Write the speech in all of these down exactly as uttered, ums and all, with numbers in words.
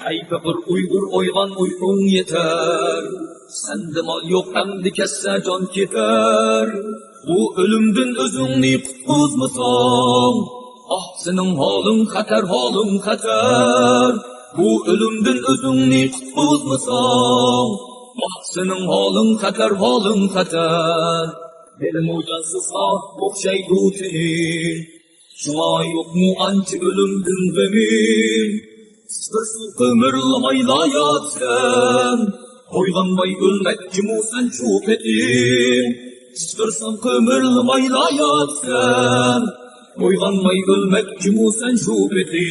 ئەي پېقىر ئۇيغۇر، ئويغان، ئۇيقۇڭ يېتەر. سەندە مال يوق، ئەمدى كەتسە جان كېتەر. بۇ ئۆلۈمدىن ئۆزۈڭنى قۇتقۇزمىساڭ، ئاھ، سېنىڭ ھالىڭ خەتەر، ھالىڭ خەتەر. بۇ ئۆلۈمدىن ئۆزۈڭنى قۇتقۇزمىساڭ، ئاھ، سېنىڭ ھالىڭ خەتەر، ھالىڭ خەتەر. بىرمۇ جانسىزغا ئوخشايدۇ تېنى. شۇڭا يوقمۇ ئانچە ئۆلۈمدىن غېمى؟ قىسقىرسا قىمىرلىمايلا ياتىسەن. ئويغانماي ئۆلمەكچىمۇ سەن شۇ پېتى؟ قىسقىرسا قىمىرلىمايلا ياتىسەن. ئويغانماي ئۆلمەكچىمۇ سەن شۇ پېتى؟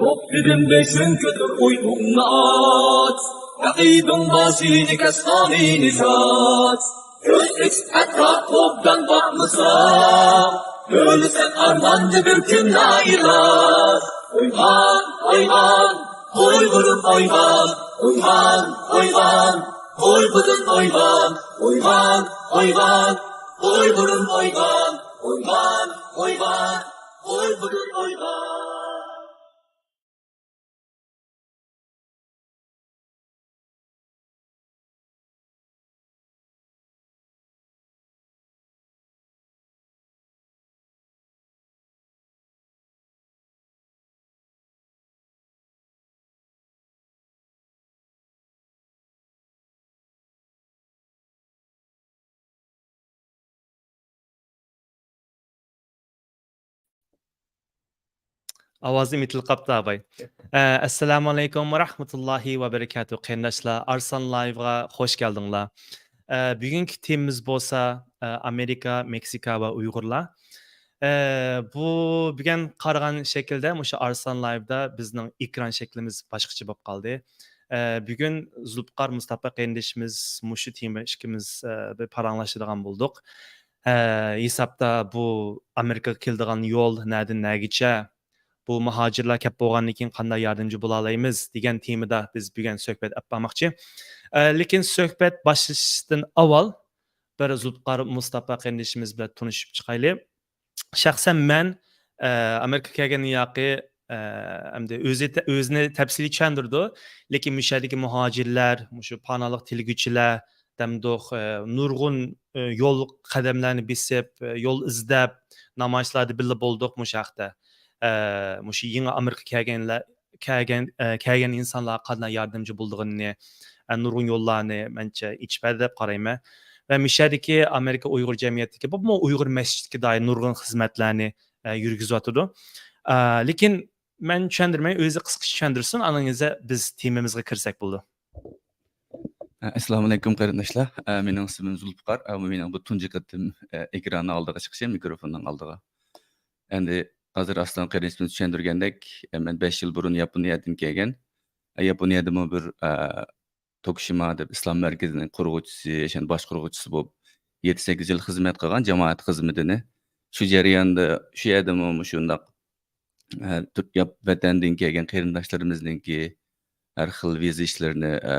توختىدىم بېشىڭ كۆتۈر ئويۇڭنى ئاچ. رەقىبىڭ باشىنى كەس قانىنى چاچ. كۆز ئېچىپ ئەتراپ ئوبدان باقمىسا، ئۆلىسەن ئارماندا بىر كۈن نائىلاج. ئويغان، ئويغان، ئۇيغۇرۇم ئويغان. ئويغان، ئويغان، ئۇيغۇرۇم ئويغان. ئويغان، ئويغان، ئۇيغۇرۇم ئويغان. ئويغان، ئويغان، ئۇيغۇرۇم ئويغان. ئاۋازىم يېتىلىپ قاپتۇ، ئاباي. ئە، ئەسسالامۇ ئەلەيكۇم ۋە رەھمەتۇللاھى ۋە بەرىكاتۇھ. قېرىنداشلار، ئارسلان لايۋغا خوش كەلدىڭلار. ئە، بۈگۈنكى تېمىمىز بولسا، ئە، ئامېرىكا، مېكسىكا ۋە ئۇيغۇرلار. ئە، بۇ بۈگۈن قارىغان شەكىلدە مۇشۇ ئارسلان لايۋدا بىزنىڭ ئېكران شەكلىمىز باشقىچە بولۇپ قالدى. ئە، بۈگۈن زۇلپىقار مۇستاپا قېرىندىشىمىز مۇشۇ تېما ئىككىمىز، ئە، بىر پاراڭلىشىدىغان بولدۇق. ئە، ھېسابتا بۇ ئامېرىكىغا كېلىدىغان يول نەدىن نەگىچە، بۇ مۇھاجىرلار كەپ بولغاندىن كېيىن قانداق ياردەمچى بولالايمىز دېگەن تېمىدا بىز بۈگۈن سۆھبەت ئەپ بارماقچى. ئە، لېكىن سۆھبەت باشلىشىشتىن ئاۋۋال بىر زۇلپىقار مۇستاپا قېرىندىشىمىز بىلەن تونۇشۇپ چىقايلى. شەخسەن مەن، ئە، ئامېرىكىغا كەلگەندىن ياقى، ئە، ئەمدى ئۆزى تە-، ئۆزىنى تەپسىلىي چۈشەندۈرىدۇ. لېكىن مۇشۇ يەردىكى مۇھاجىرلار، مۇشۇ پاناھلىق تىلىگۈچىلەر دەمدۇق، ئە، نۇرغۇن، ئە، يول قەدەملەرنى بېسىپ، ئە، يول ئىزدەپ، نامايىشلاردا بىللە بولدۇق مۇشۇ ھەقتە. ئە، مۇشۇ يېڭى ئامېرىكىغا كەلگەنلەر، كەلگەن، ئە، كەلگەن ئىنسانلارغا قانداق ياردەمچى بولىدىغىنىنى، ئە، نۇرغۇن يوللارنى مەنچە ئېچىپ بەردى دەپ قارايمەن. ۋە مۇشۇ يەردىكى ئامېرىكا ئۇيغۇر جەمئىيىتىدىكى، بولۇپمۇ ئۇيغۇر مەسچىتىگە دائىر نۇرغۇن خىزمەتلەرنى، ئە، يۈرگۈزۈۋاتىدۇ. ئە، لېكىن مەن چۈشەندۈرمەي، ئۆزى قىسقىچە چۈشەندۈرسۇن، ئانىڭىزدا بىز تېمىمىزغا كىرسەك بولىدۇ. ئە، ئەسسالامۇئەلەيكۇم قېرىنداشلار. ئە، مېنىڭ ئىسمىم زۇلپىقار. ئە، بۇ مېنىڭ بۇ تۇنجى قېتىم، ئە، ئېكراننىڭ ئالدىغا چىقىشىم، مىكروفوننىڭ ئالدىغا. ئەمدى ھازىر ئارسلان قېرىندىشىمىز چۈشەندۈرگەندەك، ئە، مەن بەش يىل بۇرۇن ياپونىيەدىن كەلگەن. ئە، ياپونىيەدىمۇ بىر، ئە، توكۇشىما دەپ ئىسلام مەركىزىنىڭ قۇرغۇچىسى، يەنى باشقۇرغۇچىسى بولۇپ يەتتە سەككىز يىل خىزمەت قىلغان، جامائەت خىزمىتىنى. شۇ جەرياندا شۇ يەردىمۇ مۇشۇنداق، ئە، تۈرك-، ياپ-، ۋەتەندىن كەلگەن قېرىنداشلىرىمىزنىڭكى ھەر خىل ۋىزا ئىشلىرىنى، ئە،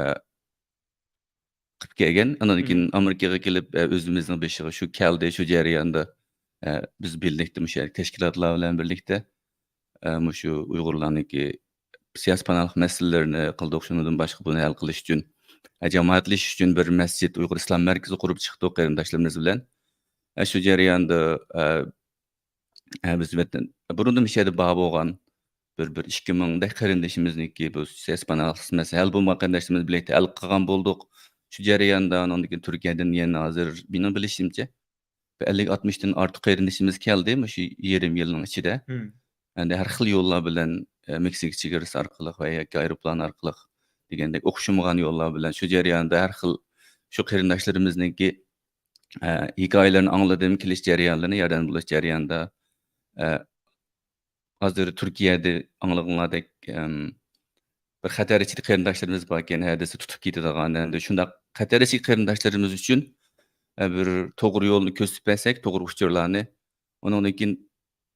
قىلىپ كەلگەن. ئاندىن كېيىن ئامېرىكىغا كېلىپ، ئە، ئۆزىمىزنىڭ بېشىغا شۇ كەلدى. شۇ جەرياندا، ئە، بىز بىرلىكتە مۇشۇ يەردىكى تەشكىلاتلار بىلەن بىرلىكتە، ئە، مۇشۇ ئۇيغۇرلارنىڭكى سىياسىي پاناھلىق مەسىلىلىرىنى قىلدۇق. شۇنىڭدىن باشقا بۇنى ھەل قىلىش ئۈچۈن، ئە، جامائەتلىشىش ئۈچۈن بىر مەسچىت، ئۇيغۇر ئىسلام مەركىزى قۇرۇپ چىقتۇق قېرىنداشلىرىمىز بىلەن. ئە، شۇ جەرياندا، ئە، ئە، بىز ۋەتەن، بۇرۇندىن مۇشۇ يەردە بار بولغان بىر، بىر ئىككى مىڭدەك قېرىندىشىمىزنىڭكى بۇ سىياسىي پاناھلىق مەسىلىسى ھەل بولمىغان قېرىنداشلىرىمىز بىلەن ھەل قىلغان بولدۇق. شۇ جەرياندا ئاندىن كېيىن تۈركىيەدىن يەنە ھازىر مېنىڭ بىلىشىمچە بىر ئەللىك ئاتمىشتىن ئارتۇق قېرىندىشىمىز كەلدى مۇشۇ يېرىم يىلنىڭ ئىچىدە. ئەمدى ھەر خىل يوللار بىلەن، ئە، مېكسىكا چېگرىسى ئارقىلىق ۋە ياكى ئايروپىلان ئارقىلىق دېگەندەك ئوخشىمىغان يوللار بىلەن شۇ جەرياندا ھەر خىل شۇ قېرىنداشلىرىمىزنىڭكى ئە، ھېكايىلىرىنى ئاڭلىدىم، كېلىش جەريانلىرىنى، ياردەم بولۇش جەريانىدا، ئە، ھازىر تۈركىيەدە ئاڭلىغىنىڭلاردەك، ئەم، بىر خەتەر ئىچىدە قېرىنداشلىرىمىز باركەن، ھە دېسە تۇتۇپ كېتىدىغان، ئەمدى شۇنداق خەتەر ئىچىدىكى قېرىنداشلىرىمىز ئۈچۈن، ئە، بىر توغرا يولنى كۆرسىتىپ بەرسەك، توغرا ئۇچۇرلارنى، ئۇنىڭدىن كېيىن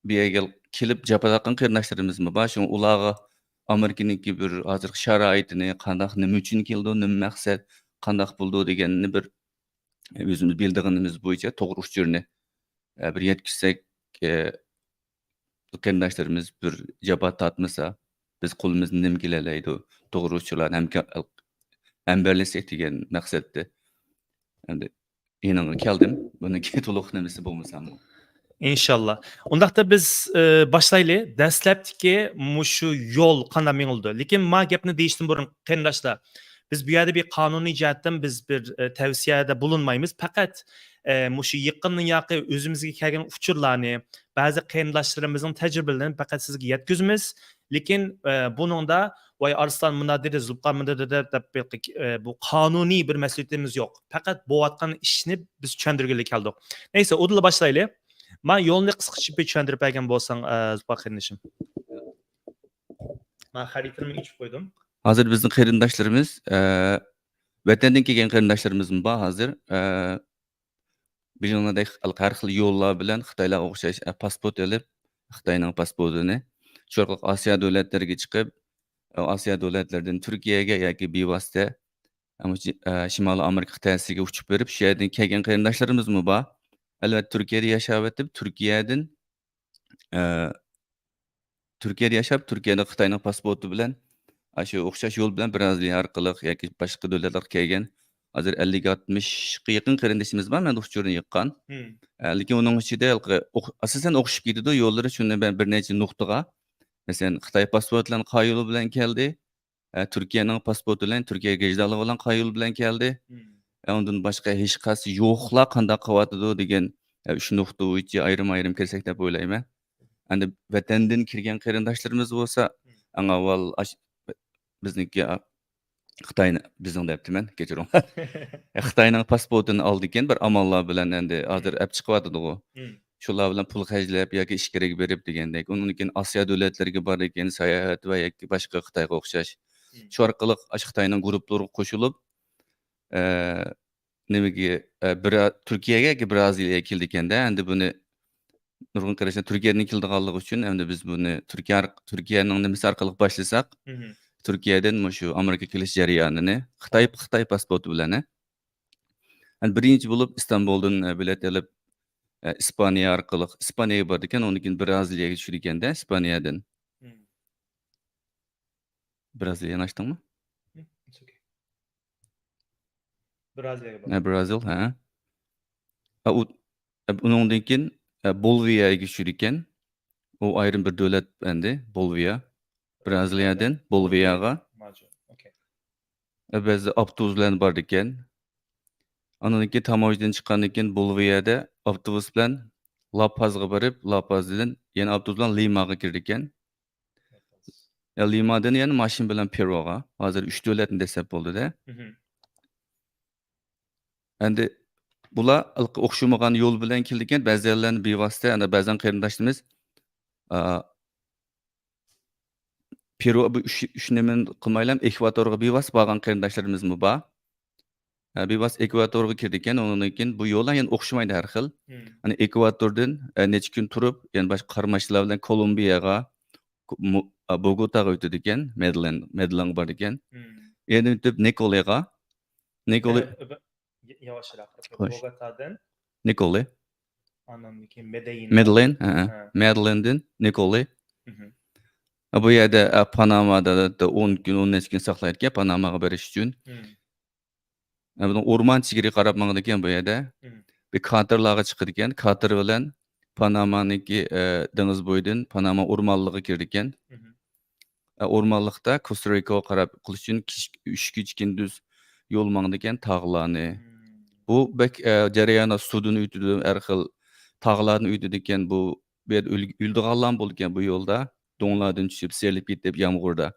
بۇ يەرگە كېلىپ جاپا تارتقان قېرىنداشلىرىمىزمۇ بار. شۇڭا ئۇلارغا ئامېرىكىنىڭكى بىر ھازىرقى شارائىتىنى، قانداق، نېمە ئۈچۈن كېلىدۇ، نېمە مەقسەت، قانداق بولىدۇ دېگەننى بىر ئۆزىمىز بىلىدىغىنىمىز بويىچە توغرا ئۇچۇرنى، ئە، بىر يەتكۈزسەك، ئە، قېرىنداشلىرىمىز بىر جاپا تارتمىسا، بىز قولىمىزدىن نېمە كېلەلەيدۇ، توغرا ئۇچۇرلارنى ھەمكار-، ھەمبەرلىسەك دېگەن مەقسەتتە. ئەمدى يېنىڭغا كەلدىم. بۇنىڭكى تولۇق نېمىسى بولمىسا. ئىنشاللا. ئۇنداقتا بىز، ئى، باشلايلى. دەسلەپتىكى مۇشۇ يول قانداق مېڭىلىدۇ؟ لېكىن ما گەپنى دېيىشتىن بۇرۇن، قېرىنداشلار، بىز بۇ يەردە بىر قانۇنىي جەھەتتىن بىز بىر، ئى، تەۋسىيەدە بولۇنمايمىز. پەقەت، ئى، مۇشۇ يېقىندىن ياقى ئۆزىمىزگە كەلگەن ئۇچۇرلارنى، بەزى قېرىنداشلىرىمىزنىڭ تەجرىبىلىرىنى پەقەت سىزگە يەتكۈزىمىز. لېكىن، ئى، بۇنىڭدا، ۋاي، ئارسلان مۇنداق دېدى، زۇلپىقار مۇنداق دېدى دەپ، بىر، ئى، بۇ قانۇنىي بىر مەسئۇلىيىتىمىز يوق. پەقەت بولۇۋاتقان ئىشنى بىز چۈشەندۈرگىلى كەلدۇق. نەيسە، ئۇدۇللا باشلايلى. ما يولنى قىسقىچە بىر چۈشەندۈرۈپ بەرگەن بولساڭ، ئى، زۇلپىقار قېرىندىشىم. ما خەرىتىنى ئېچىپ قويدۇم. ھازىر بىزنىڭ قېرىنداشلىرىمىز، ئى، ۋەتەندىن كەلگەن قېرىنداشلىرىمىزمۇ بار ھازىر. ئى، بىلگىنىڭدەك، ھەر خىل يوللار بىلەن خىتايلارغا ئوخشاش، ئە، پاسپورت ئېلىپ، خىتاينىڭ پاسپورتىنى شۇ ئارقىلىق ئاسىيا دۆلەتلىرىگە چىقىپ، ئاسىيا دۆلەتلىرىدىن تۈركىيەگە ياكى بىۋاسىتە، ئە، مۇشۇ، ئە، شىمالىي ئامېرىكا قىتئەسىگە ئۇچۇپ بېرىپ، شۇ يەردىن كەلگەن قېرىنداشلىرىمىزمۇ بار. ئەلۋەتتە، تۈركىيەدە ياشاۋېتىپ، تۈركىيەدىن، ئە، تۈركىيەدە ياشاپ، تۈركىيەدە خىتاينىڭ پاسپورتى بىلەن، ئاشۇ ئوخشاش يول بىلەن بىرازىلىيە ئارقىلىق ياكى باشقا دۆلەتلەرگە كەلگەن ھازىر ئەللىك، ئاتمىشقا يېقىن قېرىندىشىمىز بار، مەن ئۇچۇرنى يىغقان. مم. ئە، لېكىن ئۇنىڭ ئىچىدە ھېلىقى ئوخ-، ئاساسەن ئوخشىشىپ كېتىدۇ يوللىرى، شۇنى مەن بىر نەچچە نۇقتىغا، مەسىلەن، خىتاي پاسپورتى بىلەن قايۇل بىلەن كەلدى، ئە، تۈركىيەنىڭ پاسپورتى بىلەن، تۈركىيە گېژدالىقى بىلەن قايۇل بىلەن كەلدى. مم. ئە، ئۇندىن باشقا ھېچقايسى يوقلار قانداق قىلىۋاتىدۇ دېگەن، ئە، ئۈچ نۇقتا بويىچە ئايرىم-ئايرىم كىرسەك دەپ ئويلايمەن. ئەمدى ۋەتەندىن كىرگەن قېرىنداشلىرىمىز بولسا، مم. ئەڭ ئاۋۋال ئاش-، بىزنىڭكى، ئا، خىتاينى، بىزنىڭ دەپتىمەن، كەچۈرۈڭلار. خىتاينىڭ پاسپورتىنى ئالىدىكەن، بىر ئاماللار بىلەن ئەمدى ھازىر مم. ئەپ چىقىۋاتىدىغۇ. مم. شۇلار بىلەن پۇل خەجلەپ ياكى ئىچكىرىگە بېرىپ دېگەندەك. ئۇنىڭدىن كېيىن ئاسىيا دۆلەتلىرىگە بارىدىكەن، ساياھەت ۋە ياكى باشقا خىتايغا ئوخشاش. مم. شۇ ئارقىلىق ئاشۇ خىتاينىڭ گۇرۇپپىلىرىغا قوشۇلۇپ، ئە، نېمىگە، ئە، بىر-، تۈركىيەگە ياكى بىرازىلىيەگە كېلىدىكەندە، ئەمدى بۇنى نۇرغۇن قېرىنداشلار تۈركىيەدىن كېلىدىغانلىقى ئۈچۈن، ئەمدى بىز بۇنى تۈركىيە ئارق-، تۈركىيەنىڭ نېمىسى ئارقىلىق باشلىساق، مم. تۈركىيەدىن مۇشۇ ئامېرىكىغا كېلىش جەريانىنى خىتاي، خىتاي پاسپورتى بىلەن، ئە. ئەمدى بىرىنچى بولۇپ ئىستانبۇلدىن، ئە، بېلەت ئېلىپ، ئە، ئىسپانىيە ئارقىلىق، ئىسپانىيەگە بارىدىكەن، ئۇنىڭدىن كېيىن بىرازىلىيەگە چۈشىدىكەندە، ئىسپانىيەدىن. مم. بىرازىلىيەنى ئاچتىڭمۇ؟ مم، it's okay. بىرازىلىيەگە ھە، بارىدۇ. بىرازىل، ھە. ھە، ئۇ، ئە، ئۇنىڭدىن كېيىن، ئە، بولىۋىيەگە چۈشىدىكەن. ئۇ ئايرىم بىر دۆلەت ئەمدى، بولىۋىيە. بىرازىلىيەدىن بولىۋىيەغا. ماجۇ، ئوكەي. ئە، بەزى ئاپتوبۇس بىلەن بارىدىكەن. ئاندىن كېيىن تاموژنىدىن چىققاندىن كېيىن بولىۋىيەدە ئاپتوبۇس بىلەن لاپازغا بېرىپ، لاپازدىن يەنە ئاپتوبۇس بىلەن لىماغا كىرىدىكەن. يا لىمادىن يەنە ماشىنا بىلەن پېروغا. ھازىر ئۈچ دۆلەتنى دەسسەپ بولدى-دە. مهم. ئەمدى بۇلار ئوخشىمىغان يول بىلەن كېلىدىكەن، بەزەنلەرنى بىۋاسىتە، ئەنە بەزەن قېرىنداشلىرىمىز، ئا، پېرۇ بۇ ئۈچ، ئۈچ نېمىنى قىلمايلا، ئېكۋاتورغا بىۋاسىتە بارغان قېرىنداشلىرىمىزمۇ بار. ئە، بىۋاسىتە ئېكۋاتورغا كىرىدىكەن، ئۇنىڭدىن كېيىن بۇ يوللار يەنە ئوخشىمايدۇ ھەر خىل. مم. يەنى ئېكۋاتوردىن، ئە، نەچچە كۈن تۇرۇپ، يەنە باشقا قارماشلار بىلەن كولومبىيەغا، كو-، مو-، ئە، بوگوتاغا ئۆتىدىكەن، مېدلېن، مېدلېنغا بارىدىكەن. مم. يەنە ئۆتۈپ نىكولېغا، نىكولې-، ئە، ئە، ي-، ياۋاشراق. خوش. بوگوتادىن. نىكولې. ئاندىن كېيىن مېدېيىن. مېدلېن، ھە، ھە. ھە. مېدلېندىن نىكولې. مهم. ھە، بۇ يەردە، ئە، پانامادا ئون كۈن، ئون نەچچە كۈن ساقلايدىكەن، پاناماغا بېرىش ئۈچۈن. مم. ھە، بۇنىڭ ئورمان چېگرىگە قاراپ ماڭىدىكەن بۇ يەردە. مم. بىر كاتېرلارغا چىقىدىكەن، كاتېر بىلەن پانامانىڭكى، ئە، دېڭىز بويىدىن پاناما ئورمانلىقىغا كىرىدىكەن. مهم. ئە، ئورمانلىقتا كوستا رىكاغا قاراپ قىلىش ئۈچۈن كىش-، ئۈچ كېچە كۈندۈز يول ماڭىدىكەن، تاغلارنى. مم. بۇ بەك، ئە، جەريانى سۇدىن ئۆتىدۇ، ھەر خىل تاغلاردىن ئۆتىدىكەن. بۇ، بۇ يەردە ئۆل-، ئۆلىدىغانلارمۇ بولىدىكەن بۇ يولدا. دۆڭلاردىن چۈشۈپ، سىيرىلىپ كېتىپ يامغۇردا.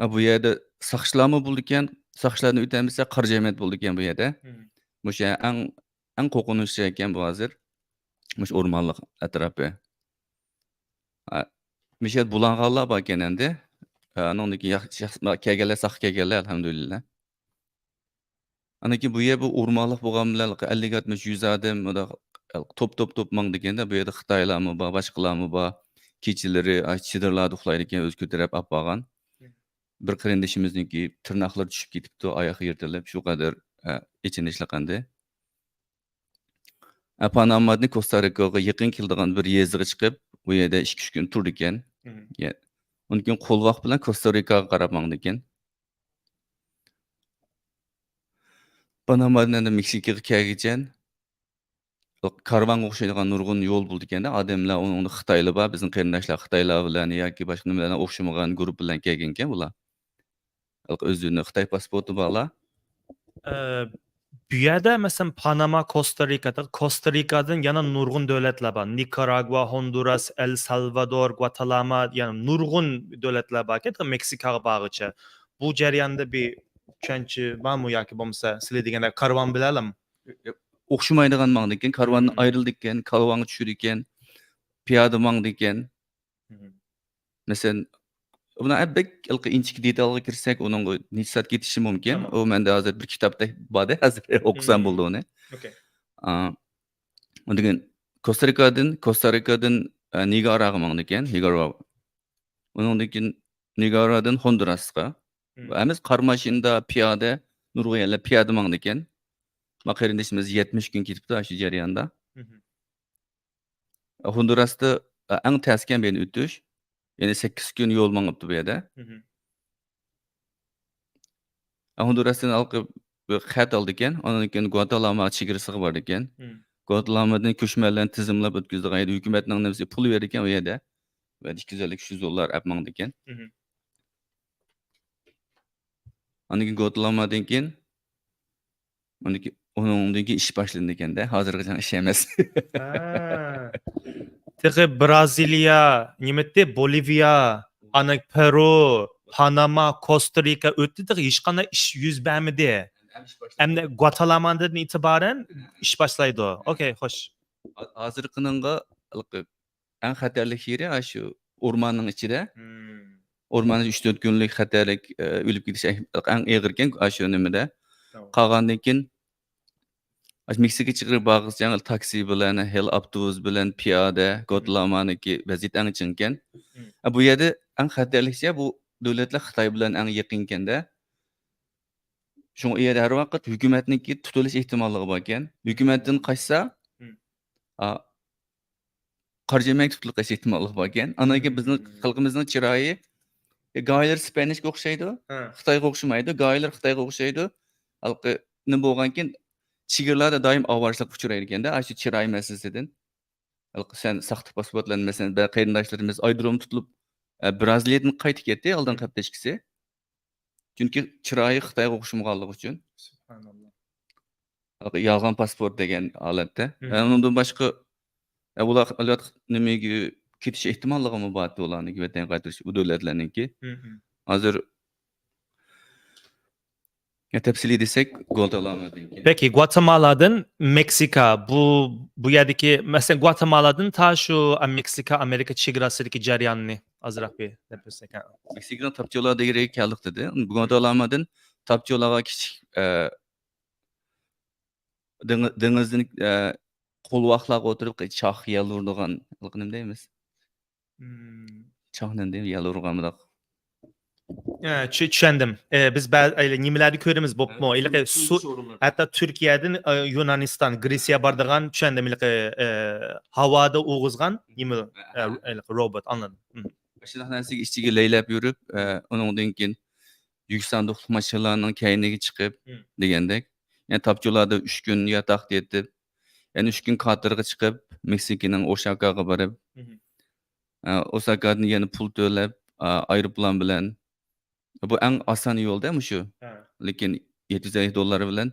ئە، بۇ يەردە ساقچىلارمۇ بولىدىكەن، ساقچىلاردىن ئۆتەلمىسە قارا جەمەت بولىدىكەن بۇ يەردە. مم. مۇشۇ ئەڭ، ئەڭ قورقۇنچلۇق ئىكەن بۇ ھازىر. مۇشۇ ئورمانلىق ئەتراپى. ھە، مۇشۇ يەردە بۇلانغانلار باركەن ئەمدى. ھە، ئانىڭدىن كېيىن ياخ-، شەخس-، كەلگەنلەر ساق كەلگەنلەر، ئەلھەمدۇلىللا. ئاندىن كېيىن بۇ يەر بۇ ئورمانلىق بولغان بىلەن ئەللىك ئاتمىش يۈز ئادەم توپ، توپ، توپ ماڭىدىكەندە، بۇ يەردە خىتايلارمۇ بار، باشقىلارمۇ بار. كېچىلىرى، ئاي، چېدىرلاردا ئۇخلايدىكەن، ئۆزى كۆتۈرۈپ ئاپ بارغان. بىر قېرىندىشىمىزنىڭكى تىرناقلىرى چۈشۈپ كېتىپتۇ، ئاياغى يىرتىلىپ، شۇ قەدەر، ئە، ئېچىنىشلىق ئەمدى. ئە، پانامادىن كوستا رىكاغا يېقىن كېلىدىغان بىر يېزىغا چىقىپ، ئۇ يەردە ئىككى، ئۈچ كۈن تۇرىدىكەن. مم. يە-، ئۇندىن كېيىن قولۋاق بىلەن كوستا رىكاغا قاراپ ماڭىدىكەن. پانامادىن ئەنە مېكسىكىغا كەلگۈچە كارۋانغا ئوخشايدىغان نۇرغۇن يول بولىدىكەن-دە، ئادەملەر، ئۇنىڭدا خىتايلار بار، بىزنىڭ قېرىنداشلار خىتايلار بىلەن ياكى باشقا نېمىلەر بىلەن ئوخشىمىغان گۇرۇپپا بىلەن كەلگەنكەن بۇلار. ھېلىقى ئۆزلىرىنىڭ خىتاي پاسپورتى بارلار. ئە، بۇ يەردە، مەسىلەن، پاناما، كوستا رىكا، كوستا رىكادىن يەنە نۇرغۇن دۆلەتلەر بار. نىكاراگۇا، ھوندۇراس، ئەل سالۋادور، گۋاتېمالا، يەنە نۇرغۇن دۆلەتلەر باركەن، مېكسىكاغا بارغۇچە. بۇ جەرياندا بىر چۈشەنچە بارمۇ ياكى بولمىسا سىلەر دېگەندەك كارۋان بىلەنلىمۇ؟ ئوخشىمايدىغان ماڭىدىكەن، كارۋاندىن ئايرىلىدىكەن، كارۋانغا چۈشىدىكەن، پىيادە ماڭىدىكەن. مەسىلەن، بۇنى بەك ھېلىقى ئىنچىكە دېتالغا كىرسەك، ئۇنىڭ نەچچە سائەت كېتىشى مۇمكىن. ئۇ مەندە ھازىر بىر كىتابتەك باردى، ھازىر ئوقۇسام بولدى ئۇنى. ئوكەي. ئا، ئۇندىن كېيىن كوستا رىكادىن، كوستا رىكادىن، ئە، نىگاراغا ماڭىدىكەن، نىگارا. ئۇنىڭدىن كېيىن نىگارادىن ھوندۇراسقا. ھەممىسى قار ماشىنىدا، پىيادە، نۇرغۇن يەرلەر پىيادە ماڭىدىكەن. ما قېرىندىشىمىز يەتمىش كۈن كېتىپتۇ شۇ جەرياندا. ھوندۇراستا، ئە، ئەڭ تەسكەن بۇ يەردىن ئۆتۈش. يەنى سەككىز كۈن يول ماڭىپتۇ بۇ يەردە. ھوندۇراستىن ھېلىقى بىر خەت ئالىدىكەن. ئاندىن كېيىن گۇاتېمالا چېگرىسىغا بارىدىكەن. گۇاتېمالادىن كۆچمەنلەرنى تىزىملاپ ئۆتكۈزىدىغان يەردە ھۆكۈمەتنىڭ نېمىسى پۇل بېرىدىكەن ئۇ يەردە. ۋە ئىككى يۈز ئەللىك، ئۈچ يۈز دوللار ئەپ ماڭىدىكەن. ئاندىن كېيىن گۇاتېمالادىن كېيىن، ئاندىن كېيىن، ئۇنىڭدىن كېيىن ئىش باشلىنىدىكەن-دە، ھازىرغىچە ئىش ئەمەس. ھە. تېخى برازىلىيە، نېمە ئېيتتى؟ بولىۋىيە، ئانا پېرۇ، پاناما، كوستا رىكا ئۆتتى، تېخى ھېچقانداق ئىش يۈز بەرمىدى. ئەمدى گۇاتېمالادىن ئېتىبارەن ئىش باشلايدۇ. ئوكەي، خوش. ھا-، ھازىرقىنىڭغا ئەڭ خەتەرلىك يېرى ئاشۇ ئورماننىڭ ئىچىدە. ئورماندا ئۈچ تۆت كۈنلۈك خەتەرلىك، ئە، ئۆلۈپ كېتىش ئەڭ، ئەڭ ئېغىركەن ئاشۇ نېمىدە. قالغاندىن كېيىن، ئاشۇ مېكسىكا چېگرا بارغۇچە تاكسى بىلەن، ھېلى ئاپتوبۇس بىلەن، پىيادە، گۇاتېمالانىڭكى ۋەزىيىتى ئەڭ چىڭكەن. ئە، بۇ يەردە ئەڭ خەتەرلىكچە بۇ دۆلەتلەر خىتاي بىلەن ئەڭ يېقىنكەن-دە. شۇڭا ئۇ يەردە ھەر ۋاقىت ھۆكۈمەتنىڭكى تۇتۇلۇش ئېھتىماللىقى باركەن. ھۆكۈمەتتىن قاچسا، ئا، قارا جەمەتكە تۇتۇلۇپ قېلىش ئېھتىماللىقى باركەن. ئاندىن كېيىن بىزنىڭ خەلقىمىزنىڭ چىرايى، ئە، گاھىلىرى سپېنىشكە ئوخشايدۇ، خىتايغا ئوخشىمايدۇ، گاھىلىرى خىتايغا ئوخشايدۇ. ھېلىقى نېمە بولغانكىن، چېگرىلاردا دائىم ئاۋارىچىلىققا ئۇچرايدىكەن-دە، ئاشۇ چىراي مەسىلىسىدىن. ھېلىقى سەن ساختا پاسپورتلارنى، مەسىلەن، بەزى قېرىنداشلىرىمىز ئايرودرومدا تۇتۇلۇپ، ئە، برازىلىيەدىن قايتىپ كەتتى ئالدىنقى ھەپتە ئىككىسى. چۈنكى چىرايى خىتايغا ئوخشىمىغانلىقى ئۈچۈن. سۇبھاناللا. يالغان پاسپورت دېگەن ھالەتتە. ئۇنىڭدىن باشقا، ئە، ئۇلار نېمىگە كېتىش ئېھتىماللىقىمۇ بار، ئۇلارنىڭ ۋەتەنگە قايتىرىش، ئۇ دۆلەتلەرنىڭكى. ھازىر، يا، تەپسىلىي دېسەك، گۇاتېمالادىن كېيىن. پېكى، گۇاتېمالادىن مېكسىكا، بۇ، بۇ يەردىكى، مەسىلەن، گۇاتېمالادىن تا شۇ، ئە، مېكسىكا، ئامېرىكا چېگراسىدىكى جەرياننى ئازراق بىر دەپ بەرسەك، ھە. مېكسىكىنىڭ تاپچولا دېگەن يېرىگە كەلدۇق دېدى. گۇاتېمالادىن تاپچولاغا كىچىك، ئە، دېڭىز، دېڭىزدىن، ئە، قولۋاقلارغا ئولتۇرۇپ، چاق يەل ئۇرىدىغان، نېمە دەيمىز؟ چاق نېمە دەيمىز؟ يەل ئۇرغان مۇنداق. ئە، چۈ-، چۈشەندىم. ئە، بىز بەزى، ئەيلى، نېمىلەردە كۆرىمىز، بوپمۇ؟ ھېلىقى سۇ، ھەتتا تۈركىيەدىن، ئە، يۇنانىستان، گرېتسىيە بارىدىغان، چۈشەندىم، ھېلىقى، ئە، ھاۋادا ئۇرغۇزغان نېمە، ئە، ھېلىقى روبوت، ئاڭلىدىم. شۇنداق نەرسىگە ئىچىگە لەيلەپ يۈرۈپ، ئە، ئۇنىڭدىن كېيىن يۈك ساندۇقلۇق ماشىنىلارنىڭ كەينىگە چىقىپ دېگەندەك. يەنى تاپچولادا ئۈچ كۈن ياتاقتا يېتىپ، يەنە ئۈچ كۈن كاتېرغا چىقىپ، مېكسىكىنىڭ ئوساكاغا بېرىپ، ئە، ئوساكادىن يەنە پۇل تۆلەپ، ئا، ئايروپىلان بىلەن. بۇ ئەڭ ئاسان يولدا مۇشۇ. لېكىن يەتتە يۈز ئەللىك دوللار بىلەن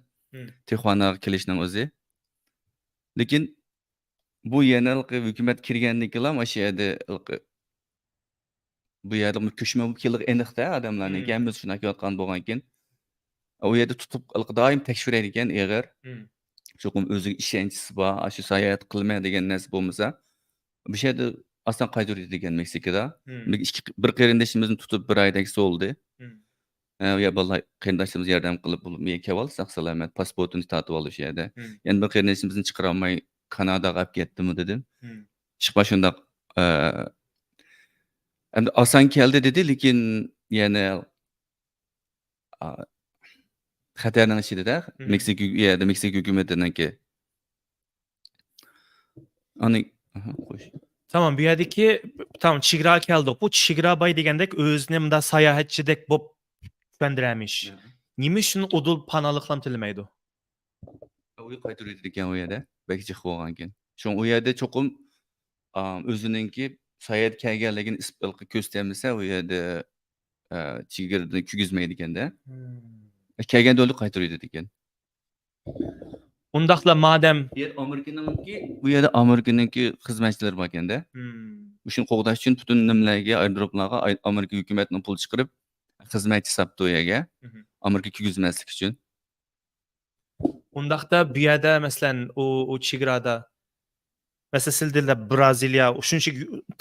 تىخۇاناغا كېلىشنىڭ ئۆزى. لېكىن بۇ يەنە ھېلىقى ھۆكۈمەت كىرگەندىن كېيىنلا مۇشۇ يەردە ھېلىقى بۇ يەردە كۆچمەن بولۇپ كېلىدىغان ئېنىق-تە ئادەملەرنىڭكى، ھەممىسى شۇنداق كېلىۋاتقان بولغانكىن، ئۇ يەردە تۇتۇپ ھېلىقى دائىم تەكشۈرەيدىكەن ئېغىر. چوقۇم ئۆزىگە ئىشەنچىسى بار، ئاشۇ ساياھەت قىلىمەن دېگەن نەرسە بولمىسا، بۇ يەردە ئاسان قايتۇرۇۋېتىدىكەن مېكسىكىدا. بىر ئىككى، بىر قېرىندىشىمىزنى تۇتۇپ بىر ئايدەك سولىدى. ھە، يا بالىلار، قېرىنداشلىرىمىز ياردەم قىلىپ، بولۇپ، مېنى كېلىۋال، ساق سالامەت، پاسپورتىنى تارتىۋالدى شۇ يەردە. يەنە بىر قېرىندىشىمىزنى چىقىرالماي، كاناداغا ئەپ كەتتىمۇ دېدىم. ئىشقا شۇنداق، ئە، ئەمدى ئاسان كەلدى دېدى، لېكىن يەنە، ئا، خەتەرنىڭ ئىچىدە-دە، مېكسىكا، يەردە مېكسىكا ھۆكۈمىتىنىڭكى. ئانا، ئاھا، خوش. تامام، بۇ يەردىكى، تامام، چېگرا كەلدۇق. بۇ چېگرا باي دېگەندەك ئۆزىنى مۇنداق ساياھەتچىدەك بوپ چۈشەندۈرەمىش. نېمە ئۈچۈن ئۇدۇل پاناھلىقلام تىلىمەيدۇ؟ ئۇ قايتۇرۇۋېتىدىكەن ئۇ يەردە. بەك جىق بولغانكەن. شۇڭا ئۇ يەردە چوقۇم، ئا، ئۆزىنىڭكى ساياھەتكە كەلگەنلىكىنى ئىسپاتلىققا كۆرسىتەلمىسە، ئۇ يەردە، ئا، چېگرىدىن كىرگۈزمەيدىكەن-دە. كەلگەندە ئۆلۈپ قايتۇرۇۋېتىدىكەن. ئۇنداقلا مادەم ئۇ يەردە ئامېرىكىنىڭكى، ئۇ يەردە ئامېرىكىنىڭكى خىزمەتچىلىرى باركەن-دە. مۇشۇنى قوغداش ئۈچۈن پۈتۈن نېمىلەرگە، ئايرودروملارغا ئاي-، ئامېرىكا ھۆكۈمەتنىڭ پۇل چىقىرىپ، خىزمەتچى ساپتۇ ئۇ يەرگە. ئامېرىكا كىرگۈزمەسلىك ئۈچۈن. ئۇنداقتا بۇ يەردە، مەسىلەن، ئۇ، ئۇ چېگرادا، مەسىلەن، سىلدىلا برازىلىيە شۇنچە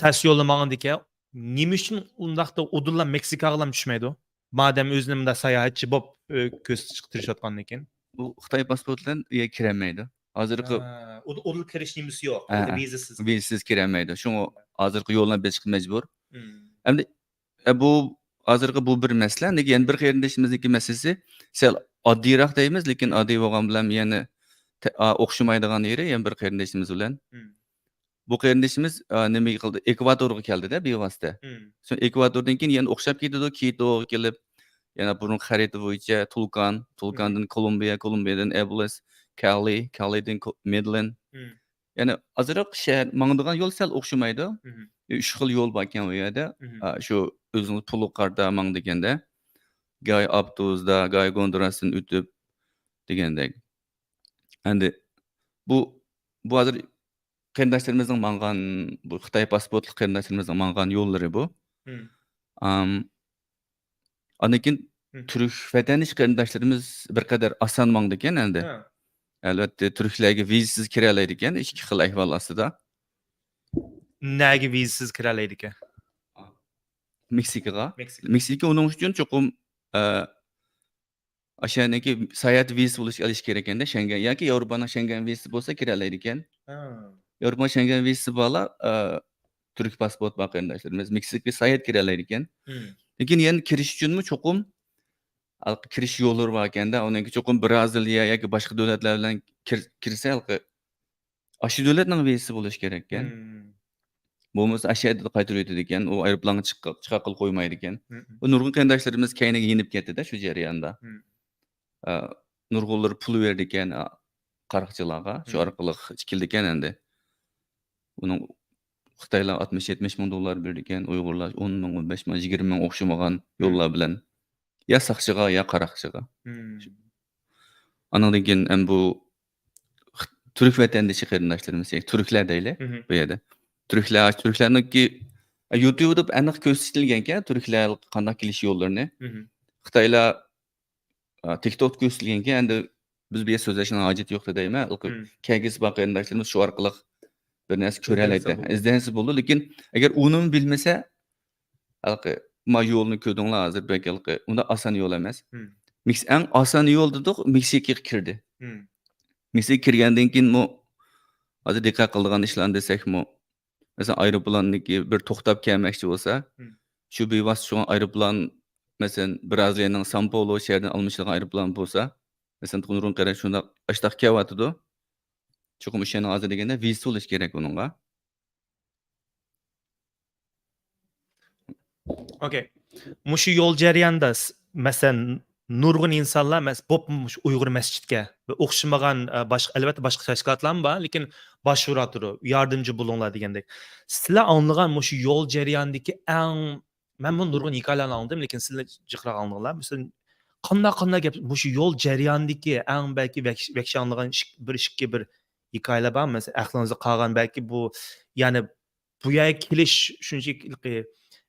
تەس يولنى ماڭىدىكەن، نېمە ئۈچۈن ئۇنداقتا ئۇدۇللا مېكسىكاغىلا چۈشمەيدۇ؟ مادەم ئۆزىنى مۇنداق ساياھەتچى بوپ، ئۆ، كۆرسىتىشكە تىرىشىۋاتقاندىكىن. بۇ خىتاي پاسپورت بىلەن ئۇ يەرگە كىرەلمەيدۇ. ھازىرقى ھە، ئۇدۇل، ئۇدۇل كىرىش نېمىسى يوق. ھە، ھە. ۋىزىسىز. ۋىزىسىز كىرەلمەيدۇ. شۇڭا ھازىرقى يوللار بېسىشقا مەجبۇر. ئەمدى، ئە، بۇ ھازىرقى بۇ بىر مەسىلە. لېكىن يەنە بىر قېرىندىشىمىزنىڭكى مەسىلىسى سەل ئاددىيراق دەيمىز، لېكىن ئاددىي بولغان بىلەن يەنە تە-، ئا، ئوخشىمايدىغان يېرى يەنە بىر قېرىندىشىمىز بىلەن. بۇ قېرىندىشىمىز، ئا، نېمە قىلدى؟ ئېكۋاتورغا كەلدى-دە بىۋاسىتە. سوڭ ئېكۋاتوردىن كېيىن يەنە ئوخشاپ كېتىدۇ، كېيىتوغا كېلىپ، يەنە بۇرۇنقى خەرىتە بويىچە تۇلكان، تۇلكاندىن كولومبىيە، كولومبىيەدىن ئەبلىس، كالى، كالىدىن كو-، مېدلېن. يەنى ئازراق شەھەر، ماڭىدىغان يول سەل ئوخشىمايدۇ. ئۈچ خىل يول باركەن ئۇ يەردە. ئا، شۇ ئۆزىنىڭ پۇلىغا قارىتا ماڭىدىكەن-دە. گاي ئاپتوبۇسدا، گاي گوندۇراسىدىن ئۆتۈپ دېگەندەك. ئەمدى بۇ، بۇ ھازىر قېرىنداشلىرىمىزنىڭ ماڭغان، بۇ خىتاي پاسپورتلۇق قېرىنداشلىرىمىزنىڭ ماڭغان يوللىرى بۇ. ئام، ئاندىن كېيىن تۈرك ۋەتەندىش قېرىنداشلىرىمىز بىر قەدەر ئاسان ماڭىدىكەن ئەمدى. ئەلۋەتتە، تۈركلەرگە ۋىزىسىز كىرەلەيدىكەن، ئىككى خىل ئەھۋال ئاستىدا. نەگە ۋىزىسىز كىرەلەيدىكەن؟ مېكسىكىغا. مېكسىكا. مېكسىكا ئۇنىڭ ئۈچۈن چوقۇم، ئە، ئاشۇ يەرنىڭكى ساياھەت ۋىزىسى بولۇش، ئېلىش كېرەككەن-دە، شەنگەن ياكى ياۋروپانىڭ شەنگەن ۋىزىسى بولسا كىرەلەيدىكەن. ياۋروپا شەنگەن ۋىزىسى بارلار، ئە، تۈرك پاسپورت بار قېرىنداشلىرىمىز مېكسىكىگە ساياھەت كىرەلەيدىكەن. لېكىن يەنە كىرىش ئۈچۈنمۇ چوقۇم ھېلىقى كىرىش يوللىرى باركەن-دە، ئۇنىڭكى چوقۇم برازىلىيە ياكى باشقا دۆلەتلەر بىلەن كىر-، كىرسە ھېلىقى ئاشۇ دۆلەتنىڭ ۋىزىسى بولۇشى كېرەككەن. بولمىسا ئاشۇ يەردە قايتۇرۇۋېتىدىكەن، ئۇ ئايروپىلانغا چىققا-، چىقارغىلى قويمايدىكەن. ئۇ نۇرغۇن قېرىنداشلىرىمىز كەينىگە يېنىپ كەتتى-دە شۇ جەرياندا. ئا، نۇرغۇنلىرى پۇل بېرىدىكەن، ئا، قاراقچىلارغا، شۇ ئارقىلىق چېكىلىدىكەن ئەمدى. ئۇنىڭ خىتايلار ئاتمىش، يەتمىش مىڭ دوللار بېرىدىكەن، ئۇيغۇرلار ئون مىڭ، ئون بەش مىڭ، يىگىرمە مىڭ ئوخشىمىغان يوللار بىلەن. يا ساقچىغا، يا قاراقچىغا. ئانىڭدىن كېيىن ھەم بۇ خ-، تۈرك ۋەتەندىشى قېرىنداشلىرىمىز، يەنى تۈركلەر دەيلى بۇ يەردە. تۈركلەر، تۈركلەرنىڭكى، يۇتيۇبدا ئېنىق كۆرسىتىلگەنكەن، تۈركلەر قانداق كېلىش يوللىرىنى. خىتايلار، ئا، تىك توكتا كۆرسىتىلگەنكەن، ئەمدى بىز بۇ يەردە سۆزلەشنىڭ ھاجىتى يوق دەيمەن. كەلگۈسى بار قېرىنداشلىرىمىز شۇ ئارقىلىق بىر نەرسە كۆرەلەيدۇ. ئىزدەنسە بولىدۇ، لېكىن ئەگەر ئۇنىمۇ بىلمىسە، ھېلىقى، ما يولنى كۆردۈڭلار ھازىر، بەك ھېلىقى، ئۇنداق ئاسان يول ئەمەس. مېكس-، ئەڭ ئاسان يول دېدۇق، مېكسىكىغا كىردى. مېكسىكىغا كىرگەندىن كېيىنمۇ، ھازىر دىققەت قىلىدىغان ئىشلارنى دېسەكمۇ، مەسىلەن، ئايروپىلاندىكى بىر توختاپ كەلمەكچى بولسا، شۇ بىۋاسىتە شۇ ئايروپىلان، مەسىلەن، برازىلىيەنىڭ سان پاولو شەھىرىدىن ئالمىشىدىغان ئايروپىلان بولسا، مەسىلەن، نۇرغۇن قېرى شۇنداق، ئاشتاق كەۋاتىدۇ. چوقۇم ئۆشەنىڭ ھازىر دېگەندە ۋىزىسى بولۇشى كېرەك ئۇنىڭغا. ئوكەي. مۇشۇ يول جەريانىدا س-، مەسىلەن، نۇرغۇن ئىنسانلار مەس-، بولۇپمۇ مۇشۇ ئۇيغۇر مەسچىتكە ۋە ئوخشىمىغان، ئە، باشقا، ئەلۋەتتە، باشقا تەشكىلاتلارمۇ بار، لېكىن باشۋۇرۇۋاتىدۇ، ياردىمچى بولۇڭلار دېگەندەك. سىلەر ئاڭلىغان مۇشۇ يول جەريانىدىكى ئەڭ، مەنمۇ نۇرغۇن ھېكايىلەرنى ئاڭلىدىم، لېكىن سىلەر جىقراق ئاڭلىدىڭلار. مەسىلەن، قانداق، قانداق گەپ، مۇشۇ يول جەريانىدىكى ئەڭ بەلكى ۋەھش-، ۋەھشىي ئاڭلىغان ئىش-، بىر ئىككى بىر ھېكايىلەر بارمۇ؟ مەسىلەن، ئەقلىڭىزدە قالغان بەلكى بۇ، يەنى بۇ يەرگە كېلىش شۇنچىلىك،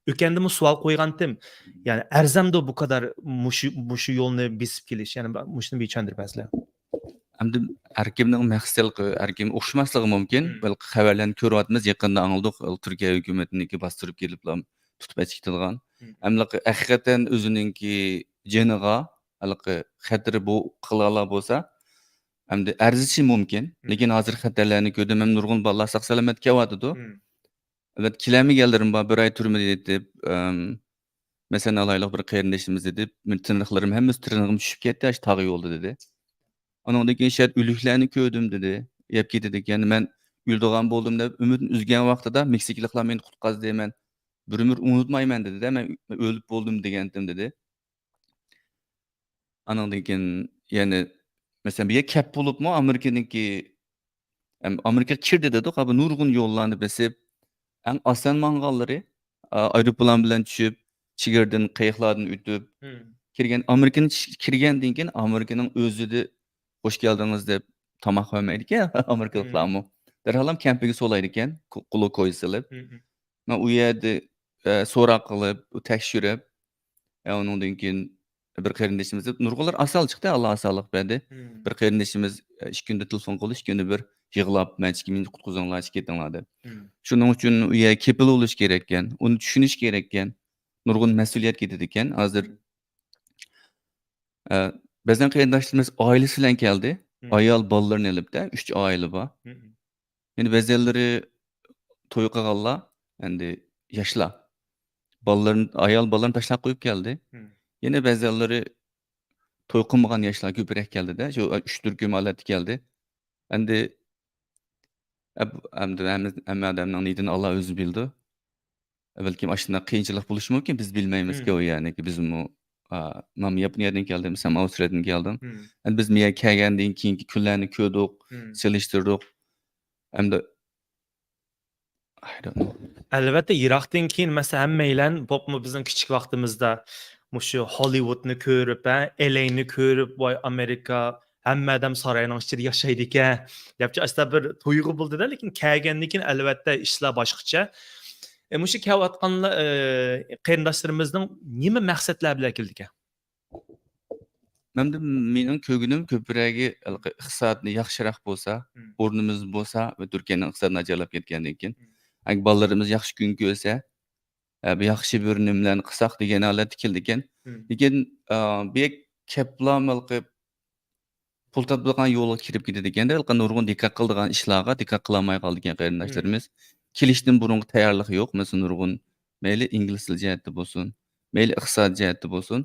ئۆكەندىمۇ سوئال قويغانتىم. يەنى ئەرزەمدۇ بۇ قەدەر مۇشۇ، مۇشۇ يولنى بېسىپ كېلىش؟ يەنى مۇشۇنى بىر چۈشەندۈرۈپ بەرسىلەر. ئەمدى ھەر كىمنىڭ مەقسىتى ھەر كىم ئوخشىماسلىقى مۇمكىن. بەلكى خەۋەرلەرنى كۆرۈۋاتىمىز، يېقىندا ئاڭلىدۇق، تۈركىيە ھۆكۈمىتىنىڭكى باستۇرۇپ كېلىپلا تۇتۇپ ئەچىكىدىغان. ئەمدى ھەقىقەتەن ئۆزىنىڭكى جېنىغا ھېلىقى خەتىرى بۇ قىلغانلار بولسا، ئەمدى ئەرزىشى مۇمكىن. لېكىن ھازىر خەتەرلەرنى كۆردۈم، ھەم نۇرغۇن بالىلار ساق-سالامەت كېلىۋاتىدۇ. ئەلۋەتتە، كېلەلمىگەنلىرىمۇ بار، بىر ئاي تۈرمىدە يېتىپ، ئەم، مەسىلەن ئالايلۇق، بىر قېرىندىشىمىز دېدى، مېنىڭ تىرناقلىرىم ھەممىسى تىرنىقىم چۈشۈپ كەتتى، ئاشۇ تاغ يولدا دېدى. ئانىڭدىن كېيىن شايەت ئۆلۈكلەرنى كۆردۈم دېدى. يەپ كېتىدىكەن، مەن ئۆلىدىغان بولدۇم دەپ ئۈمىدىنى ئۈزگەن ۋاقتىدا مېكسىكىلىقلار مېنى قۇتقازدى، مەن بىر ئۆمۈر ئۇنتۇمايمەن دېدى-دە، مەن ئۆلۈپ بولدۇم دېگەنتىم دېدى. ئانىڭدىن كېيىن يەنە مەسىلەن بىر يەرگە كەپ بولۇپمۇ ئامېرىكىنىڭكى ئەم، ئامېرىكىغا كىردى دېدۇق، بۇ نۇرغۇن يوللارنى بېسىپ، ئەڭ ئاسان ماڭغانلىرى، ئا، ئايروپىلان بىلەن چۈشۈپ، چېگرىدىن، قېيىقلاردىن ئۆتۈپ كىرگەن، ئامېرىكىنى چىش-، كىرگەندىن كېيىن ئامېرىكىنىڭ ئۆزىدە «خوش كەلدىڭىز» دەپ تاماق بەرمەيدىكەن ئامېرىكىلىقلارمۇ. دەرھالام كەمپىگە سولايدىكەن، كۇ-، قۇلۇ كويزا سېلىپ. مەن ئۇ يەردە، ئە، سوراق قىلىپ، تەكشۈرۈپ، ئە، ئۇنىڭدىن كېيىن بىر قېرىندىشىمىز، نۇرغۇنلار ئاسان چىقتى، ئاللا ئاسانلىق بەردى. بىر قېرىندىشىمىز، ئە، ئىككى كۈندە تېلېفون قىلدى، ئىككى كۈندە بىر يىغلاپ، «مەن چىقىمەن، قۇتقۇزۇڭلار، چىقىپ كېتىڭلار» دەپ. شۇنىڭ ئۈچۈن ئۇ يەرگە كېپىل بولۇش كېرەككەن، ئۇنى چۈشىنىش كېرەككەن. نۇرغۇن مەسئۇلىيەت كېتىدىكەن. ھازىر، ئە، بەزەن قېرىنداشلىرىمىز ئائىلىسى بىلەن كەلدى. ئايال بالىلىرىنى ئېلىپ-دە، ئۈچ ئائىلە بار. يەنە بەزەنلىرى توي قىلغانلار، ئەمدى ياشلار. بالىلىرىنى، ئايال بالىلىرىنى تاشلاپ قويۇپ كەلدى. يەنە بەزەنلىرى توي قىلمىغان ياشلار كۆپرەك كەلدى-دە، شۇ ئۈچ تۈركۈم ھالەتتە كەلدى. ئەمدى، ئەب-، ئەمدى ھەممە، ھەممە ئادەمنىڭ نىيىتىنى ئاللا ئۆزى بىلىدۇ. بەلكىم ئاشۇنداق قىيىنچىلىق بولۇشى مۇمكىن، بىز بىلمەيمىزكى ئۇ يەرنىكى. بىزمۇ، ئا، مەن ياپونىيەدىن كەلدىم، سەن ئاۋسترالىيەدىن كەلدىڭ. ئەمدى بىز بۇ يەرگە كەلگەندىن كېيىنكى كۈنلەرنى كۆردۇق، سېلىشتۇردۇق. ئەمدى I don't know. ئەلۋەتتە، يىراقتىن كېيىن، مەسىلەن، ھەممەيلەن، بولۇپمۇ بىزنىڭ كىچىك ۋاقتىمىزدا مۇشۇ ھوللىۋۇدنى كۆرۈپ، ھە، ئېلەينى كۆرۈپ، ۋاي، ئامېرىكا، ھەممە ئادەم ساراينىڭ ئىچىدە ياشايدىكەن، دەپ ئاشۇنداق بىر تۇيغۇ بولدى-دە، لېكىن كەلگەندىن كېيىن، ئەلۋەتتە، ئىشلار باشقىچە. ئە، مۇشۇ كەلىۋاتقانلار، ئە، قېرىنداشلىرىمىزنىڭ نېمە مەقسەتلەر بىلەن كېلىدىكەن؟ مەندە، مېنىڭ كۆرگىنىم كۆپرەك ھېلىقى ئىقتىسادنى ياخشىراق بولسا، ئورنىمىز بولسا ۋە تۈركىيەنىڭ ئىقتىسادى ناچارلاپ كەتكەندىن كېيىن، ئەگەر بالىلىرىمىز ياخشى كۈن كۆرسە، ئە، بىر ياخشى بىر نېمىلەرنى قىلساق دېگەن ھالەتتە كېلىدىكەن. لېكىن، ئا، بۇ يەر كەپلا ھېلىقى پۇل تاپىدىغان يولغا كىرىپ كېتىدىكەن-دە، ھېلىقى نۇرغۇن دىققەت قىلىدىغان ئىشلارغا دىققەت قىلالماي قالىدىكەن قېرىنداشلىرىمىز. كېلىشتىن بۇرۇنقى تەييارلىق يوق. مەسىلەن، نۇرغۇن مەيلى ئىنگلىز تىل جەھەتتە بولسۇن، مەيلى ئىقتىساد جەھەتتە بولسۇن.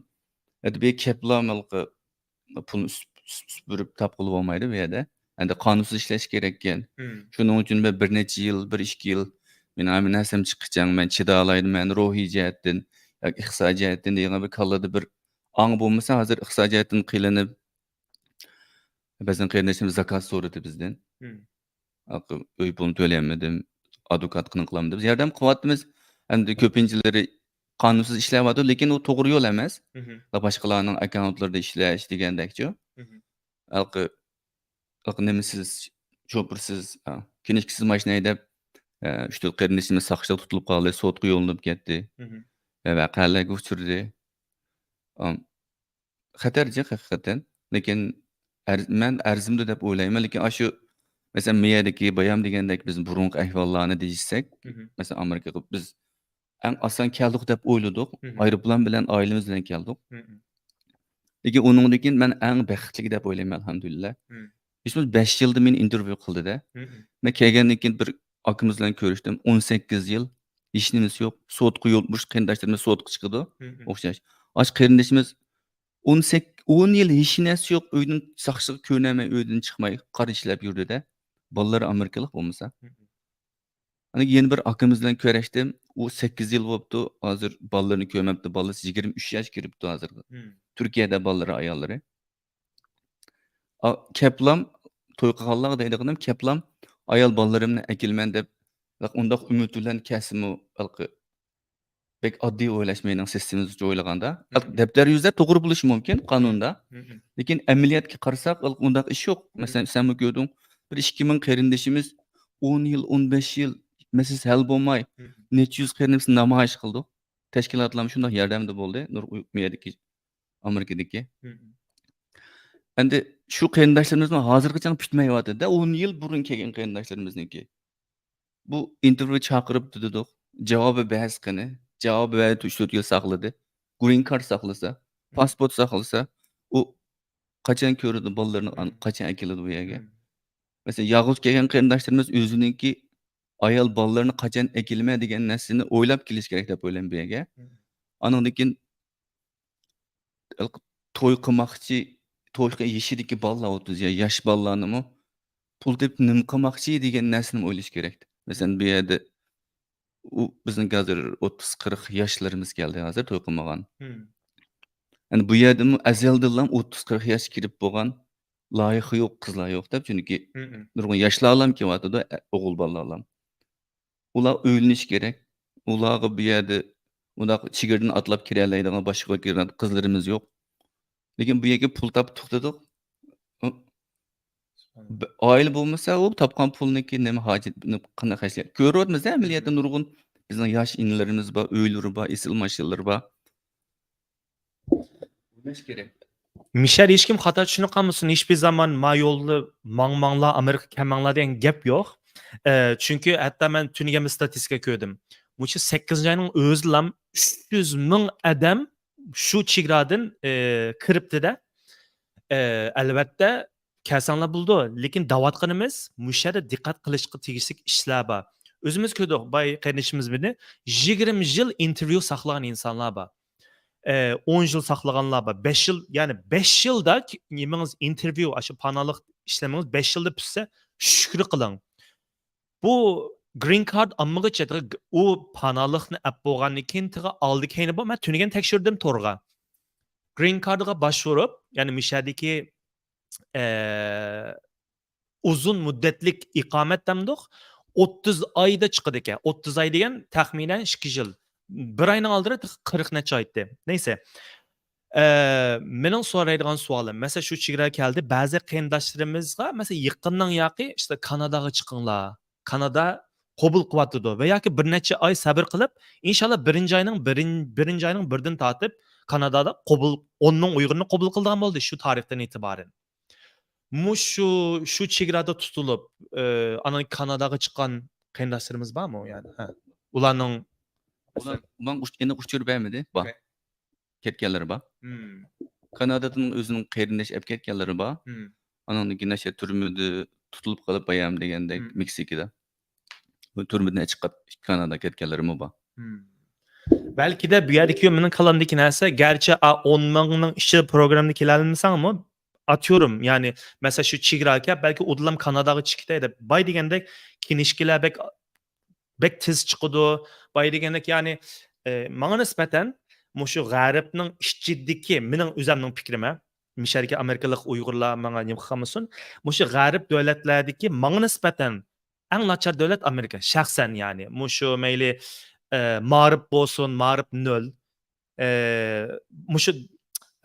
ئەدە بۇ يەر كەپلا ھېلىقى پۇلنى ئۈس-، ئۈس-، ئۈس بېرىپ تاپقىلى بولمايدۇ بۇ يەردە. ئەمدى قانۇنسىز ئىشلەش كېرەككەن. شۇنىڭ ئۈچۈن مەن بىر نەچچە يىل، بىر ئىككى يىل، مېنىڭ ھەممە نەرسەم چىققىچە مەن چىدالايدىمەن، روھىي جەھەتتىن ياكى ئىقتىسادىي جەھەتتىن دېگەن بىر كاللىدا بىر ئاڭ بولمىسا، ھازىر ئىقتىسادىي جەھەتتىن قىينىلىپ، بەزەن قېرىندىشىمىز زاكاز سورىدى بىزدىن. ئۆي پۇلىنى تۆلىيەلمىدىم، ئادۋوكات قىلىن قىلالمىدىم. بىز ياردەم قىلىۋاتىمىز. ئەمدى كۆپىنچىلىرى قانۇنسىز ئىشلەۋاتىدۇ، لېكىن ئۇ توغرا يول ئەمەس. باشقىلارنىڭ ئاككاونتلىرىدا ئىشلەش دېگەندەكچۇ. ھېلىقى، ھېلىقى نېمىسىز، شوپۇرسىز، ئا، كىنىشكىسىز ماشىنا ھەيدەپ، ئە، ئۈچ تۆت قېرىندىشىمىز ساقچىلار تۇتۇلۇپ قالدى، سوتقا يوللىنىپ كەتتى. ۋەقەلەرگە ئۇچرىدى. ئام، خەتەر جىق ھەقىقەتەن. لېكىن ئەر-، مەن ئەرزىمدۇ دەپ ئويلايمەن. لېكىن ئاشۇ، مەسىلەن، مىيەدىكى بايام دېگەندەك بىز بۇرۇنقى ئەھۋاللارنى دېيىشسەك، مەسىلەن، ئامېرىكىغا بىز ئەڭ ئاسان كەلدۇق دەپ ئويلىدۇق. ئايروپىلان بىلەن ئائىلىمىز بىلەن كەلدۇق. لېكىن ئۇنىڭدىن كېيىن مەن ئەڭ بەختلىك دەپ ئويلايمەن، ئەلھەمدۇلىللا. ھېچ بولمىسا بەش يىلدا مېنى ئىنتېرۋيۇ قىلدى-دە. مەن كەلگەندىن كېيىن بىر ئاكىمىز بىلەن كۆرۈشتۈم. ئون سەككىز يىل ھېچنېمىسى يوق. سوتقا يول، مۇشۇ قېرىنداشلىرىمىز سوتقا چىقىدۇ. ئوخشاش. ئاشۇ قېرىندىشىمىز ئون سەككىز، ئون يىل ھېچنەرسە يوق، ئۆيدىن ساقچىغا كۆرۈنەلمەي، ئۆيدىن چىقماي، قارا ئىشلەپ يۈردى-دە. بالىلىرى ئامېرىكىلىق بولمىسا. ئاندىن كېيىن يەنە بىر ئاكىمىز بىلەن كۆرۈشتۈم. ئۇ سەككىز يىل بوپتۇ. ھازىر بالىلىرىنى كۆرمەپتۇ. بالىسى يىگىرمە ئۈچ ياشقا كىرىپتۇ ھازىرغا. تۈركىيەدە بالىلىرى، ئاياللىرى. ئا، كەپلام، توي قىلغانلارغا دەيدىغىنىم، كەپلام ئايال بالىلىرىمنى ئەكېلىمەن دەپ، ئۇنداق ئۈمىد بىلەن كەلسىمۇ، ھېلىقى بەك ئاددىي ئويلاش مېنىڭ سىستېمىمىزچە ئويلىغاندا. دەپتەر يۈزىدە توغرا بولۇشى مۇمكىن قانۇندا. لېكىن ئەمەلىيەتكە قارىساق، ئۇنداق ئىش يوق. مەسىلەن، سەنمۇ كۆردۈڭ، بىر ئىككى مىڭ قېرىندىشىمىز ئون يىل، ئون بەش يىل مەسىلىسى ھەل بولماي، نەچچە يۈز قېرىندىشىمىز نامايىش قىلدۇق. تەشكىلاتلارمۇ شۇنداق ياردەمدە بولدى. نۇر-، ئۇ يەردىكى، ئامېرىكىدىكى. ئەمدى شۇ قېرىنداشلىرىمىزمۇ ھازىرغىچە پۈتمەيۋاتىدۇ-دە، ئون يىل بۇرۇن كەلگەن قېرىنداشلىرىمىزنىڭكى. بۇ ئىنتېرۋيۇ چاقىرىپتۇ دېدۇق. جاۋابى بەس قېنى؟ جاۋابى بەردى، ئۈچ تۆت يىل ساقلىدى. گرىن كارت ساقلىسا، پاسپورت ساقلىسا، ئۇ قاچان كۆرىدۇ بالىلىرىنى، قاچان ئەكېلىدۇ بۇ يەرگە؟ مەسىلەن، يالغۇز كەلگەن قېرىنداشلىرىمىز ئۆزىنىڭكى ئايال بالىلىرىنى قاچان ئەكېلىمەن دېگەن نەرسىنى ئويلاپ كېلىش كېرەك دەپ ئويلايمەن بۇ يەرگە. ئانىڭدىن كېيىن توي قىلماقچى، توي يېشىدىكى بالىلار، ئوتتۇز يا-، ياش بالىلارنىمۇ پۇل تېپىپ نېمە قىلماقچى دېگەن نەرسىنى ئويلىشى كېرەك. مەسىلەن، بۇ يەردە ئۇ بىزنىڭ ھازىر ئوتتۇز، قىرىق ياشلىرىمىز كەلدى، ھازىر توي قىلمىغان. يەنى بۇ يەردىمۇ ئەزەلدىنلا ئوتتۇز، قىرىق ياشقا كىرىپ بولغان لايىقى يوق قىزلار يوق دەپ، چۈنكى نۇرغۇن ياشلارلام كېلىۋاتىدۇ، ئە، ئوغۇل بالىلارلام. ئۇلار ئۆيلىنىشى كېرەك. ئۇلارغا بۇ يەردە ئۇنداق چېگرىدىن ئاتلاپ كىرەلەيدىغان باشقا كىرگەن قىزلىرىمىز يوق. لېكىن بۇ يەرگە پۇل تاپىپ توختىدۇق. ئۇ، سۇبھاناللا. بە-، ئائىلە بولمىسا، ئۇ تاپقان پۇلنىڭكى نېمە ھاجەت، نېمە، قانداق خەجلەت؟ كۆرۈۋاتىمىز-ھە، ئەمەلىيەتتە نۇرغۇن بىزنىڭ ياش ئىنىلىرىمىز بار، ئۆيلىرى بار، ئېسىل ماشىنىلىرى بار. ئويلاش كېرەك. مىشەل ھېچكىم خاتا چۈشىنىپ قالمىسۇن، ھېچبىر زامان ما يولدا ماڭماڭلار، ئامېرىكىغا كەلمەڭلار دېگەن گەپ يوق. ئە، چۈنكى ھەتتا مەن تۈنۈگۈن بىر ستاتىستىكا كۆردۈم. مۇشۇ سەككىزىنچى ئاينىڭ ئۆزىلام ئۈچ يۈز مىڭ ئادەم شۇ چېگرادىن، ئە، كىرىپتىدە. ئە، ئەلۋەتتە، كەلسەڭلار بولىدۇ. لېكىن دەۋاتقىنىمىز، مۇشۇ يەردە دىققەت قىلىشقا تېگىشلىك ئىشلار بار. ئۆزىمىز كۆردۇق، باي قېرىندىشىمىز بىرنى يىگىرمە يىل ئىنتېرۋيۇ ساقلىغان ئىنسانلار بار. ئە، ئون يىل ساقلىغانلار بار. بەش يىل، يەنى بەش يىلدا ك-، نېمىڭىز ئىنتېرۋيۇ، ئاشۇ پاناھلىق ئىشلىمىڭىز بەش يىلدا پۈتسە، شۈكرى قىلىڭ. بۇ گرىن كارت ئالمىغۇچە، ئۇ پاناھلىقنى ئەپ بولغاندىن كېيىن تېخى ئالدى كەينى بار. مەن تۈنۈگۈن تەكشۈردۈم تورغا. گرىن كارتىغا باشۋۇرۇپ، يەنى مۇشۇ يەردىكى، ئە، ئۇزۇن مۇددەتلىك ئىقامەت دەمدۇق، ئوتتۇز ئايدا چىقىدىكەن. ئوتتۇز ئاي دېگەن تەخمىنەن ئىككى يىل. بىر ئاينىڭ ئالدىدا تېخى قىرىق نەچچە ئاي ئىدى. نەيسە. ئە، مېنىڭ سورايدىغان سوئالىم، مەسىلەن، شۇ چېگرا كەلدى، بەزى قېرىنداشلىرىمىزغا، مەسىلەن، يېقىننىڭ ياقى، ئىشتە، كاناداغا چىقىڭلار، كانادا قوبۇل قىلىۋاتىدۇ ۋە ياكى بىر نەچچە ئاي سەۋر قىلىپ، ئىنشاللا بىرىنچى ئاينىڭ بىرىن-، بىرىنچى ئاينىڭ بىرىدىن تارتىپ كانادادا قوبۇل، ئون مىڭ ئۇيغۇرنى قوبۇل قىلىدىغان بولدى شۇ تارىختىن ئېتىبارەن. مۇشۇ، شۇ چېگرادا تۇتۇلۇپ، ئى، ئاندىن كاناداغا چىققان قېرىنداشلىرىمىز بارمۇ يەنى؟ ھە. ئۇلارنىڭ ئۇلار ماڭا ئۇچ-، ئېنىق ئۇچۇر بەرمىدى. بار. كەتكەنلىرى بار. كانادادىن ئۆزىنىڭ قېرىندىشى ئەپ كەتكەنلىرى بار. ئانىڭدىن كېيىن ئاشۇ تۈرمىدە تۇتۇلۇپ قېلىپ، بايام دېگەندەك مېكسىكىدا. بۇ تۈرمىدىن چىقىپ كاناداغا كەتكەنلىرىمۇ بار. بەلكىدە بۇ يەردىكى مېنىڭ كاللامدىكى نەرسە، گەرچە ئا، ئون مىڭنىڭ ئىچىدە پروگراممىدا كېلەلمىسەڭمۇ، ئاتيورۇم، يەنى، مەسىلەن، شۇ چېگرا ئەكەپ، بەلكى ئۇدۇللام كاناداغا چىقىپ كېتەي دەپ، باي دېگەندەك، كىنىشكىلەر بەك، بەك تېز چىقىدۇ. باي دېگەندەك، يەنى، ئە، ماڭا نىسبەتەن مۇشۇ غەربنىڭ ئىچىدىكى، مېنىڭ ئۆزەمنىڭ پىكرىم، ھە، مۇشەدىكى ئامېرىكىلىق ئۇيغۇرلار ماڭا نېمە قىلمىسۇن، مۇشۇ غەرب دۆلەتلەردىكى ماڭا نىسبەتەن ئەڭ ناچار دۆلەت ئامېرىكا، شەخسەن، يەنى. مۇشۇ مەيلى، ئە، مائارىپ بولسۇن، مائارىپ نۆل. ئە، مۇشۇ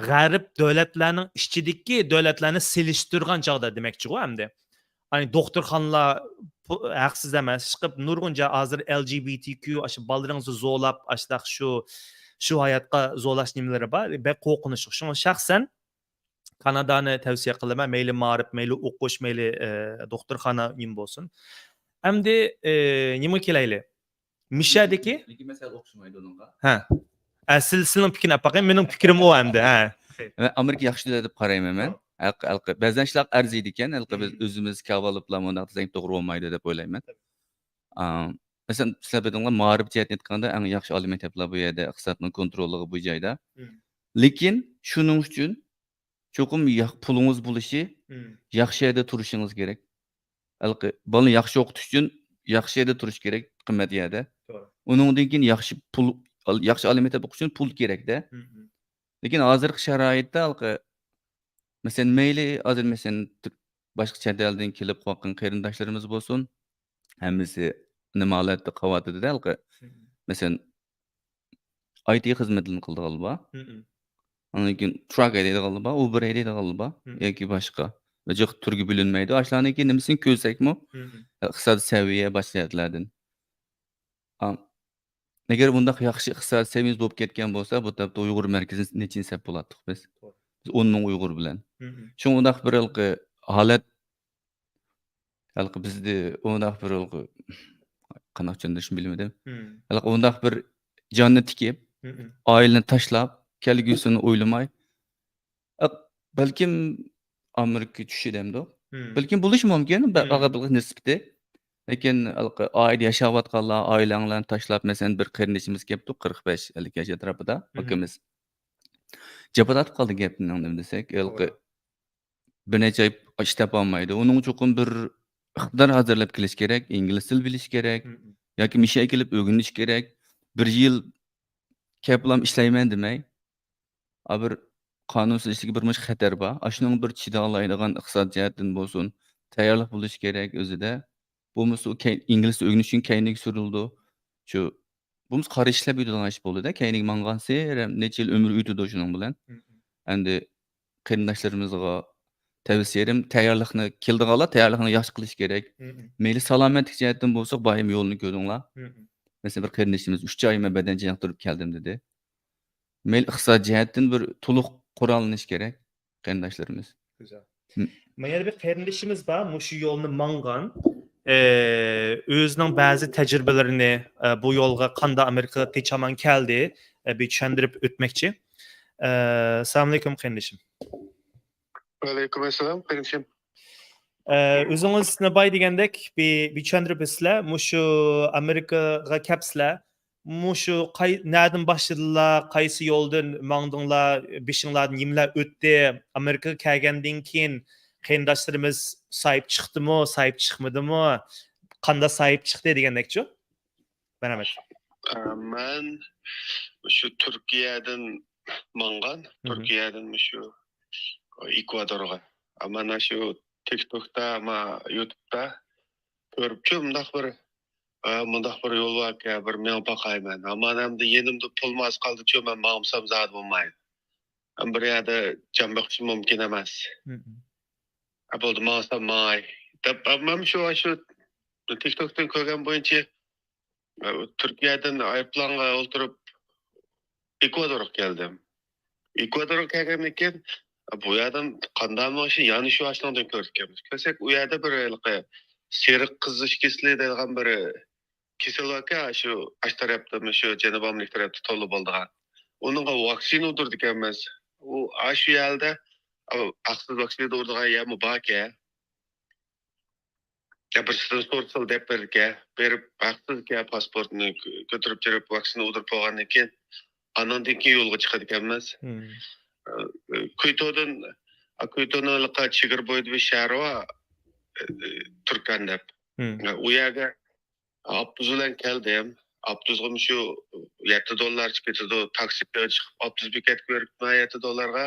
غەرب دۆلەتلەرنىڭ ئىچىدىكى دۆلەتلەرنى سېلىشتۇرغان چاغدا دېمەكچىغۇ ئەمدى. يەنى دوختۇرخانىلار پۇ-، ھەقسىز ئەمەس، چىقىپ نۇرغۇنچە ھازىر ئەل جى بى تى كيۇ، ئاشۇ بالىلىرىڭىزنى زورلاپ، ئاشۇنداق شۇ، شۇ ھاياتقا زورلاش نېمىلىرى بار، بەك قورقۇنچلۇق. شۇڭا شەخسەن كانادانى تەۋسىيە قىلىمەن، مەيلى مائارىپ، مەيلى ئوقۇش، مەيلى، ئە، دوختۇرخانا نېمە بولسۇن. ئەمدى، ئە، نېمىگە كېلەيلى؟ مىشەدىكى لېكىن مەسىلە ئوخشىمايدۇ ئۇنىڭغا. ھە. ئە، سىز، سىزنىڭ پىكرىنى ئاپارغىن، مېنىڭ پىكرىم ئۇ ئەمدى، ھە. مەن ئامېرىكا ياخشى دۆلەت دەپ قارايمەن مەن. ھەق-، ھەق-، بەزەن ئىشلار ئەرزىيدىكەن، ھېلىقى بىز ئۆزىمىز كاۋالىپلا مۇنداق دېسەك توغرا بولمايدۇ دەپ ئويلايمەن. ئا، مەسىلەن، سىلەر بىلىدىڭلار، مائارىپ جەھەتتىن ئېيتقاندا ئەڭ ياخشى ئالىي مەكتەپلەر بۇ يەردە، ئىقتىسادنىڭ كونتروللۇقى بۇ جايدا. لېكىن شۇنىڭ ئۈچۈن چوقۇم ياق-، پۇلىڭىز بولۇشى، ياخشى يەردە تۇرۇشىڭىز كېرەك. ھېلىقى بالىنى ياخشى ئوقۇتۇش ئۈچۈن ياخشى يەردە تۇرۇش كېرەك، قىممەت يەردە. ئۇنىڭدىن كېيىن ياخشى پۇل، ياخشى ئالىي مەكتەپ ئوقۇش ئۈچۈن پۇل كېرەكتە. لېكىن ھازىرقى شارائىتتا ھېلىقى، مەسىلەن، مەيلى ھازىر، مەسىلەن، تۈر-، باشقا چەت ئەلدىن كېلىپ قالغان قېرىنداشلىرىمىز بولسۇن، ھەممىسى نېمە ھالەتتە قېلىۋاتىدۇ-دە ھېلىقى. مەسىلەن، ئاي تى خىزمىتىنى قىلىدىغانلار بار. ئاندىن كېيىن تراك ھەيدەيدىغانلار بار، ئۇبېر ھەيدەيدىغانلار بار ياكى باشقا. جىق تۈرگە بۆلۈنمەيدۇ. ئاشۇلارنىڭكى نېمىسىنى كۆرسەكمۇ، ئىقتىسادىي سەۋىيە باشقا جەھەتلەردىن. ئا، ئەگەر بۇنداق ياخشى ئىقتىسادىي سەۋىيىمىز بولۇپ كەتكەن بولسا، بۇ تاپتا ئۇيغۇر مەركىزىنى نېچىنچى سەپ بولاتتۇق بىز؟ بىز ئون مىڭ ئۇيغۇر بىلەن. شۇڭا ئۇنداق بىر ھېلىقى ھالەت ھېلىقى بىزدە ئۇنداق بىر ھېلىقى، قانداق چۈشەندۈرۈشنى بىلمىدىم. ھېلىقى ئۇنداق بىر جاننى تىكىپ، ئائىلىنى تاشلاپ، كەلگۈسىنى ئويلىماي، ئە، بەلكىم ئامېرىكا چۈشى دەمدۇ؟ بەلكىم بولۇشى مۇمكىن، بە-، ئاغا بىلغا نىسبىتى. لېكىن ھېلىقى ئائىلىدە ياشاۋاتقانلار، ئائىلەڭلارنى تاشلاپ، مەسىلەن، بىر قېرىندىشىمىز كەپتۇ، قىرىق بەش، ئەللىك ياش ئەتراپىدا، ئاكىمىز. جاپا تارتىپ قالدى گەپنىڭ نېمە دېسەك، ھېلىقى بىر نەچچە ئاي ئىش تاپالمايدۇ. ئۇنىڭغا چوقۇم بىر ئىقتىدار ھازىرلاپ كېلىش كېرەك، ئىنگلىز تىلى بىلىش كېرەك، ياكى مىشەگە كېلىپ ئۆگىنىش كېرەك. بىر يىل كەپلام ئىشلەيمەن دېمەي، ئا، بىر قانۇنسىز ئىشلىكى بىر مۇنچە خەتەر بار. ئاشۇنىڭغا بىر چىدالايدىغان ئىقتىساد جەھەتتىن بولسۇن، تەييارلىق بولۇش كېرەك ئۆزىدە. بولمىسا ئۇ كەي-، ئىنگلىز تىلى ئۆگىنىش ئۈچۈن كەينىگە سۈرۈلىدۇ. شۇ، بولمىسا قارا ئىشلەپ يۈرىدىغان ئىش بولىدۇ-دە، كەينىگە ماڭغانسېرى نەچچە يىل ئۆمرى ئۆتىدۇ شۇنىڭ بىلەن. ئەمدى قېرىنداشلىرىمىزغا تەۋسىيەم، تەييارلىقنى، كېلىدىغانلار تەييارلىقنى ياخشى قىلىش كېرەك. مەيلى سالامەتلىك جەھەتتىن بولسا، بايام يولنى كۆردۈڭلار. مەسىلەن، بىر قېرىندىشىمىز، «ئۈچ ئاي مەن بەدەن چېنىقتۇرۇپ كەلدىم» دېدى. مەيلى ئىقتىساد جەھەتتىن بىر تولۇق قوراللىنىش كېرەك قېرىنداشلىرىمىز. گۈزەل. مانا يەنە بىر قېرىندىشىمىز بار، مۇشۇ يولنى ماڭغان. ئى، ئۆزىنىڭ بەزى تەجرىبىلىرىنى، ئى، بۇ يولغا قانداق ئامېرىكىغا تېچامان كەلدى، ئى، بىر چۈشەندۈرۈپ ئۆتمەكچى. ئى، ئەسسالامۇئەلەيكۇم قېرىندىشىم. ۋەئەلەيكۇم ئەسسالام قېرىندىشىم. ئى، ئۆزىڭىزنى باي دېگەندەك بىر، بىر چۈشەندۈرۈپ ئۆتسىلە، مۇشۇ ئامېرىكىغا كەپسىلە، مۇشۇ قاي-، نەدىن باشلىدىلا، قايسى يولدىن ماڭدىڭلار، بېشىڭلاردىن نېمىلەر ئۆتتى؟ ئامېرىكىغا كەلگەندىن كېيىن قېرىنداشلىرىمىز ساھىب چىقتىمۇ، ساھىب چىقمىدىمۇ؟ قانداق ساھىب چىقتى دېگەندەكچۇ؟ مەرھەمەت. ئە، مەن شۇ تۈركىيەدىن ماڭغان، تۈركىيەدىن مۇشۇ ئېكۋادورغا. مانا شۇ تىكتوكتا، ما، يۇتۇبتا كۆرۈپچۇ، مۇنداق بىر، ئە، مۇنداق بىر يول باركەن، بىر مېڭىپ باقايمەن. ئەمما ئەمدى يېنىمدا پۇلمۇ ئاز قالدىچۇ، مەن ماڭمىسام زادى بولمايدۇ. ھەم بىر يەردە جان بېقىشىم مۇمكىن ئەمەس. ئە، بولدى، ماڭسام ماڭاي دەپ، مەن شۇ، شۇ تىكتوكتىن كۆرگەن بويىچە، ئە، تۈركىيەدىن ئايروپىلانغا ئولتۇرۇپ ئېكۋادورغا كەلدىم. ئېكۋادورغا كەلگەندىن كېيىن، بۇ يەردىن قانداق مېڭىشنى يەنە شۇ ئاشۇنىڭدىن كۆرۈپتىكەنمىز. كۆرسەك، ئۇ يەردە بىر ھېلىقى سېرىق قىزىش كېسىلى دەيدىغان بىر كېسەل باركەن، شۇ ئاشۇ تەرەپتە، شۇ جەنۇبىي ئامېرىكا تەرەپتە تولا بولىدىغان. ئۇنىڭغا ۋاكسىنا ئۇردۇرىدىكەنمىز. ئۇ، ئاشۇ يەردە، ئا، ھەقسىز ۋاكسىنا ئۇرىدىغان يەرمۇ باركەن. يا بىرسىدىن سورىسىلا دەپ بېرىدىكەن. بېرىپ، ھەقسىزكەن، پاسپورتنى كۆ-، كۆتۈرۈپ چىرىپ، ۋاكسىنا ئۇدۇرۇپ بولغاندىن كېيىن، ئانىڭدىن كېيىن يولغا چىقىدىكەنمىز. ئى، كۇيتودىن، ئا، كۇيتونىڭ ھېلىقى چېگرا بويىدا بىر شەھىرى بار، ئى، تۈركەن دەپ. ئا، ئۇ يەرگە ئاپتوبۇس بىلەن كەلدىم. ئاپتوبۇسقا شۇ يەتتە دوللارچە كېتىدۇ. تاكسىغا چىقىپ، ئاپتوبۇس بېكەتكە بېرىپتىمەن يەتتە دوللارغا.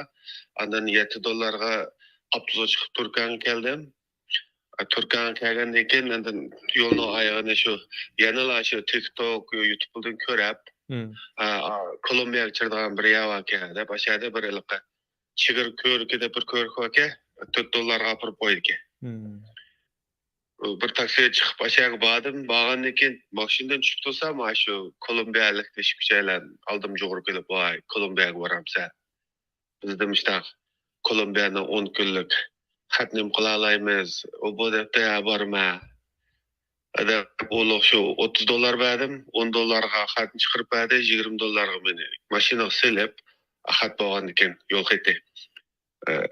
ئاندىن يەتتە دوللارغا ئاپتوبۇسقا چىقىپ تۈركەنگە كەلدىم. تۈركىيەگە كەلگەندىن كېيىن، ئاندىن يولنىڭ ئايىغىنى شۇ، يەنىلا شۇ تىك توك، يۇتۇبتىن كۆرۈپ، ئا، ئا، كولومبىيەگە چىقىدىغان بىر يەر باركەن دەپ، ئاشۇ يەردە بىر ھېلىقى چېگرا كۆۋرۈكى دەپ بىر كۆۋرۈك باركەن، تۆت دوللارغا ئاپىرىپ قويىدىكەن. بىر تاكسىغا چىقىپ ئاشۇ يەرگە باردىم. بارغاندىن كېيىن ماشىنىدىن چۈشۈپ تۇرسام، ئاشۇ كولومبىيەلىك ئىشىكچىلەر ئالدىمغا يۈگۈرۈپ كېلىپ، ۋاي، كولومبىيەگە بارامسەن؟ بىزدە مۇشۇنداق كولومبىيەنىڭ ئون كۈنلۈك خەتنى قىلالايمىز. ئۇ بۇ دەپتۇ، ھە، بارىمەن دەپ، ئۇلۇغ شۇ ئوتتۇز دوللار بەردىم. ئون دوللارغا خەتنى چىقىرىپ بەردى، يىگىرمە دوللارغا مېنى ماشىنىغا سېلىپ، خەت بولغاندىكىن يول خېتى. ئى،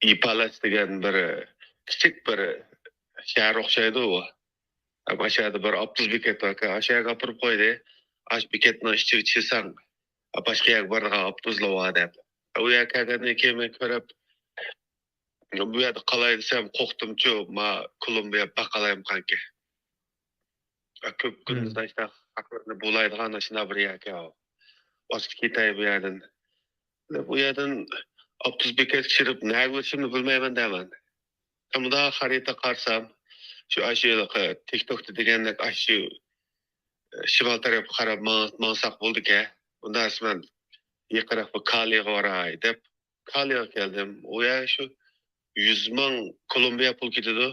ئىپالاس دېگەن بىر كىچىك بىر شەھەر ئوخشايدۇ ئۇ. ئاشۇ يەردە بىر ئاپتوبۇس بېكەت باركەن، ئاشۇ يەرگە ئاپىرىپ قويدى. ئاشۇ بېكەتنىڭ ئىچىگە چىقساڭ، باشقا يەرگە بارىدىغان ئاپتوبۇسلار بار دەپ. ئۇ يەرگە كەلگەندىن كېيىن مەن كۆرۈپ، بۇ يەردە قالاي دېسەم، قورقتۇمچۇ، ما كولومبىيە باقالايمىقانكى. كۆپ كۈندە ئاشۇنداق خەقلەرنى بۇلايدىغان ئاشۇنداق بىر يەركەن ئۇ. ۋاقىت كېتەي بۇ يەردىن. بۇ يەردىن ئاپتوبۇس بېكەتكە چىقىپ، نەگە بېرىشىمنى بىلمەيمەن دەيمەن. مۇنداق خەرىتە قارىسام، شۇ، ئاشۇ ھېلىقى تىك توكتا دېگەندەك، ئاشۇ شىمال تەرەپكە قاراپ ماڭ-، ماڭساق بولىدىكەن. ئۇنداق دېسە مەن يېقىنراق بىر كالىغا باراي دەپ، كالىغا كەلدىم. ئۇ يەر شۇ يۈز مىڭ كولومبىيە پۇل كېتىدۇ.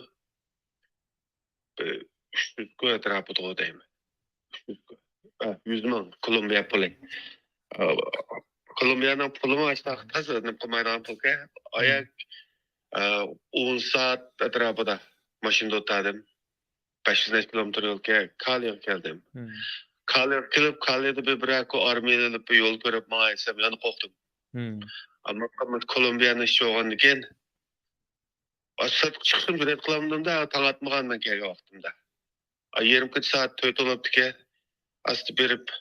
ئۈچ يۈز كو ئەتراپىدىغۇ دەيمەن. ئۈچ يۈز كو. ئە، يۈز مىڭ كولومبىيە پۇلى. ئە، كولومبىيەنىڭ پۇلىمۇ ئاشۇنداق تازا نېمە قىلمايدىغان پۇلكەن. ئاياق، ئە، ئون سائەت ئەتراپىدا ماشىنىدا ئولتۇردۇم. بەش يۈز نەچچە كىلومېتىر يولكەن، كالىغا كەلدىم. كالىغا كېلىپ، كالىدا بىر، بىرەر كو ئارمىيە ئېلىپ بىر يول كۆرۈپ ماڭاي دېسەم، يەنە قورقتۇم. ئەمما كولومبىيەنىڭ ئىچى بولغاندىكىن، سىرتقا چىقىشنى جۈرئەت قىلالمىدىم-دە، تاڭ ئاتمىغان مەن كەلگەن ۋاقتىمدا. يېرىم كېچە سائەت تۆت بولۇپتىكەن. ئاستا بېرىپ،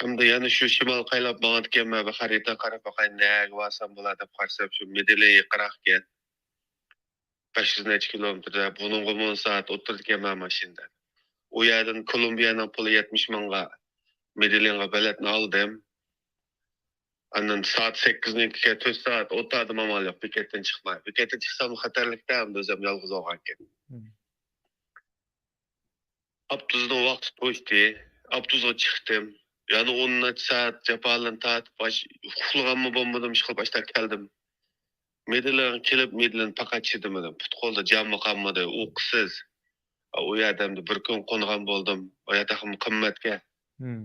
ئەمدى يەنە شۇ شىمالغا قايلاپ ماڭىدىكەنمەن، بىر خەرىتىگە قاراپ باقاي، نەگە بارسام بولا دەپ قارىسام، شۇ مېدېللىن يېقىنراقكەن. بەش يۈز نەچچە كىلومېتىردە، بۇنىڭغىمۇ ئون سائەت ئولتۇرىدىكەنمەن ماشىنىدا. ئۇ يەردىن كولومبىيەنىڭ پۇلى يەتمىش مىڭغا مېدېللىنغا بېلەتنى ئالدىم. ئاندىن سائەت سەككىزنىڭكىگە تۆت سائەت ئولتۇردۇم، ئامال يوق، بېكەتتىن چىقماي. بېكەتتىن چىقساممۇ خەتەرلىكتە، ئەمدى ئۆزۈم يالغۇز بولغانكەن. مم. ئاپتوبۇسنىڭ ۋاقتى توشتى. ئاپتوبۇسقا چىقتىم. يەنە ئون نەچچە سائەت جاپالىرىنى تارتىپ، ئاش-، ئۇخلىغانمۇ بولمىدىم، ئىشقىلىپ ئاشتا كەلدىم. مېدېللىنغا كېلىپ، مېدېللىندا پەقەت چىدىمىدىم. پۇت-قولدا جانمۇ قالمىدى، ئۇيقۇسىز. ئۇ يەردە ئەمدى بىر كۈن قونغان بولدۇم. ئۇ ياتاقمۇ قىممەتكەن. مم.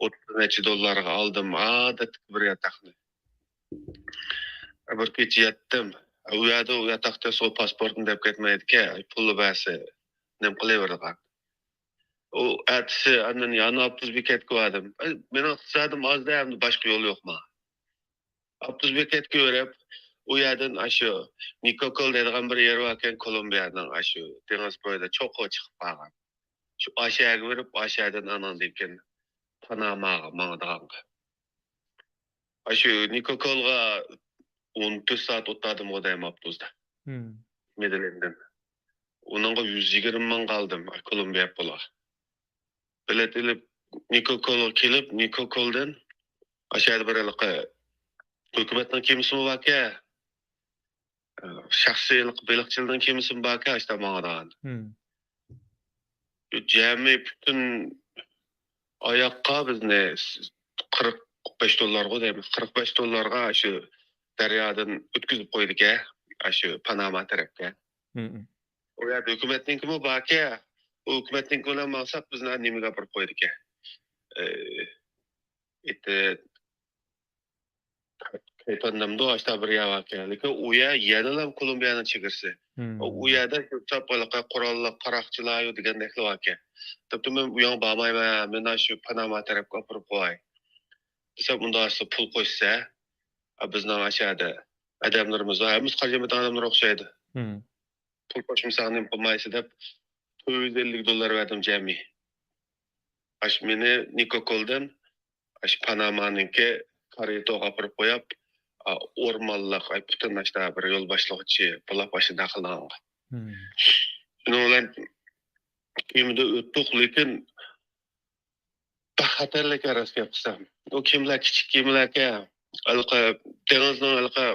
ئوتتۇز نەچچە دوللارغا ئالدىم، ئادەتتىكى بىر ياتاقنى. بىر كېچە ياتتىم. ئۇ يەردە ئۇ ياتاقتا سول پاسپورتنى دەپ كەتمەيدىكەن، پۇلنى بەرسە نېمە قىلىۋېرىدىغان. ئۇ ئەتىسى ئاندىن يەنە ئاپتوبۇس بېكەتكە باردىم. ئەي، مېنىڭ ئىقتىسادىم ئاز-دە، ئەمدى باشقا يول يوق ماڭا. ئاپتوبۇس بېكەتكە بېرىپ، ئۇ يەردىن ئاشۇ نىكوكول دەيدىغان بىر يېرى باركەن، كولومبىيەنىڭ ئاشۇ دېڭىز بويىدا چوققا چىقىپ قالغان. شۇ ئاشۇ يەرگە بېرىپ، ئاشۇ يەردىن ئانىڭدىن كېيىن پاناماغا ماڭىدىغانغا. ئاشۇ نىكوكولغا ئون تۆت سائەت ئولتۇردۇمغۇ دەيمەن ئاپتوبۇستا. مم. مېدېللىندىن. ئۇنىڭغا يۈز يىگىرمە مىڭ قالدىم، كولومبىيە پۇلىغا. بېلەت ئېلىپ، نىكوكولغا كېلىپ، نىكوكولدىن ئاشۇ يەردە بىر ھېلىقى ھۆكۈمەتنىڭ كېمىسىمۇ باركەن. شەخسىي ھېلىقى بېلىقچىلىرىنىڭ كېمىسىمۇ باركەن، ئاشتا ماڭىدىغان. مم. جەمئىي پۈتۈن ئاياققا بىزنى قىرىق بەش دوللارغۇ دەيمىز، قىرىق بەش دوللارغا شۇ دەريادىن ئۆتكۈزۈپ قويىدىكەن، شۇ پاناما تەرەپكە. مم. ئۇ يەردە ھۆكۈمەتنىڭكىمۇ باركەن، ئۇ ھۆكۈمەتنىڭكى بىلەن ماڭساق، بىزنى نېمىگە ئاپىرىپ قويىدىكەن؟ ئېيتى، كەيتان دەمدۇ، ئاشتا بىر يەر باركەن. لېكىن ئۇ يەر يەنىلا كولومبىيەنىڭ چېگرىسى. مم. ئۇ يەردە كۆپ قۇراللىق قاراقچىلار دېگەندەكلا باركەن. دەپتۇ، مەن ئۇ ياڭغا بارمايمەن، مېنى شۇ پاناما تەرەپكە ئاپىرىپ قوي دېسەم، ئۇنداق دېسە پۇل قوشسا، بىزنىڭ ئاشۇ يەردە ئادەملىرىمىز بار، ھەممىسى قارشى ئادەملەر ئوخشايدۇ. مم. پۇل قوشمىساڭ نېمە قىلمايسىز دەپ، تۆت يۈز ئەللىك دوللار بەردىم جەمئىي. ئاشۇ مېنى نىكوكولدىن ئاشۇ پانامانىڭكى كارېتوغا ئاپىرىپ قويۇپ، ئا، ئورمانلىق، ئاي، پۈتۈن ئاشتا بىر يول باشلىغۇچى بولاپ ئاشۇنداق قىلغانغا. مم. شۇنىڭ بىلەن كېمىدە ئۆتتۇق، لېكىن بەك خەتەرلىك، راست گەپ قىلسام. ئۇ كېمىلەر كىچىك كېمىلەركەن. ھېلىقى دېڭىزنىڭ ھېلىقى،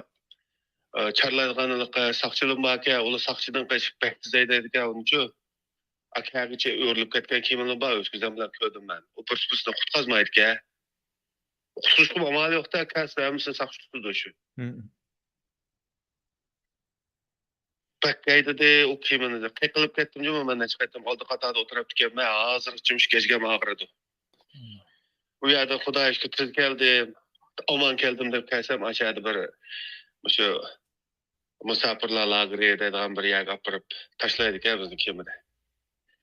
ئە، چارلايدىغان ھېلىقى ساقچىلىرىمۇ باركەن. ئۇلار ساقچىدىن قېچىپ بەك تېز ھەيدەيدىكەن ئۇنچۇ. ئاكاغىچە ئۆرۈلۈپ كەتكەن كېمىلىرىمۇ بار، ئۆز كۆزۈم بىلەن كۆردۈم مەن. ئۇ بىرسى بىرسىنى قۇتقازمايدىكەن. قۇتقۇزۇشقا ئامالى يوق-تە، كەلسە ھەممىسىنى ساقچى تۇتىدۇ شۇ. مم. بەك ھەيدىدى، ئۇ كېمىنى قېقىلىپ كەتتىم جۇمۇ، مەن نەچچە قېتىم ئالدى قاتاردا ئولتۇرۇپتىكەنمەن، ھازىرغىچە مۇشۇ گەجگەم ئاغرىدۇ. مم. ئۇ يەردە خۇدايىشكە تېز كەلدىم، ئامان كەلدىم دەپ كەلسەم، ئاشۇ يەردە بىر مۇشۇ مۇساپىرلار لاگېرى دەيدىغان بىر يەرگە ئاپىرىپ تاشلايدىكەن بىزنى كېمىدە.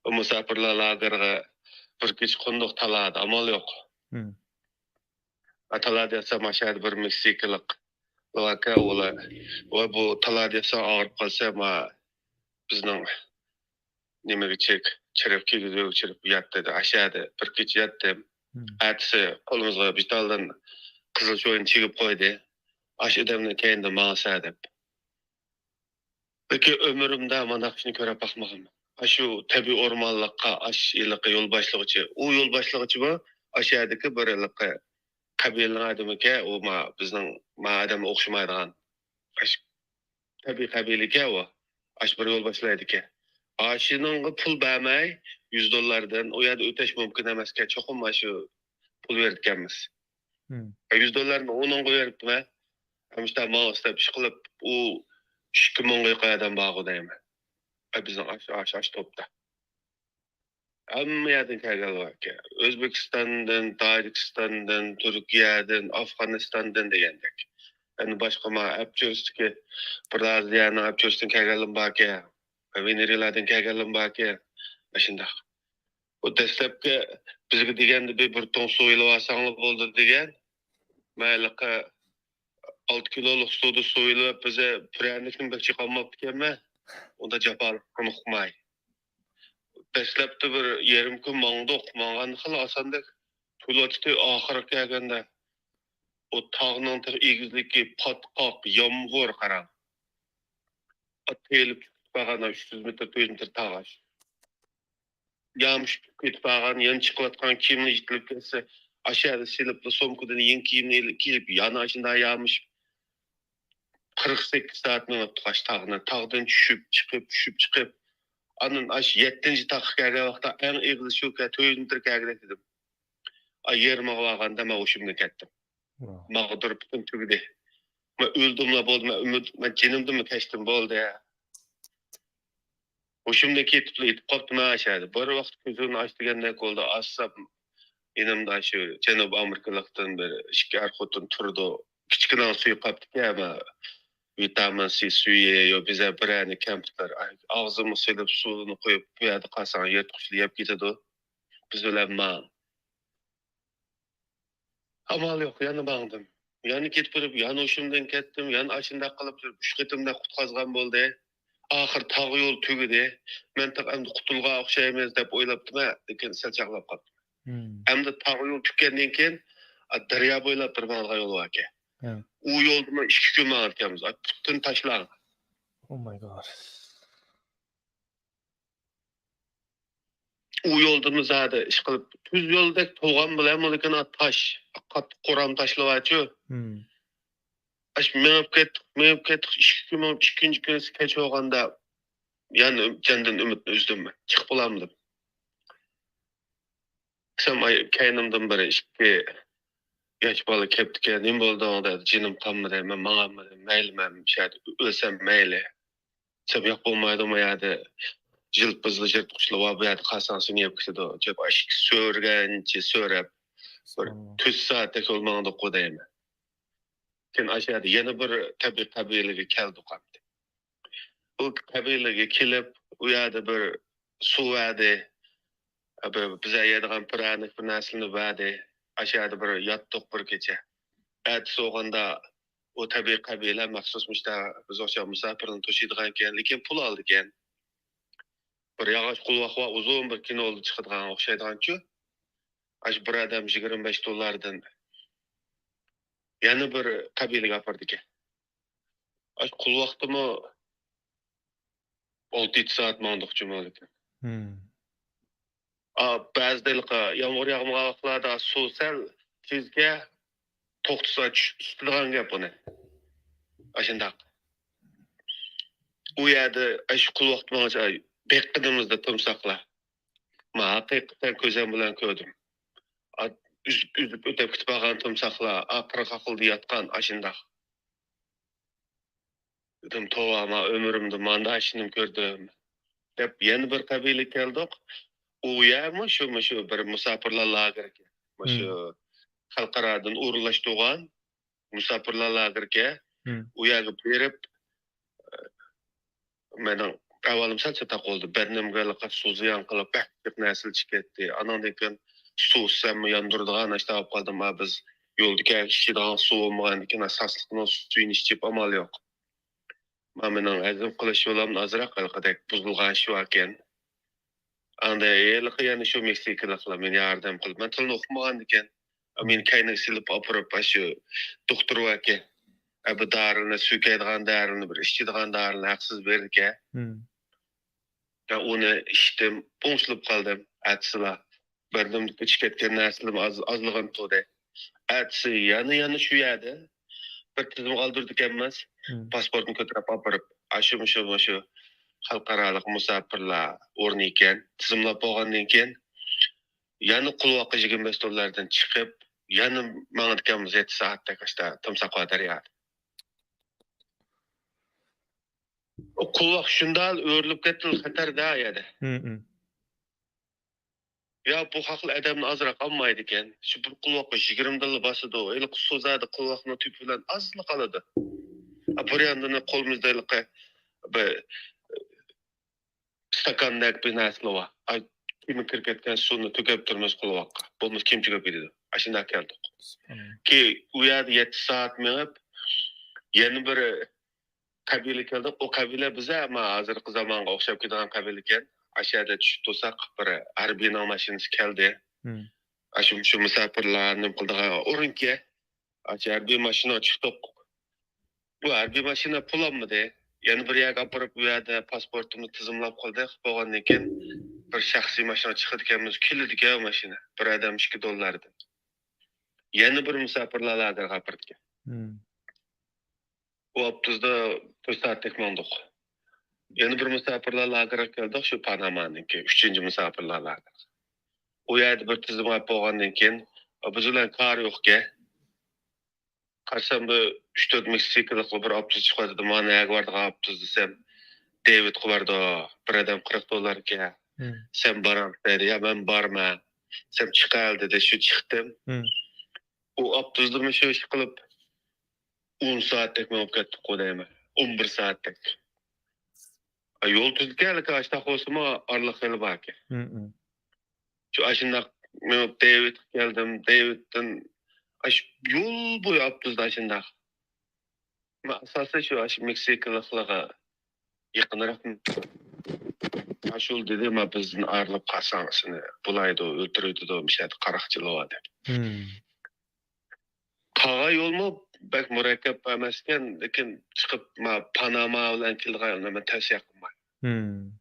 ئۇ مۇساپىرلار لاگېرىغا بىر كېچە قوندۇق تالادا، ئامال يوق. مم. تالادا ياتسام، ئاشۇ يەردە بىر مېكسىكىلىق باركەن، ئۇلار، ۋە بۇ تالادا ياتساڭ ئاغرىپ قالسا، ما بىزنىڭ نېمىگە چىك، چىرىپ كىگىزگە چىرىپ يات دېدى. ئاشۇ يەردە بىر كېچە ياتتىم. مم. ئەتىسى قولىمىزغا بىتالدىن قىزىل چويۇن چىگىپ قويدى. ئاشۇ ئادەمنىڭ كەينىدىن ماڭسا دەپ. لېكىن ئۆمرۈمدە مانداق ئىشنى كۆرۈپ باقمىغانمەن. ئاشۇ تەبىئىي ئورمانلىققا، ئاش ھېلىقى يول باشلىغۇچى. ئۇ يول باشلىغۇچىمۇ ئاشۇ يەردىكى بىر ھېلىقى قەبىلىنىڭ ئادىمىكەن، ئۇ ما، بىزنىڭ ما ئادەمگە ئوخشىمايدىغان. ئاش-، تەبىئىي قەبىلىكەن ئۇ. ئاشۇ بىر يول باشلايدىكەن. ئاشۇنىڭغا پۇل بەرمەي، يۈز دوللاردىن ئۇ يەردە ئۆتەش مۇمكىن ئەمەسكەن. چوقۇم ئاشۇ پۇل بېرىدىكەنمىز. مم. يۈز دوللارنى ئۇنىڭغا بېرىپتىمەن. ھەمىشە ماڭا ئىستەپ ئىش قىلىپ، ئۇ ئىككى مىڭغا يېقىن ئادەم بارغۇ دەيمەن. بىزنىڭ ئاش، ئاش، ئاش توپتا. ھەممە يەردىن كەلگەنلەر باركەن. ئۆزبېكىستاندىن، تاجىكىستاندىن، تۈركىيەدىن، ئافغانىستاندىن دېگەندەك. يەنە باشقا ما ئەپچۆرىسىدىكى، بىر ئازىيانىڭ ئەپچۆرىسىدىن كەلگەنلەرمۇ باركەن. ۋېنېرىيەلەردىن كەلگەنلەرمۇ باركەن. ئاشۇنداق. ئۇ دەسلەپكى بىزگە دېگەندە، بىر، بىر تۇڭ سۇ ئېلىۋالساڭلار بولدى دېگەن. مەن ھېلىقى ئالتە كىلولۇق سۇدا سۇ ئېلىپ، بىزە پىرەنىكنى بەك چېقالماپتىكەنمەن. ئۇندا جاپالىققىنى ئۇقماي. دەسلەپتە بىر يېرىم كۈن ماڭدۇق، ماڭغان خېلى ئاساندەك تۇيۇلاتتى. ئاخىرى كەلگەندە، ئۇ تاغنىڭ تېخى ئېگىزلىكى پاتقاق، يامغۇر، قاراڭ. ئات تېيىلىپ چىقىپ بارغان، ئۈچ يۈز مېتىر، تۆت يۈز مېتىر تاغاچ. يامۇش كېتىپ بارغان، يەنە چىقىۋاتقان كىيىمنى يېتىلىپ كەتسە، ئاشۇ يەردە سېلىپلا سومكىدىن يېڭى كىيىمنى ئېلىپ كىيىپ، يەنە ئاشۇنداق يامۇش قىرىق سەككىز سائەت مېڭىپتۇق ئاشۇ تاغنى. تاغدىن چۈشۈپ، چىقىپ، چۈشۈپ، چىقىپ، ئاندىن ئاشۇ يەتتىنچى تاغقا كەلگەن ۋاقىتتا ئەڭ ئېغىزى شۇ، تۆت يۈز مېتىر كەلگۈدەك دېدىم. ئا، يېرىمىغا بارغاندا مەن ھوشۇمدىن كەتتىم. ماغدۇر پۈتۈن تۈگىدى. مەن ئۆلدۈملا بولدى، مەن ئۈمىد، مەن جېنىمدىنمۇ كەچتىم، بولدى. ھوشۇمدىن كېتىپلا يېتىپ قاپتىمەن ئاشۇ يەردە. بىر ۋاقىت كۆزۈمنى ئاچ دېگەندەك بولدى. ئاچسام، يېنىمدا شۇ جەنۇبىي ئامېرىكىلىقتىن بىر ئىككى ئەر خوتۇن تۇرىدۇ. كىچىككىنە سۈيى قاپتىكەن، ۋىتامىن سى سۈيى، يو بىزە بىرەرنى كەمپۈتلەر. ئاغزىمغا سېلىپ سۇنى قويۇپ، بۇ يەردە قالساڭ يىرتقۇچلار يەپ كېتىدۇ. بىز بىلەن ماڭ. ئامال يوق، يەنە ماڭدىم. يەنە كېتىپ بېرىپ، يەنە ھوشۇمدىن كەتتىم، يەنە ئاشۇنداق قىلىپ يۈرۈپ، ئۈچ قېتىمدەك قۇتقازغان بولدى. ئاخىر تاغ يول تۈگىدى. مەن تېخى ئەمدى قۇتۇلغان ئوخشايمىز دەپ ئويلاپتىمەن، لېكىن سەل چاقلاپ قاپتىمەن. ئەمدى تاغ يول تۈگىگەندىن كېيىن، ئا، دەريا بويلاپ بىر ماڭىدىغان يول باركەن. ئۇ يولدىمۇ ئىككى كۈن ماڭىدىكەنمىز. ئا، پۈتۈن تاشلار. Oh my God. ئۇ يولدىمۇ زادى ئىشقىلىپ، تۈز يولدەك تولغان بىلەن، لېكىن تاش، قاتتىق قورام تاشلىۋاتىدۇ. ئاشۇ مېڭىپ كەتتۇق، مېڭىپ كەتتۇق، ئىككى كۈن مېڭىپ، ئىككىنچى كۈنى كەچ بولغاندا يەنە جاندىن ئۈمىدنى ئۈزدۈم مەن. چىقىپ بولالمىدىم. سەم ئاي-، كەينىمدىن بىر ئىككى ياش بالا كەپتىكەن، «نېمە بولدۇڭ؟» دېدى. «جېنىم قالمىدى، مەن ماڭالمىدىم، مەيلى، مەن شۇ يەردە ئۆلسەم مەيلى.» دېسەم، «ياق، بولمايدۇ، ما يەردە يىلپىزلا يىرتقۇچلار بار، بۇ يەردە قالساڭ سېنى يەپ كېتىدۇ.» دەپ، ئىككى سۆرىگەنچە سۆرەپ، بىر تۆت سائەتتەك يول ماڭدۇققۇ دەيمەن. كېيىن ئاشۇ يەردە يەنە بىر تەبىئىي قەبىلىگە كەلدۇق ئەمدى. ئۇ قەبىلىگە كېلىپ، ئۇ يەردە بىر سۇ بەردى. بىر بىزگە يەيدىغان پىرەنىك بىر نەرسىلەرنى بەردى. ئاشۇ يەردە بىر ياتتۇق بىر كېچە. ئەتىسى بولغاندا ئۇ تەبىئىي قەبىلە مەخسۇس مۇشتا بىز ئوخشاش مۇساپىرنى توشۇيدىغان ئىكەن، لېكىن پۇل ئالىدىكەن. بىر ياغاچ قولۋاق بار، ئۇزۇن بىر كىنودا چىقىدىغان ئوخشايدىغانچۇ. ئاشۇ بىر ئادەم يىگىرمە بەش دوللاردىن يەنە بىر قەبىلىگە ئاپىرىدىكەن. ئاشۇ قولۋاقتىمۇ ئالتە يەتتە سائەت ماڭدۇق جۇمۇ لېكىن. ئا، بەزىدە ھېلىقى يامغۇر ياغمىغان ۋاقىتلاردا سۇ سەل تېزكە توختىسا چۈش-، چۈشىدىغان گەپ ئۇنى. ئاشۇنداق. ئۇ يەردە ئاشۇ قولۋاقتا ماڭا بېقىنىمىزدا تۇمساقلار. ما ھەقىقەتەن كۆزۈم بىلەن كۆردۈم. ئا، ئۈزۈپ، ئۈزۈپ ئۆتۈپ كېتىپ قالغان تۇمساقلار، ئا، قىرغاقلىدا ياتقان ئاشۇنداق. دېدىم، توۋا، مەن ئۆمرۈمدە مانداق ئىشنىمۇ كۆردۈم، دەپ يەنە بىر قەبىلىگە كەلدۇق. ئۇ يەرمۇ شۇ، مۇشۇ بىر مۇساپىرلار لاگېرى. مۇشۇ خەلقئارادىن ئورۇنلاشتۇرغان مۇساپىرلار لاگېرىكەن. ئۇ يەرگە بېرىپ، مېنىڭ ئەھۋالىم سەل چاتاق بولدى. بەدىنىمگە ھېلىقى سۇ زىيان قىلىپ، بەك جىق نەرسىلەر چىقىپ كەتتى. ئانىڭدىن كېيىن سۇ ئىچسەممۇ ياندۇرىدىغان ئاشۇنداق بولۇپ قالدىم. ھا، بىز يولدا كەلگەن ئىچىدىغان سۇ بولمىغاندىن كېيىن، ساسلىقنىڭ سۈيىنى ئىچىپ ئامال يوق. ما مېنىڭ ھەزىم قىلىش يولۇم ئازراق ھېلىقىدەك بۇزۇلغان ئىش باركەن. ئاندىن ھېلىقى يەنە شۇ مېكسىكىلىقلار مېنى ياردەم قىلىپ، مەن تىلنى ئۇقمىغاندىكەن. مېنى كەينىگە سېلىپ ئاپىرىپ، ئاشۇ دوختۇر باركەن. ئە، بۇ دارىنى، سۈيكەيدىغان دارىنى، بىر ئىچىدىغان دارىنى ھەقسىز بېرىدىكەن. مەن ئۇنى ئىچتىم، ئوڭشىلىپ قالدىم. ئەتىسىلا بەدىنىمدىكى ئىچىپ كەتكەن نەرسىلىرىم ئاز، ئازلىغان تۇردى. ئەتىسى يەنە، يەنە شۇ يەردە بىر تىزىمغا ئالدۇرىدىكەنمىز. پاسپورتنى كۆتۈرۈپ ئاپىرىپ، ئاشۇ، مۇشۇ، مۇشۇ خەلقئارالىق مۇساپىرلار ئورنى ئىكەن. تىزىملاپ بولغاندىن كېيىن، يەنە قولۋاققا يىگىرمە بەش دوللاردىن چىقىپ، يەنە ماڭىدىكەنمىز يەتتە سائەتتەك ئاشتا تۇمساقلار دەريادا. ئۇ قولۋاق شۇنداق ئۆرۈلۈپ كەتتى، خەتەردە يەردە. يا، بۇ خەقلەر ئادەمنى ئازراق ئالمايدىكەن. شۇ بىر قولۋاققا يىگىرمە دوللار باسىدۇ. ھېلىقى سۇ زادى قولۋاقنىڭ تۈپى بىلەن ئازلا قالىدۇ. ئا، بۇ ياندىن قولىمىزدا ھېلىقى بىر ئىستاكاندەك بىر نەرسىلەر بار. ئاي، كېمە كىرىپ كەتكەن سۇنى تۆكۈپ تۇرىمىز قولۋاققا. بولمىسا كېمە چۆكۈپ كېتىدۇ. ئاشۇنداق كەلدۇق. كېيىن ئۇ يەردە يەتتە سائەت مېڭىپ، يەنە بىر قەبىلە كەلدۇق. ئۇ قەبىلە بىزە، ئەمما ھازىرقى زامانغا ئوخشاپ كېتىدىغان قەبىلە ئىكەن. ئاشۇ يەردە چۈشۈپ تۇرساق، بىر ھەربىينىڭ ماشىنىسى كەلدى. ئاشۇ، شۇ مۇساپىرلار نېمە قىلىدىغان ئورۇنكەن. ئاشۇ ھەربىي ماشىنىغا چىقتۇق. بۇ ھەربىي ماشىنا پۇل ئالمىدى. يەنە بىر يەرگە ئاپىرىپ، ئۇ يەردە پاسپورتىمىز تىزىملاپ قىلدى. بولغاندىن كېيىن بىر شەخسىي ماشىنا چىقىدىكەنمىز، كېلىدىكەن ماشىنا. بىر ئادەم ئىككى دوللاردىن. يەنە بىر مۇساپىرلار لاگېرىغا ئاپىرىدىكەن. مم. ئۇ ئاپتوبۇستا تۆت سائەتتەك ماڭدۇق. يەنە بىر مۇساپىرلار لاگېرىغا كەلدۇق، شۇ پانامانىڭكى ئۈچىنچى مۇساپىرلار لاگېرى. ئۇ يەردە بىر تىزىملاپ بولغاندىن كېيىن، بىز بىلەن كارى يوقكەن. قارىسام، بىر ئۈچ تۆت مېكسىكىلىقلار بىر ئاپتوبۇس چىقىۋاتىدۇ. مانا نەگە بارىدىغان ئاپتوبۇس دېسەم، دېۋىدقا بارىدۇ. بىر ئادەم قىرىق دوللاركەن. مم. سەن بارامسەن دېدى. يا، مەن بارمەن. سەن چىقىۋەل دېدى. شۇ چىقتىم. مم. ئۇ ئاپتوبۇستا مۇشۇ ئىش قىلىپ، ئون سائەتتەك مېڭىپ كەتتۇققۇ دەيمەن. ئون بىر سائەتتەك. يول تۈزكەن، لېكىن ئاشتاق بولسىمۇ ئارىلىق خېلى باركەن. مم، مم. شۇ ئاشۇنداق مېڭىپ دېۋىدقا كەلدىم. دېۋىدتىن ئاشۇ يول بويى ئاپتوبۇستا ئاشۇنداق. مەن ئاساسەن شۇ ئاشۇ مېكسىكىلىقلارغا يېقىنراق. ئاشۇ دېدى، ما بىزدىن ئايرىلىپ قالساڭ سېنى بۇلايدۇ، ئۆلتۈرۈۋېتىدۇ، مۇشۇ يەردە قاراقچىلار بار دەپ. مم. قالغان يولمۇ بەك مۇرەككەپ ئەمەسكەن، لېكىن چىقىپ، ما، پاناما بىلەن كېلىدىغان يولنى مەن تەۋسىيە قىلمايمەن. مم.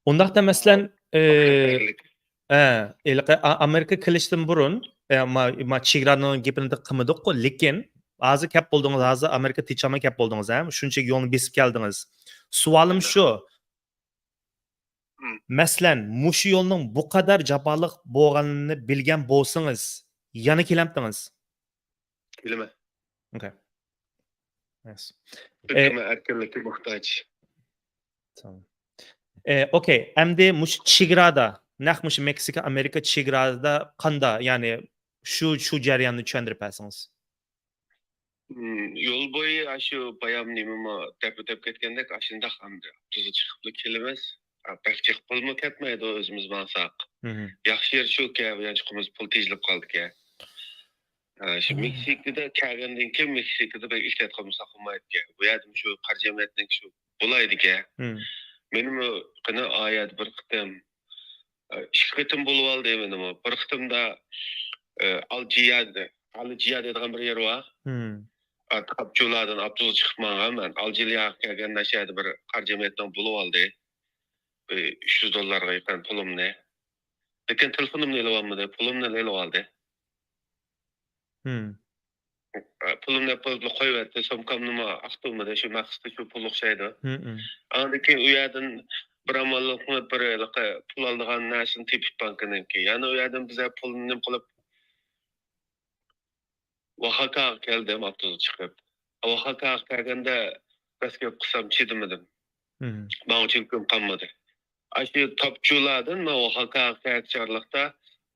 ئۇنداقتا، مەسىلەن، ئە، ئە، ھېلىقى ئا-، ئامېرىكا كېلىشتىن بۇرۇن، ئە، ما، ما، چېگرانىڭ گېپىنى قىلمىدۇققۇ، لېكىن ھازىر كەپ بولدىڭىز، ھازىر ئامېرىكا تىنچامىغا كەپ بولدىڭىز، ھە؟ شۇنچە يولنى بېسىپ كەلدىڭىز. سوئالىم شۇ. مم. مەسىلەن، مۇشۇ يولنىڭ بۇ قەدەر جاپالىق بولغانلىقىنى بىلگەن بولسىڭىز، يەنە كېلەمتىڭىز؟ كېلىمەن. ئوكەي. نايس. چۈنكى ئە، مەن ئەركىنلىككە موھتاج. تامام. ئە، ئوكەي. ئەمدى مۇشۇ چېگرادا، نەق مۇشۇ مېكسىكا، ئامېرىكا چېگرادا قاندا، يەنى شۇ، شۇ جەرياننى چۈشەندۈرۈپ بەرسىڭىز. مم، يول بويى ئاشۇ بايام نېمىمۇ دەپ ئۆتۈپ كەتكەندەك، ئاشۇنداق ئەمدى ئاپتوبۇسقا چىقىپلا كېلىمىز. ئا، بەك جىق پۇلمۇ كەتمەيدۇ ئۆزىمىز ماڭساق. مم. ياخشى يېرى شۇكى، يانچۇقىمىز پۇل تېجىلىپ قالدىكەن. ئا، شۇ مم. مېكسىكىدا كەلگەندىن كېيىن مېكسىكىدا بەك ئېھتىيات قىلمىساق بولمايدىكەن. بۇ يەردىمۇ شۇ قارا جەمئىيەتنىڭ شۇ بولايدىكەن. مم. مېنىمۇ قېنى ئايەت بىر قېتىم ئىككى قېتىم بولۇۋالدى مېنىمۇ. بىر قېتىمدا، ئە، ئالجىيا، ئالجىيا دەيدىغان بىر يەر بار. مم. ئە، تاپچۇلاردىن ئاپتوبۇسقا چىقىپ ماڭغان مەن. ئالجىرىياغا كەلگەندە شۇ يەردە بىر قارا جەمئىيەتنىڭ بولۇۋالدى. بىر ئۈچ يۈز دوللارغا يېقىن پۇلۇمنى. لېكىن تېلېفونۇمنى ئېلىۋالمىدى، پۇلۇمنى ئېلىۋالدى. مم. پۇلۇمنى ئېلىپ قويۇۋەتتى، سومكامنىمۇ ئاختۇرمىدى، شۇ مەقسىتى شۇ پۇل ئوخشايدۇ. مم، مم. ئاندىن كېيىن ئۇ يەردىن بىر ئامانلىق قىلىپ، بىر ھېلىقى پۇل ئالىدىغان نەرسىنى تېپىپ بانكىنىڭكى. يەنە ئۇ يەردىن بىزە پۇلنى نېمە قىلىپ، ۋاخاكاغا كەلدىم ئاپتوبۇسقا چىقىپ. ۋاخاكاغا كەلگەندە راست گەپ قىلسام چىدىمىدىم. مم. ماڭا چۈنكۈم قالمىدى. ئاشۇ تاپچۇلاردىن مەن ۋاخاكاغا كەلگۈچە ئارىلىقتا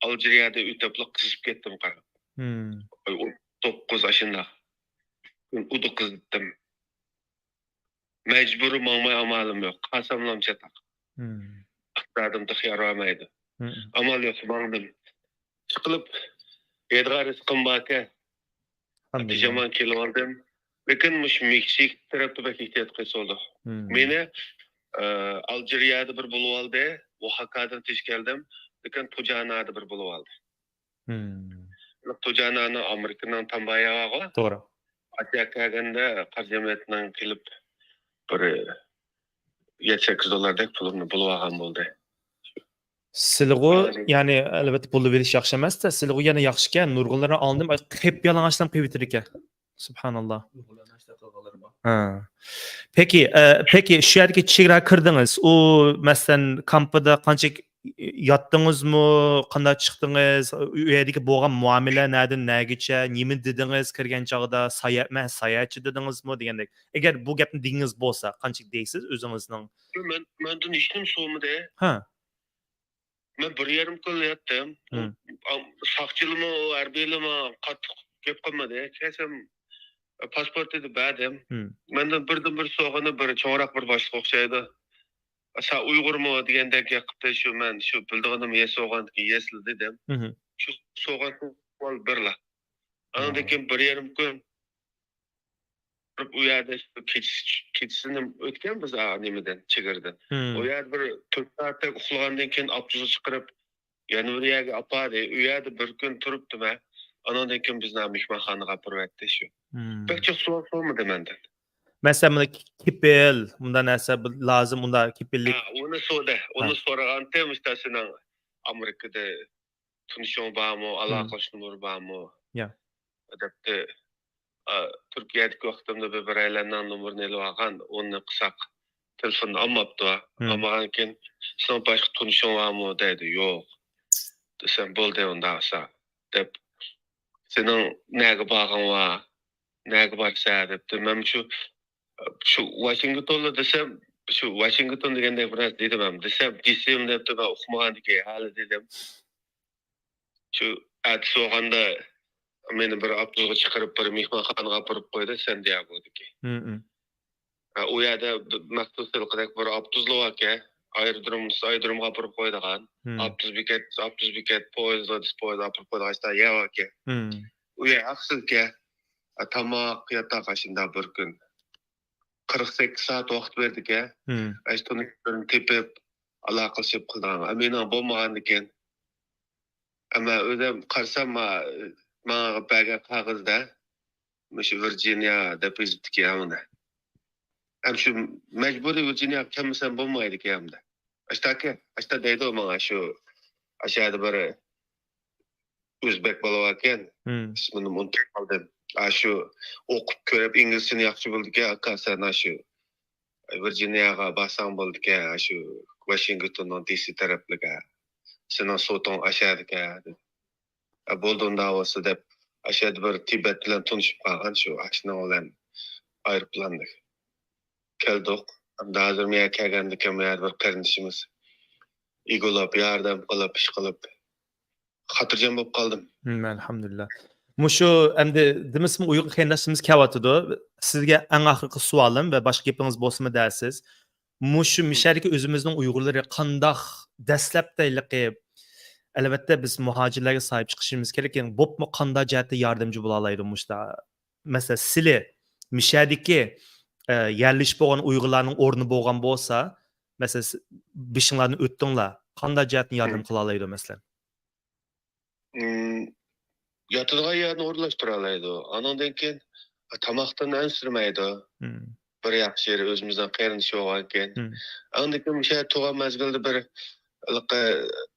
ئالجىرىيەدە ئۆتۈپلا قىزىپ كەتتىم قاراپ. مم. ئاي، ئون توققۇز ئاشۇنداق. ئۇدا قىزىتتىم. مەجبۇرىي ماڭماي ئامالىم يوق. قالساملام چاتاق. مم. ئىقتىسادىم تېخى يار بەرمەيدۇ. مم. ئامال يوق، ماڭدىم. ئىشقىلىپ، يەيدىغان رىزقىم باركەن. ئالھەمدۇلىللاھ. پىژامامنى كىيىۋالدىم. لېكىن مۇشۇ مېكسىك تەرەپتە بەك ئېھتىيات قىلسا بولىدۇ. مم. مېنى، ئە، ئالجىرىيەدە بىر بولۇۋالدى، ئوخاكادىن تېز كەلدىم. لېكىن تۇجانادا بىر بولۇۋالدى. مم. تۇجانانىڭ ئامېرىكىنىڭ تامباياغا. توغرا. ئاشۇ يەرگە كەلگەندە قارا جەمئىيەتنىڭ كېلىپ بىر يەتتە سەككىز دوللاردەك پۇلۇمنى بولۇۋالغان بولدى. سىلىغۇ، ھازىر يەنى، ئەلۋەتتە، بولۇۋېلىش ياخشى ئەمەس-تە، سىلىغۇ يەنە ياخشىكەن، نۇرغۇنلىرى ئاندىن قېپيالىڭاچلىق قىلىۋېتىدىكەن. سۇبھاناللا. نۇرغۇنلىرىنى ئاشۇنداق قىلغانلىرى بار. ھە. پېكى، ئە، پېكى، شۇ يەردىكى چېگرا كىردىڭىز. ئۇ، مەسىلەن، كامپىدا قانچە ياتتىڭىزمۇ؟ قانداق چىقتىڭىز؟ ئۇ يەردىكى بولغان مۇئامىلە نەدىن نەگىچە؟ نېمە دېدىڭىز كىرگەن چاغدا؟ ساياھ-، مەن ساياھەتچى دېدىڭىزمۇ دېگەندەك. ئەگەر بۇ گەپنى دېگىنىڭىز بولسا، قانچىلىك دەيسىز ئۆزىڭىزنىڭ؟ مەن، مەندىن ھېچنېمە سورىمىدى. ھە. مەن بىر يېرىم كۈن ياتتىم. مم. ئام-، ساقچىلىمۇ، ھەربىيلىمۇ قاتتىق گەپ قىلمىدى. كەلسەم، پاسپورتىنى بەردىم. مم. مەندىن بىردىن بىر سورىغىنى بىر چوڭراق بىر باشلىق ئوخشايدۇ. «سەن ئۇيغۇرمۇ؟» دېگەندەك گەپ قىپتۇ. شۇ مەن شۇ بىلىدىغىنىم يەس سورىغاندىكىن يەسلا دېدىم. مم. شۇ سورىغان سوئال بىرلا. ئانىڭدىن كېيىن بىر يېرىم كۈن تۇرۇپ، ئۇ يەردە شۇ كېچىسى، كېچىسىنى ئۆتكەن بىز، ئا، نېمىدىن، چېگرىدىن. مم. ئۇ يەردە بىر تۆت سائەتتەك ئۇخلىغاندىن كېيىن ئاپتوبۇسقا چىقىرىپ، يەنە بىر يەرگە ئاپاردى. ئۇ يەردە بىر كۈن تۇرۇپتۇ مەن. ئانىڭدىن كېيىن بىزنى مېھمانخانىغا ئاپىرىۋەتتى شۇ. مم. بەك جىق سوئال سورىمىدى مەندىن. مەسىلەن، مانا كېپىل، مۇنداق نەرسە بىر لازىم، ئۇنداق كېپىللىك. ھە، ئۇنى سورىدى. ھە. ئۇنى سورىغانتىم، ئىشتە سېنىڭ ئامېرىكىدا تونۇشۇڭ بارمۇ، ھىم. ئالاقىلىشىش نومۇرى بارمۇ؟ يا. دەپتۇ. ئا، تۈركىيەدىكى ۋاقتىمدا بىر بىرەيلەننىڭ نومۇرىنى ئېلىۋالغان، ئۇنى قىلساق تېلېفوننى ئالماپتۇ. ھىم. ئالمىغاندىكىن، سېنىڭ باشقا تونۇشۇڭ بارمۇ دەيدۇ. يوق دېسەم، بولدى ئۇنداق بولسا دەپ، سېنىڭ نەگە بارغىڭ بار، نەگە بارسەن دەپتۇ. مەن شۇ، شۇ ۋاشىنگتونلا دېسەم، شۇ ۋاشىنگتون دېگەندەك بىر نەرسە دېدىم ھەم. دېسەم، دېسىم دەپتۇ، مەن ئۇقمىغاندىكىن ھېلى دېدىم. شۇ ئەتىسى بولغاندا مېنى بىر ئاپتوبۇسقا چىقىرىپ، بىر مېھمانخانىغا ئاپىرىپ قويدى، سان دىياگودىكى. ھىم، ھىم. ھە، ئۇ يەردە بىر مەخسۇس ھېلىقىدەك بىر ئاپتوبۇسلا باركەن. ئايرودروم، ئايرودرومغا ئاپىرىپ قويىدىغان. ھىم. ئاپتوبۇس بېكەت، ئاپتوبۇس بېكەت، پويىز، پويىز ئاپىرىپ قويىدىغان ئاشۇنداق يەر باركەن. ھىم. ئۇ يەر ھەقسىزكەن. ھە، تاماق، ياتاق ئاشۇنداق بىر كۈن. قىرىق سەككىز سائەت ۋاقىت بېرىدىكەن. ھىم. ئاشۇ تونۇشلىرىنى تېپىپ، ئالاقىلىشىپ قىلىدىغان. ئە، مېنىڭ بولمىغاندىكىن. ئەمما ئۆزۈم قارىسام، ما-، ماڭا بەرگەن قەغىزدە مۇشۇ ۋىرجىنىيە دەپ يېزىپتىكەن ھەمدە. ھەم شۇ مەجبۇرىي ۋىرجىنىيەگە كەلمىسەم بولمايدىكەن ھەمدە. ئاشتاكى، ئاشتا دەيدۇ ماڭا شۇ، ئاشۇ يەردە بىر ئۆزبەك بالا باركەن، ھىم. ئىسمىنىمۇ ئۇنتۇپ قالدىم. ئاشۇ ئوقۇپ كۆرۈپ ئىنگلىزچىنى ياخشى بىلىدىكەن، ئاكا، سەن ئاشۇ ۋىرجىنىيەگە بارساڭ بولىدىكەن، ئاشۇ ۋاشىنگتوننىڭ دى سى تەرەپلىكى. سېنىڭ سوتۇڭ ئاشۇ يەردىكەن، دېدى. ئە، بولدى، ئۇنداق بولسا دەپ، ئاشۇ يەردە بىر تىبەت بىلەن تونۇشۇپ قالغان، شۇ ئاشۇنىڭ بىلەن ئايروپىلاندىن كەلدۇق. ئەمدى ھازىر مەن كەلگەندىكىن، مەن بىر قېرىندىشىمىز ئىگىلەپ، ياردەم قىلىپ، ئىش قىلىپ، خاتىرجەم بولۇپ قالدىم. ھىم، ئەلھەمدۇلىللا. مۇشۇ ئەمدى دېمىسىمۇ ئۇيغۇر قېرىنداشلىرىمىز كەلۋاتىدۇ. سىزگە ئەڭ ئاخىرقى سوئالىم ۋە باشقا گېپىڭىز بولسىمۇ دەرسىز. مۇشۇ مىشەدىكى ئۆزىمىزنىڭ ئۇيغۇرلىرى قانداق دەسلەپتە ھېلىقى، ئەلۋەتتە، بىز مۇھاجىرلارغا ساھىب چىقىشىمىز كېرەك. بوپمۇ قانداق جەھەتتە ياردەمچى بولالايدۇ مۇشتا؟ مەسىلەن، سىلى مىشەدىكى، ئە، يەرلىشىپ بولغان ئۇيغۇرلارنىڭ ئورنى بولغان بولسا، مەسىلەن، سىز بېشىڭلاردىن ئۆتتۈڭلار. قانداق جەھەتتىن ياردەم قىلالايدۇ، مەسىلەن؟ ئىم، ياتىدىغان يەرنى ئورۇنلاشتۇرالايدۇ. ئانىڭدىن كېيىن تاماقتىن ئەنسىرىمەيدۇ. مم. بىر ياخشى يېرى ئۆزىمىزنىڭ قېرىندىشى بولغانكەن. مم. ئاندىن كېيىن مۇشۇ يەردە تۇرغان مەزگىلدە بىر ھېلىقى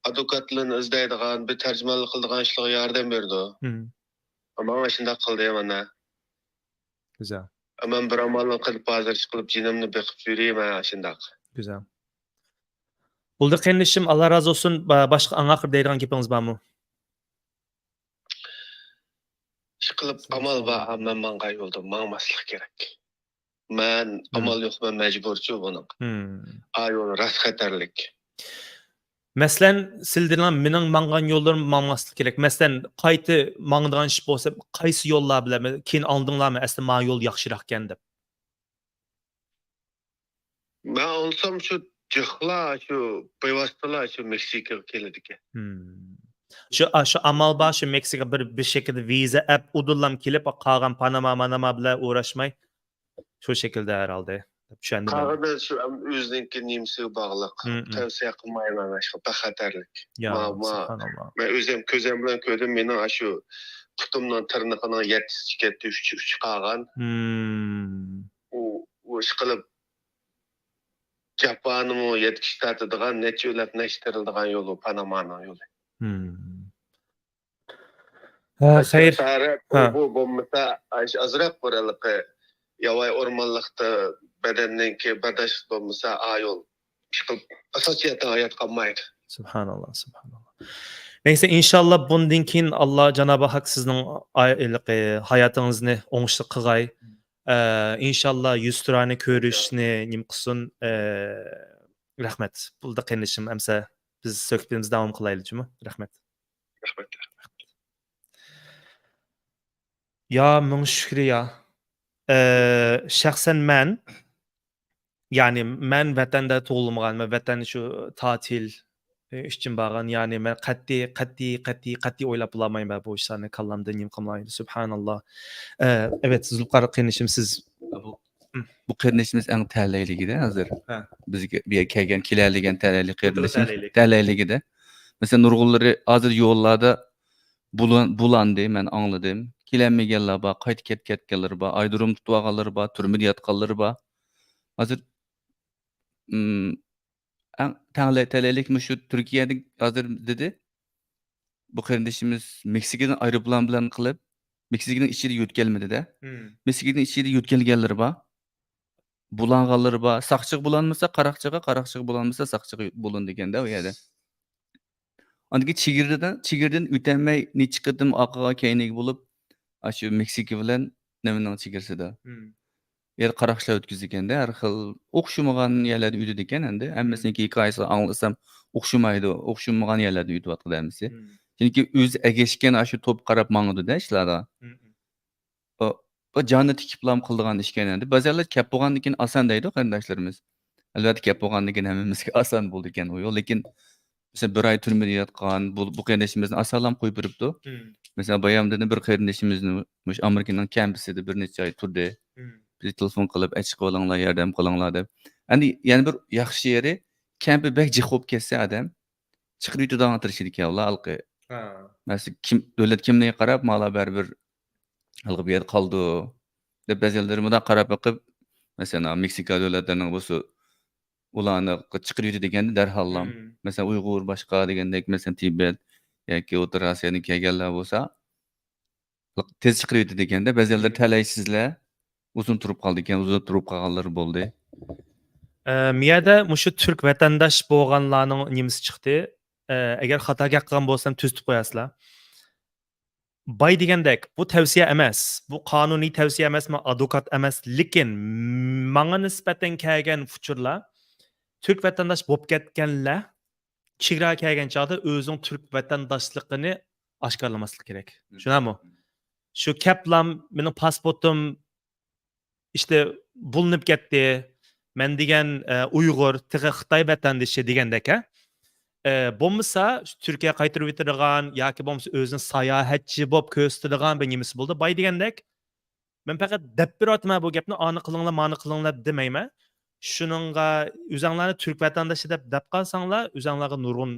ئادۋوكاتلارنى ئىزدەيدىغان، بىر تەرجىمانلىق قىلىدىغان ئىشلارغا ياردەم بېرىدۇ. مم. ماڭا شۇنداق قىلدى مانا. گۈزەل. مەن بىر ئامالنى قىلىپ، ھازىر ئىشقىلىپ جېنىمنى بېقىپ يۈرىمەن شۇنداق. گۈزەل. بولدى قېرىندىشىم، ئاللا رازى بولسۇن. با-، باشقا ئەڭ ئاخىرى دەيدىغان گېپىڭىز بارمۇ؟ ئىشقىلىپ ئامال بار، مەن ماڭغان يولدا ماڭماسلىق كېرەك. مەن ئامال يوق، مەن مەجبۇرچۇ بۇنىڭغا. مم. ئا يول راست خەتەرلىك. مەسىلەن، سىلدىنلا مېنىڭ ماڭغان يوللىرىم ماڭماسلىق كېرەك. مەسىلەن، قايتا ماڭىدىغان ئىش بولسا، قايسى يوللار بىلەن، كېيىن ئاڭلىدىڭلارمۇ، ئەسلى ما يول ياخشىراقكەن دەپ؟ مەن ئاڭلىسام، شۇ جىقلا، شۇ بىۋاسىتىلا شۇ مېكسىكىغا كېلىدىكەن. مم. شۇ، شۇ ئامال بار، شۇ مېكسىكا بىر، بىر شەكىلدە ۋىزا ئەپ، ئۇدۇللام كېلىپ، قالغان پاناما، ماناما بىلەن ئۇغراشماي، شۇ شەكىلدە ھەرھالدا. چۈشەندىم. قالغىنى شۇ ئەم-، ئۆزىنىڭكى نېمىسىگە باغلىق. مم، مم. تەۋسىيە قىلمايمەن، ئاشۇ بەخەتەرلىك. يا، ما-، ما-، سۇبھاناللا. مەن ئۆزۈم كۆزۈم بىلەن كۆردۈم، مېنىڭ ئاشۇ پۇتۇمنىڭ تىرنىقىنىڭ يەتتىسى چىقىپ كەتتى، ئۈچى، ئۈچى قالغان. مم. ئۇ، ئۇ ئىشقىلىپ جاپانىمۇ يەتكۈچە تارتىدىغان، نەچچە ئۆلەپ، نەچچە تىرىلىدىغان يول ئۇ پانامانىڭ يولى. مم. ھە، خەير. بۇ، بۇ بولمىسا، ئاز-، ئازراق بىر ھېلىقى ياۋايى ئورمانلىقتا بەدەننىڭكى بەرداشلىق بولمىسا، ئا يول ئىشقىلىپ ئاساسىي ھايات قالمايدۇ. سۇبھاناللا، سۇبھاناللا. نەيسە، ئىنشاللا بۇندىن كېيىن ئاللا جانابى ھەق سىزنىڭ ئاي-، ھېلىقى ھاياتىڭىزنى ئوڭۇشلۇق قىلغاي. ئە، ئىنشاللا يۈزتۇرانە كۆرۈشنى نېمە قىلسۇن. ئە، رەھمەت. بولدى قېرىندىشىم، ئەمسە بىز سۆھبىتىمىزنى داۋام قىلايلى جۇمۇ. رەھمەت. رەھمەت. يا مىڭ شۈكرى يا. ئە، شەخسەن مەن، يەنى مەن ۋەتەندە تۇغۇلمىغان، مەن ۋەتەن شۇ تاتىل، ئە، ئۈچۈن بارغان، يەنى مەن قەتئىي، قەتئىي، قەتئىي، قەتئىي ئويلاپ بولالمايمەن بۇ ئىشلارنى، كاللامدا نېمە قىلمايدۇ، سۇبھاناللا. ئە، ئەۋەت، زۇلپىقار قېرىندىشىم، سىز. بۇ، بۇ قېرىندىشىمىز ئەڭ تەلەيلىكىدە ھازىر. ھە. بىزگە، بۇ يەرگە كەلگەن، كېلەلىگەن تەلەيلىك قېرىندىشىمىز. تەلەيلىك. تەلەيلىكىدە. مەسىلەن، نۇرغۇنلىرى ھازىر يوللاردا بۇلان-، بۇلاندى، مەن ئاڭلىدىم. كېلەلمىگەنلەر بار، قايتا كەت-، كەتكەنلىرى بار، ئايرودروم تۇتۇۋالغانلىرى بار، تۈرمىدە ياتقانلىرى بار. ھازىر، ئىم، ئەڭ تەڭلە-، تەلەيلىك مۇشۇ تۈركىيەدە ھازىر دېدى. بۇ قېرىندىشىمىز مېكسىكىدىن ئايروپىلان بىلەن قىلىپ، مېكسىكىنىڭ ئىچىدە يۆتكەلمىدى-دە. مېكسىكىنىڭ ئىچىدە يۆتكەلگەنلىرى بار. بۇلانغانلىرى بار. ساقچىغا بۇلانمىسا قاراقچىغا، قاراقچىغا بۇلانمىسا ساقچىغا بۇلىنىدىكەن-دە ئۇ يەردە. ئاندىن كېيىن چېگرىدىن، چېگرىدىن ئۆتەلمەي نەچچە قېتىم ئارقىغا كەينىگە بولۇپ، ئاشۇ مېكسىكا بىلەن نېمىنىڭ چېگرىسىدا. يەنە قاراقچىلار ئۆتكۈزىدىكەن-دە، ھەر خىل ئوخشىمىغان يەرلەردە ئۆتىدىكەن ئەمدى. ھەممىسىنىڭكى ھېكايىسىنى ئاڭلىسام ئوخشىمايدۇ، ئوخشىمىغان يەرلەردىن ئۆتۈۋاتىدۇ ھەممىسى. چۈنكى ئۆزى ئەگەشكەن ئاشۇ توپ قاراپ ماڭىدۇ-دە ئىشلاردا. ئۇ، ئۇ جانى تىكىپ لام قىلىدىغان ئىشكەن ئەمدى. بەزىلەر كەپ بولغاندىن كېيىن ئاسان دەيدۇ قېرىنداشلىرىمىز. ئەلۋەتتە كەپ بولغاندىن كېيىن ھەممىمىزگە ئاسان بولىدىكەن ئۇ يول. لېكىن مەسىلەن، بىر ئاي تۈرمىدە ياتقان بۇ، بۇ قېرىندىشىمىزنى ئاسانلام قويۇپ بېرىپتۇ. مەسىلەن، بايامدىن بىر قېرىندىشىمىزنى مۇشۇ ئامېرىكىنىڭ كەمپىسىدە بىر نەچچە ئاي تۇردى. بىز تېلېفون قىلىپ، ئەچىقىۋېلىڭلار، ياردەم قىلىڭلار دەپ. ئەمدى يەنە بىر ياخشى يېرى، كەمپى بەك جىق بولۇپ كەتسە ئادەم، چىقىرىۋېتىدىغان تىرىشىدىكەن ئۇلار ھالقى. مەسىلەن، كىم، دۆلەت كىملىكىگە قاراپ، مالا بەرىبىر ھالقى بۇ يەردە قالىدۇ، دەپ بەزىلىرى مۇنداق قاراپ بېقىپ، مەسىلەن، مېكسىكا دۆلەتلىرىنىڭ بولسا، ئۇلارنى چىقىرىۋېتىدىكەن دەرھاللام. مەسىلەن، ئۇيغۇر باشقا دېگەندەك، مەسىلەن، تىبەت ياكى ئوتتۇرا ئاسىيادىن كەلگەنلەر بولسا، تېز چىقىرىۋېتىدىكەن-دە، بەزىلەر تەلەيسىزلەر، ئۇزۇن تۇرۇپ قالىدىكەن، ئۇزۇن تۇرۇپ قالغانلىرى بولدى. ئە، مۇ يەردە مۇشۇ تۈرك ۋەتەنداش بولغانلارنىڭ نېمىسى چىقتى؟ ئە، ئەگەر خاتا گەپ قىلغان بولسام، تۈزىتىپ قويارسىلەر. باي دېگەندەك، بۇ تەۋسىيە ئەمەس، بۇ قانۇنىي تەۋسىيە ئەمەسمۇ، ئادۋوكات ئەمەس، لېكىن ماڭا نىسبەتەن كەلگەن ئۇچۇرلار، تۈرك ۋەتەنداش بولۇپ كەتكەنلەر چېگراغا كەلگەن چاغدا ئۆزىنىڭ تۈرك ۋەتەنداشلىقىنى ئاشكارىلىماسلىق كېرەك. شۇنداقمۇ؟ شۇ كەپلام، مېنىڭ پاسپورتۇم ئىشتە بۇلۇنۇپ كەتتى. مەن دېگەن، ئە، ئۇيغۇر، تېخى خىتاي ۋەتەندىشى دېگەندەك، ھە؟ ئە، بولمىسا، تۈركىيەگە قايتۇرۇۋېتىدىغان ياكى بولمىسا ئۆزىنى ساياھەتچى بولۇپ كۆرسىتىدىغان بىر نېمىسى بولدى. باي دېگەندەك، مەن پەقەت دەپ بېرىۋاتىمەن بۇ گەپنى، ئانى قىلىڭلار، مانى قىلىڭلار دېمەيمەن. شۇنىڭغا ئۆزەڭلارنى تۈرك ۋەتەندىشى دەپ، دەپ قالساڭلار، ئۆزەڭلارغا نۇرغۇن،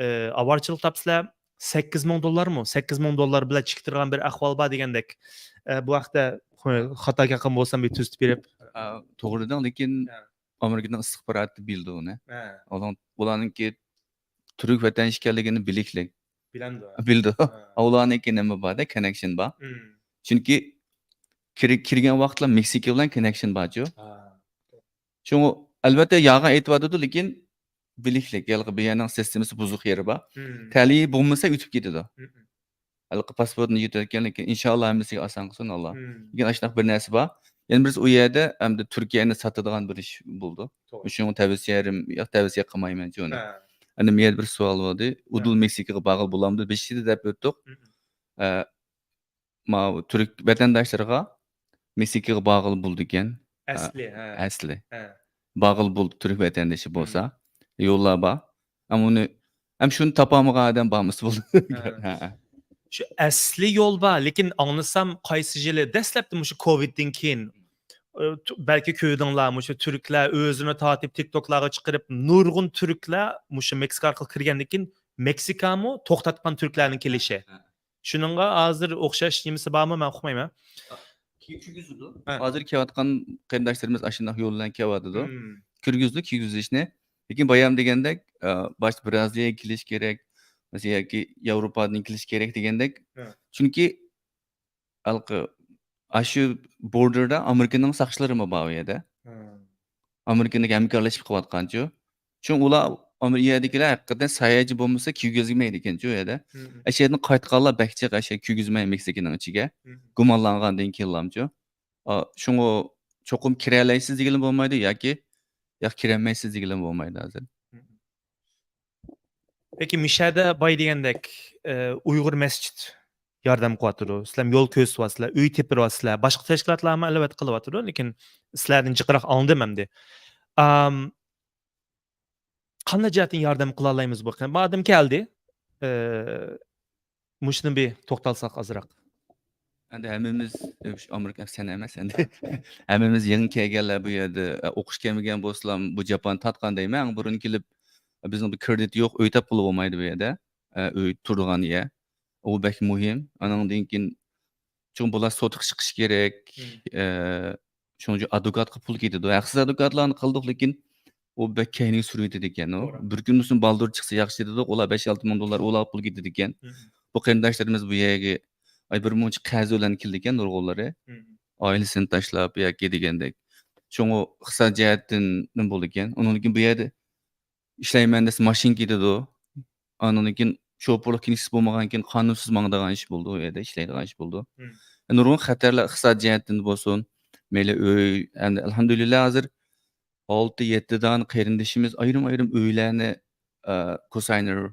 ئە، ئاۋارىچىلىق تاپىسىلەر. سەككىز مىڭ دوللارمۇ؟ سەككىز مىڭ دوللار بىلەن چىقىپ تۇرغان بىر ئەھۋال بار دېگەندەك. ئە، بۇ ھەقتە خاتا گەپ قىلغان بولسام، بىر تۈزىتىپ بېرىپ. ئا، توغرا دېدىڭ، لېكىن ھە. ئامېرىكىنىڭ ئىستىخباراتى بىلىدۇ ئۇنى. ھە. ئۇلار، ئۇلارنىڭكى تۈرك ۋەتەندىشى ئىكەنلىكىنى بىلىكلىك. بىلەمدۇ؟ بىلىدۇ. ھە. ئۇلارنىڭكى نېمە بار-دە، كوننېكشن بار. مم. چۈنكى كىر-، كىرگەن ۋاقىتلا مېكسىكا بىلەن كوننېكشن بارچۇ. ھە. شۇڭا ئەلۋەتتە يالغان ئېيتىۋاتىدۇ، لېكىن بىلىكلىك، ھېلىقى بۇ يەرنىڭ سىستېمىسى بۇزۇق يېرى بار. مم. تەلىيى بولمىسا ئۆتۈپ كېتىدۇ. مم. ھېلىقى پاسپورتنى يۆتەتكەن، لېكىن ئىنشاللا ھەممىسىگە ئاسان قىلسۇن ئاللا. مم. لېكىن ئاشۇنداق بىر نەرسە بار. يەنە بىرسى ئۇ يەردە ئەمدى تۈركىيەنى ساتىدىغان بىر ئىش بولدى. توغرا. شۇڭا تەۋسىيەم يوق، تەۋسىيە قىلمايمەن شۇنى. ھە. ئەمدى مۇيەردە بىر سوئال بولدى. ئۇدۇل ھە. مېكسىكىغا بارغىلى بولامدۇ؟ بېشىدا دەپ ئۆتتۇق. مم. ئە، ماۋۇ تۈرك ۋەتەنداشلىرىغا مېكسىكىغا بارغىلى بولىدىكەن. ئەسلى، ھە. ئەسلى. ھە. بارغىلى بولىدۇ، تۈرك ۋەتەندىشى بولسا. مم. يوللار بار. ئەمما ئۇنى، ھەم شۇنى تاپالمىغان ئادەم بارمىسا بولىدۇ. ھە. ھە. شۇ ئەسلى يول بار، لېكىن ئاڭلىسام قايسى يىلى، دەسلەپتە مۇشۇ كوۋىدتىن كېيىن، ئە، تۇ-، بەلكى كۆردۈڭلار، مۇشۇ تۈركلەر ئۆزىنى تارتىپ تىك توكلارغا چىقىرىپ، نۇرغۇن تۈركلەر مۇشۇ مېكسىكا ئارقىلىق كىرگەندىن كېيىن مېكسىكامۇ توختاتقان تۈركلەرنىڭ كېلىشى. ھە. شۇنىڭغا ھازىر ئوخشاش نېمىسى بارمۇ؟ مەن ئۇقمايمەن. كىرگۈزىدۇ. ھە. ھازىر كېلىۋاتقان قېرىنداشلىرىمىز ئاشۇنداق يول بىلەن كېلىۋاتىدۇ. مم. كىرگۈزىدۇ، كىرگۈزۈشنى. لېكىن بايام دېگەندەك، ئە، باشتا بىرازىلىيەگە كېلىش كېرەك، مەسىلەن، ياكى ياۋروپادىن كېلىش كېرەك دېگەندەك. ھە. چۈنكى ھېلىقى، ئاشۇ بوردېردا ئامېرىكىنىڭ ساقچىلىرىمۇ بار ئۇ يەردە. ھە. ئامېرىكىنىڭ ھەمكارلىشىپ قىلىۋاتقانچۇ. چۈنكى ئۇلار ئامېرىكا يەردىكىلەر ھەقىقەتەن ساياھەتچى بولمىسا كىرگۈزمەيدىكەنچۇ ئۇ يەردە. مم. ئەشەدىن قايتقانلار بەك جىق ئەشە كىرگۈزمەي مېكسىكىنىڭ ئىچىگە. مم. گۇمانلانغاندىن كېيىنلامچۇ. ئا، شۇڭا چوقۇم كىرەلەيسىز دېگىلى بولمايدۇ ياكى ياق كىرەلمەيسىز دېگىلى بولمايدۇ ھازىر. مم. لېكىن مىشەدە باي دېگەندەك، ئە، ئۇيغۇر مەسچىت ياردەم قىلىۋاتىدۇ. سىلەر يول كۆرسىتىۋاتىسىلەر، ئۆي تېپىۋاتىسىلەر. باشقا تەشكىلاتلارمۇ ئەلۋەتتە قىلىۋاتىدۇ، لېكىن سىلەردىن جىقراق ئاڭلىدىم ئەمدى. ئام، قانداق جەھەتتىن ياردەم قىلالايمىز بۇ قېتىم؟ مادەم كەلدى، ئە، مۇشۇنى بىر توختالساق ئازراق. ئەمدى ھەممىمىز، ئامېرىكا سەن ئەمەس ئەمدى. ھەممىمىز يېڭى كەلگەنلەر بۇ يەردە، ئە، ئوقۇش كەلمىگەن بولسىلا بۇ جاپانى تارتقان دەيمەن. ئەڭ بۇرۇن كېلىپ، بىزنىڭ بىر كرېدىت يوق، ئۆي تاپقىلى بولمايدۇ بۇ يەردە. ئە، ئۆي تۇرىدىغان يەر. ئۇ بەك مۇھىم. ئانىڭدىن كېيىن چۈنكى بۇلار سوتقا چىقىشى كېرەك. ئە، شۇنىڭ ئۈچۈن ئادۋوكاتقا پۇل كېتىدۇ. ھەقسىز ئادۋوكاتلارنى قىلدۇق، لېكىن ئۇ بەك كەينىگە سۈرۈۋېتىدىكەن ئۇ. بىر كۈن بولسۇن بالدۇر چىقسا ياخشى دېدۇق. ئۇلار بەش-ئالتە مىڭ دوللار ئۇلارغا پۇل كېتىدىكەن. بۇ قېرىنداشلىرىمىز بۇ يەرگە، ئاي، بىر مۇنچە قەرز بىلەن كېلىدىكەن نۇرغۇنلىرى. ئائىلىسىنى تاشلاپ ياكى دېگەندەك. شۇڭا ئىقتىساد جەھەتتىن نېمە بولىدىكەن. ئۇنىڭدىن كېيىن بۇ يەردە ئىشلەيمەن دېسە ماشىنا كېتىدۇ. ئاندىن كېيىن شوپۇرلۇق كىنىشكىسى بولمىغاندىن كېيىن قانۇنسىز ماڭىدىغان ئىش بولىدۇ، ئۇ يەردە ئىشلەيدىغان ئىش بولىدۇ. نۇرغۇن خەتەرلەر ئىقتىساد جەھەتتىن بولسۇن، مەيلى ئۆي، ئەمدى ئەلھەمدۇلىللا ھازىر ئالتە، يەتتە دانە قېرىندىشىمىز ئايرىم-ئايرىم ئۆيلەرنى، ئە، كوساينېر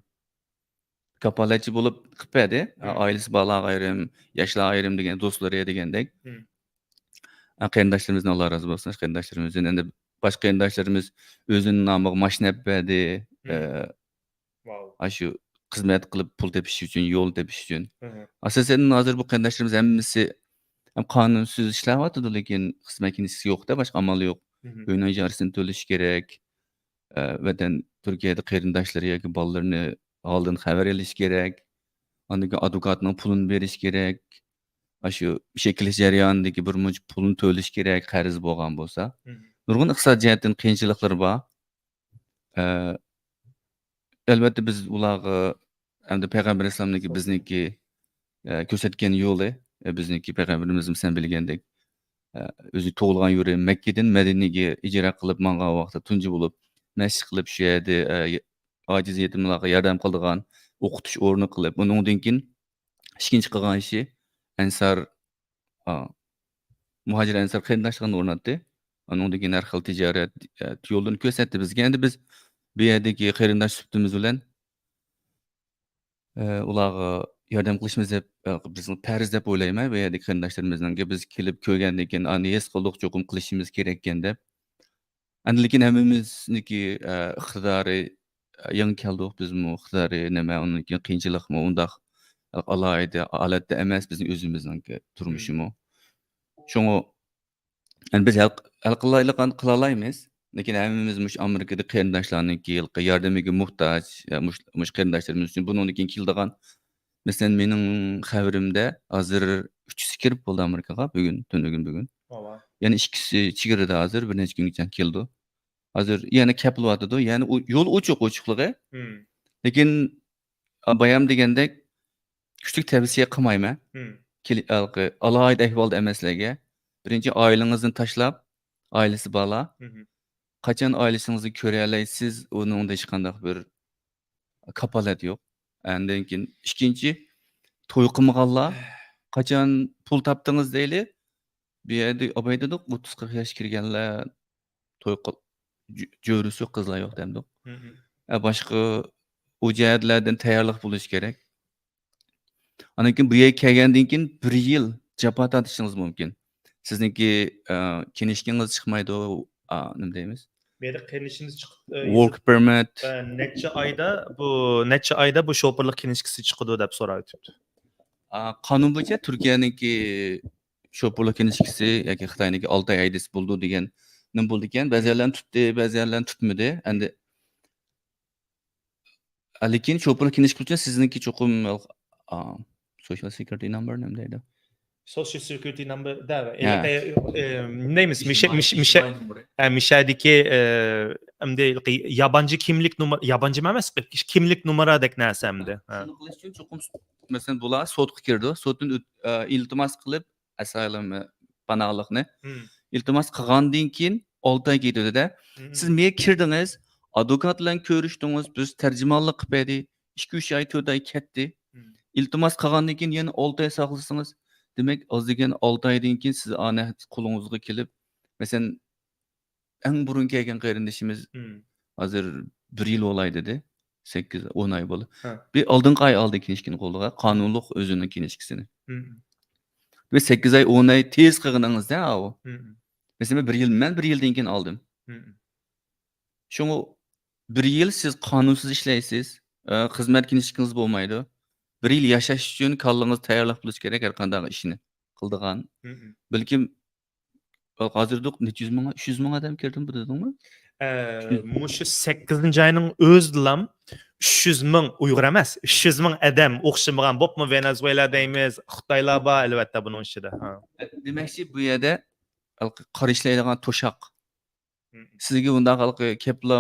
كاپالەتچى بولۇپ قىلىپ بەردى. ئائىلىسى بالىلار ئايرىم، ياشلار ئايرىم دېگەن، دوستلىرى دېگەندەك. ئە، قېرىنداشلىرىمىزدىن ئاللا رازى بولسۇن، قېرىنداشلىرىمىزدىن. ئەمدى باشقا قېرىنداشلىرىمىز ئۆزىنىڭ نامىغا ماشىنا ئېلىپ بەردى. ئە، ئاشۇ خىزمەت قىلىپ پۇل تېپىش ئۈچۈن، يول تېپىش ئۈچۈن. ئاساسەن ھازىر بۇ قېرىنداشلىرىمىز ھەممىسى ھەم قانۇنسىز ئىشلەۋاتىدۇ، لېكىن خىزمەت كىنىشكىسى يوق-دە، باشقا ئامال يوق. ئۆينىڭ ئىجارىسىنى تۆلىشى كېرەك. ئە، ۋەتەن تۈركىيەدە قېرىنداشلىرى ياكى بالىلىرىنى ھالىدىن خەۋەر ئېلىشى كېرەك. ئاندىن كېيىن ئادۋوكاتنىڭ پۇلىنى بېرىش كېرەك. ئاشۇ ئىش ئېلىش جەريانىدىكى بىر مۇنچە پۇلنى تۆلىشى كېرەك، قەرز بولغان بولسا. نۇرغۇن ئىقتىساد جەھەتتىن قىيىنچىلىقلىرى بار. ئە، ئەلۋەتتە، بىز ئۇلارغا ئەمدى پەيغەمبەر ئەلەيھىسسالامنىڭكى، بىزنىڭكى، ئە، كۆرسەتكەن يولى، ئە، بىزنىڭكى پەيغەمبىرىمىزمۇ سەن بىلگەندەك، ئە، ئۆزى تۇغۇلغان يۇرى مەككىدىن مەدىنىگە ھىجرەت قىلىپ ماڭغان ۋاقتىدا تۇنجى بولۇپ مەسچىت قىلىپ، شۇ يەردە، ئە، ئاجىز يېتىملارغا ياردەم قىلىدىغان ئوقۇتۇش ئورنى قىلىپ، ئۇنىڭدىن كېيىن ئىككىنچى قىلغان ئىشى ئەنسار، ئا، مۇھاجىر ئەنسار قېرىنداشلىقىنى ئورناتتى. ئۇنىڭدىن كېيىن ھەر خىل تىجارەت، ئە، يوللىرىنى كۆرسەتتى بىزگە. ئەمدى بىز بۇ يەردىكى قېرىنداش سۈپىتىمىز بىلەن، ئە، ئۇلارغا ياردەم قىلىشىمىز دەپ، ئە، بىزنىڭ پەرز دەپ ئويلايمەن. بۇ يەردىكى قېرىنداشلىرىمىزنىڭكى بىز كېلىپ كۆرگەندىن كېيىن، ئاندىن ھېس قىلدۇق، چوقۇم قىلىشىمىز كېرەككەن دەپ. ئەمدى لېكىن ھەممىمىزنىڭكى، ئە، ئىقتىدارى، ئە، يېڭى كەلدۇق، بىزمۇ ئىقتىدارى نېمە، ئۇنىڭدىن كېيىن قىيىنچىلىقمۇ ئۇنداق ئالاھىدە ھالەتتە ئەمەس بىزنىڭ ئۆزىمىزنىڭكى تۇرمۇشىمۇ. شۇڭا، يەنى بىز ھەل، ھەل قىلالايدىغان قىلالايمىز. لېكىن ھەممىمىز مۇشۇ ئامېرىكىدا قېرىنداشلارنىڭكى ياردىمىگە موھتاج، يا مۇش-، مۇشۇ قېرىنداشلىرىمىز ئۈچۈن بۇنىڭدىن كېيىن كېلىدىغان، مەسىلەن، مېنىڭ خەۋىرىمدە ھازىر ئۈچىسى كىرىپ بولدى ئامېرىكىغا بۈگۈن، تۈنۈگۈن بۈگۈن. يەنە ئىككىسى چېگرىدا ھازىر بىر نەچچە كۈنگىچە كېلىدۇ. ھازىر يەنە كېپىلىۋاتىدۇ. يەنە ئۇ يول ئوچۇق، ئوچۇقلۇقى. لېكىن بايام دېگەندەك، كۈچلۈك تەۋسىيە قىلمايمەن. كېلى-، ھېلىقى ئالاھىدە ئەھۋالدا ئەمەسلەرگە. بىرىنچى، ئائىلىڭىزنى تاشلاپ، ئائىلىسى بار. قاچان ئائىلىسىڭىزنى كۆرەلەيسىز، ئۇنىڭدا ھېچقانداق بىر كاپالەت يوق. ئاندىن كېيىن، ئىككىنچى، توي قىلمىغانلار، قاچان پۇل تاپتىڭىز دەيلى، بۇ يەردە ئاباي دېدۇق، ئوتتۇز قىرىق ياش كىرگەنلەر توي قىل-، جۆ-، جۆرىسى يوق، قىزلار يوق دەمدۇق. ئە، باشقا ئۇ جەھەتلەردىن تەييارلىق بولۇش كېرەك. ئاندىن كېيىن بۇ يەرگە كەلگەندىن كېيىن بىر يىل جاپا تارتىشىڭىز مۇمكىن. سىزنىڭكى، ئە، كىنىشكىڭىز چىقمايدۇ، ئا، نېمە دەيمىز؟ بۇ يەردە قېرىندىشىمىز چىقىپ، ئە، ۋورك پېرمىت. ئە، نەچچە ئايدا بۇ، نەچچە ئايدا بۇ شوپۇرلۇق كىنىشكىسى چىقىدۇ دەپ سوراۋېتىپتۇ. ئا، قانۇن بويىچە تۈركىيەنىڭكى شوپۇرلۇق كىنىشكىسى ياكى خىتاينىڭكى ئالتە ئاي ھەيدىسى بولىدۇ دېگەن نېمە بولىدىكەن. بەزىلەرنى تۇتتى، بەزىلەرنى تۇتمىدى. ئەمدى لېكىن شوپۇرلۇق كىنىشكا ئۈچۈن سىزنىڭكى چوقۇم، ئا، سوشال سېكيۇرىتى نامبېر نېمە دەيدۇ؟ سوشال سېكيۇرىتى نامبېر دەۋە. ھە. ئە، ئە، ئە، نېمە دەيمىز؟ مىشە-، مىشە-، مىشە-، ئە، مىشەدىكى، ئە، ئەمدى يابانجى كىملىك نومۇر-، يابانجى ئەمەس، كىملىك نومۇرادەك نەرسە ئەمدى. ھە. شۇنى قىلىش ئۈچۈن چوقۇم، مەسىلەن، بۇلار سوتقا كىرىدۇ. سوتتىن ئۆت-، ئە، ئىلتىماس قىلىپ، ئاسايلىم، پاناھلىقنى ئىلتىماس قىلغاندىن كېيىن ئالتە ئاي كېتىدۇ-دە. سىز مېيە كىردىڭىز، ئادۋوكات بىلەن كۆرۈشتىڭىز، بىز تەرجىمانلىق قىلىپ بەردى. ئىككى، ئۈچ ئاي، تۆت ئاي كەتتى. ئىلتىماس قىلغاندىن كېيىن يەنە ئالتە ئاي ساقلىسىڭىز، دېمەك، ئاز دېگەندە ئالتە ئايدىن كېيىن سىز ئانا قولىڭىزغا كېلىپ، مەسىلەن، ئەڭ بۇرۇن كەلگەن قېرىندىشىمىز ھازىر بىر يىل بولاي دېدى. سەككىز، ئون ئاي بولدى. ھە. بىر ئالدىنقى ئاي ئالدى كىنىشكىنى قولىغا، قانۇنلۇق ئۆزىنىڭ كىنىشكىسىنى. ۋە سەككىز ئاي، ئون ئاي تېز قىلغىنىڭىزدا ئاۋۇ. مەسىلەن، بىر يىل، مەن بىر يىلدىن كېيىن ئالدىم. شۇڭا بىر يىل سىز قانۇنسىز ئىشلەيسىز، ئە، خىزمەت كىنىشكىڭىز بولمايدۇ. بىر يىل ياشاش ئۈچۈن كاللىڭىز تەييارلىق بولۇشى كېرەك ھەر قانداق ئىشنى قىلىدىغان. بەلكىم ھازىردۇق نەچچە يۈز مىڭ، ئۈچ يۈز مىڭ ئادەم كىردىمۇ دېدىڭمۇ؟ ئە، مۇشۇ سەككىزىنچى ئاينىڭ ئۆزىدىلام ئۈچ يۈز مىڭ ئۇيغۇر ئەمەس، ئۈچ يۈز مىڭ ئادەم ئوخشىمىغان، بوپمۇ، ۋېنېزۇېلا دەيمىز، خىتايلار بار، ئەلۋەتتە، بۇنىڭ ئىچىدە. ھە. دېمەكچى، بۇ يەردە ھېلىقى قارشىلايدىغان توشاق. مم. سىزگە بۇنداق ھېلىقى كەپلا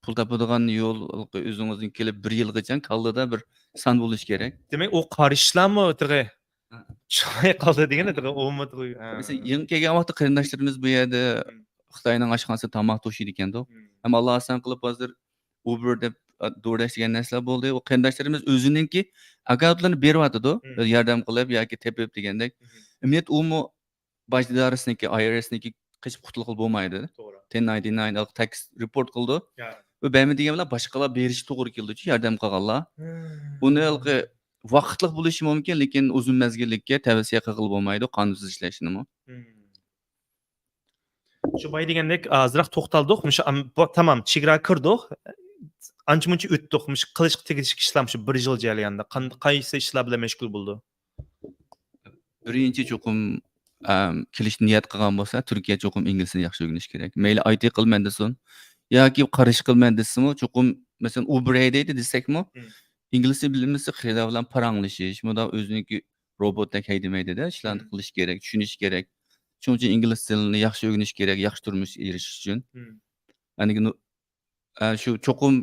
پۇل تاپىدىغان يول، ھېلىقى ئۆزىڭىزنىڭ كېلىپ بىر يىلغىچە كاللىدا بىر سان بولۇشى كېرەك. دېمەك، ئۇ قارشىلارمۇ تېخى ھە. چىقماي قالدى دېگەن، تېخى ئۇمۇ تېخى، ھە. مەسىلەن، يېڭى كەلگەن ۋاقىتتا قېرىنداشلىرىمىز بۇ يەردە مم. خىتاينىڭ ئاشخانىسىدا تاماق توشۇيدىكەندۇ. مم. ئەمما ئاللا ئاسان قىلىپ ھازىر ئۇبېر دەپ، دورىداش دېگەن نەرسىلەر بولدى. ئۇ قېرىنداشلىرىمىز ئۆزىنىڭكى ئاككاونتلىرىنى بېرىۋاتىدۇ. مم. ياردەم قىلىپ ياكى تېپىپ دېگەندەك. مم. ئەمەلىيەتتە ئۇمۇ باج ئىدارىسىنىڭكى، ئاي ئار ئېسنىڭكى قېچىپ قۇتۇلغىلى بولمايدۇ. توغرا. تېن نايىنتى ناين ھېلىقى تاكس رېپورت قىلىدۇ. يا. ۋە بەرمە دېگەن بىلەن باشقىلار بېرىشى توغرا كېلىدۇچۇ، ياردەم قىلغانلار. ھە. ئۇنى ھېلىقى ۋاقىتلىق بولۇشى مۇمكىن، لېكىن ئۇزۇن مەزگىللىككە تەۋسىيە قىلغىلى بولمايدۇ، قانۇنسىز ئىشلەشنىمۇ. ھىم. شۇ بايا دېگەندەك، ئازراق توختالدۇق. مۇشۇ ئام-، بۇ، تامام، چېگرا كىردۇق. ئانچە مۇنچە ئۆتتۇق. مۇشۇ قىلىشقا تېگىشلىك ئىشلار مۇشۇ بىر يىل جەريانىدا قان-، قايسى ئىشلار بىلەن مەشغۇل بولدى؟ بىرىنچى چوقۇم، ئەم، كېلىشنى نىيەت قىلغان بولسا، تۈركىيە چوقۇم ئىنگلىز تىلىنى ياخشى ئۆگىنىشى كېرەك. مەيلى ئاي تى قىلىمەن دېسۇن، ياكى قارشى قىلىمەن دېسىمۇ، چوقۇم، مەسىلەن، ئۇبېر ھەيدەيدۇ دېسەكمۇ، ھىم. ئىنگلىز تىلى بىلمىسە، خېرىدار بىلەن پاراڭلىشىش، مۇنداق ئۆزىنىڭكى روبوتتەك ھەيدىمەيدۇ-دە، ئىشلارنى ھىم. قىلىش كېرەك، چۈشىنىش كېرەك. شۇنىڭ ئۈچۈن ئىنگلىز تىلىنى ياخشى ئۆگىنىش كېرەك، ياخشى تۇرمۇش ئېرىشىش ئۈچۈن. ھىم. ئاندىن كېيىن ئە، شۇ چوقۇم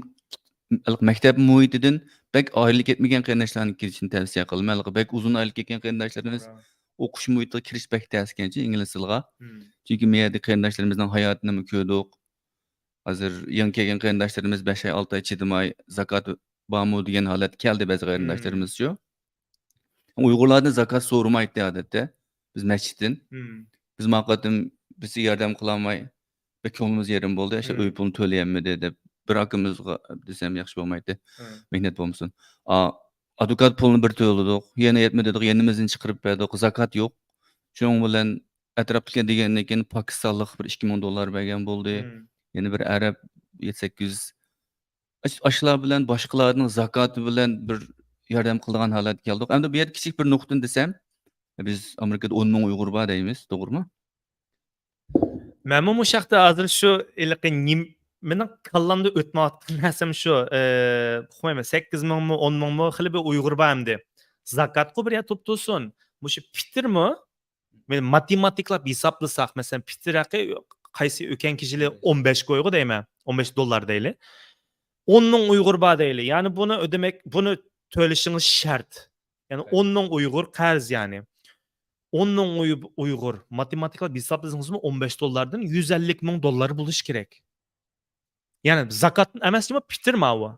مەكتەپ مۇھىتىدىن بەك ئايرىلىپ كەتمىگەن قېرىنداشلارنىڭ كىرىشىنى تەۋسىيە قىلىمەن. ھېلىقى بەك ئۇزۇن ئايرىلىپ كەتكەن قېرىنداشلىرىمىز توغرا. ئوقۇش مۇھىتىغا كىرىش بەك تەس ئىكەنچۇ ئىنگلىز تىلىغا. مم. چۈنكى مۇ يەردە قېرىنداشلىرىمىزنىڭ ھاياتىنىمۇ كۆردۇق. ھازىر يېڭى كەلگەن قېرىنداشلىرىمىز بەش ئاي، ئالتە ئاي چىدىماي، زاكات بارمۇ دېگەن ھالەتكە كەلدى بەزى مم. قېرىنداشلىرىمىزچۇ. ئۇيغۇرلاردىن زاكات سورىمايتتى ئادەتتە. بىز مەسچىتتىن. مم. بىز ما قېتىم بىزگە ياردەم قىلالماي، بەك كۆڭلىمىز يېرىم بولدى. ئاشۇ مم. ئۆي پۇلىنى تۆلىيەلمىدى دەپ، بىر ئاكىمىزغا دېسەم ياخشى بولمايتتى. مم. مېھنەت بولمىسۇن. ئا، ئادۋوكات پۇلىنى بىر تۆلىدۇق، يەنە يەتمىدى دېدۇق، يەنىمىزدىن چىقىرىپ بەردۇق. زاكات يوق. شۇنىڭ بىلەن ئەتراپتىكى دېگەندىن كېيىن پاكىستانلىق بىر ئىككى مىڭ دوللار بەرگەن بولدى. مم. يەنە بىر ئەرەب يەتتە سەككىز يۈز ئاش-، ئاشۇلار بىلەن باشقىلاردىن زاكات بىلەن بىر ياردەم قىلىدىغان ھالەتكە كەلدۇق. ئەمدى بۇ يەردە كىچىك بىر نۇقتىنى دېسەم، بىز ئامېرىكىدا ئون مىڭ ئۇيغۇر بار دەيمىز، توغرىمۇ؟ مەنمۇ مۇشۇ ھەقتە ھازىر شۇ ھېلىقى نېم-، مېنىڭ كاللامدا ئۆتمەيۋاتقان نەرسەم شۇ، ئى، ئۇقمايمەن، سەككىز مىڭمۇ، ئون مىڭمۇ خېلى بىر ئۇيغۇر بار ئەمدى. زاكاتقۇ بىر يەر تۇرۇپ تۇرسۇن. مۇشۇ پىتىرمۇ؟ مەن ماتېماتىكىلاپ ھېسابلىساق، مەسىلەن، پىتىر ھەققى قايسى ئۆكەن كىشىلى ئون بەش كويغۇ دەيمەن، ئون بەش دوللار دەيلى. ئون مىڭ ئۇيغۇر بار دەيلى. يەنى بۇنى ئۆدىمەك، بۇنى تۆلىشىڭىز شەرت. يەنى ئون مىڭ ئۇيغۇر قەرز يەنى. ئون مىڭ ئۇي-، ئۇيغۇر ماتېماتىكىلاپ ھېسابلىسىڭىزمۇ ئون بەش دوللاردىن يۈز ئەللىك مىڭ دوللار بولۇشى كېرەك. يەنى زاكات ئەمەس، جۇمۇ پىتىر ماۋۇ.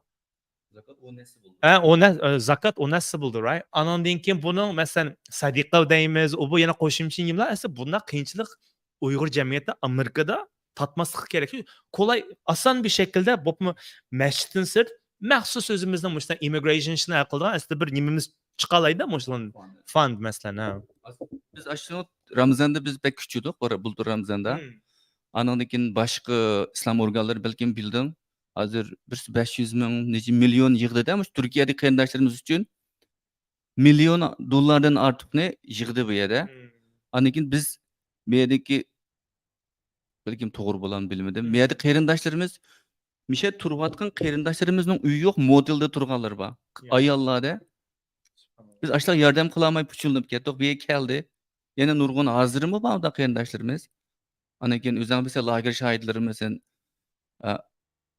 زاكات ئون ھەسسە بولىدۇ. ھە، ئون ھە-، ئە، زاكات ئون ھەسسە بولىدۇ، رايت؟ ئانىڭدىن كېيىن بۇنىڭ، مەسىلەن، سەدىقە دەيمىز، ئۇ بۇ يەنە قوشۇمچە نېمىلەر، ئەسلى بۇنداق قىيىنچىلىق ئۇيغۇر جەمئىيىتى ئامېرىكىدا تارتماسلىقى كېرەك. قولاي، ئاسان بىر شەكىلدە، بولۇپمۇ مەسچىتتىن سىرت مەخسۇس ئۆزىمىزنىڭ مۇشۇنداق ئىممىگرېيشن ئىشىنى ھەل قىلىدىغان ئەسلىدە بىر نېمىمىز چىقالايدا، مۇشۇ فاند. فاند، مەسىلەن، ھە. بىز ئاشۇ رامزاندا بىز بەك كۈچىدۇق، بۇ، بۇلتۇر رامزاندا. مم. ئانىڭدىن كېيىن باشقا ئىسلام ئورگانلىرى بەلكىم بىلدىڭ، ھازىر بىرسى بەش يۈز مىڭ، نەچچە مىليون يىغدى-دە، مۇشۇ تۈركىيەدىكى قېرىنداشلىرىمىز ئۈچۈن مىليون دوللاردىن ئارتۇقنى يىغدى بۇ يەردە. مم. ئاندىن كېيىن بىز بۇ يەردىكى، بەلكىم توغرا بولامدۇ بىلمىدىم. مم. بۇ يەردە قېرىنداشلىرىمىز، مۇشۇ يەردە تۇرۇۋاتقان قېرىنداشلىرىمىزنىڭ ئۆيى يوق، موتېلدا تۇرغانلىرى بار. يا. ئاياللار-دە. سۇبھاناللا. بىز ئاشۇلارغا ياردەم قىلالماي پۇچۇلىنىپ كەتتۇق. بۇ يەرگە كەلدى. يەنە نۇرغۇن ھازىرمۇ بار ئۇنداق قېرىنداشلىرىمىز. ئاندىن كېيىن ئۆزۈڭ بىلسەڭ، لاگېر شاھىتلىرى، مەسىلەن، ئە،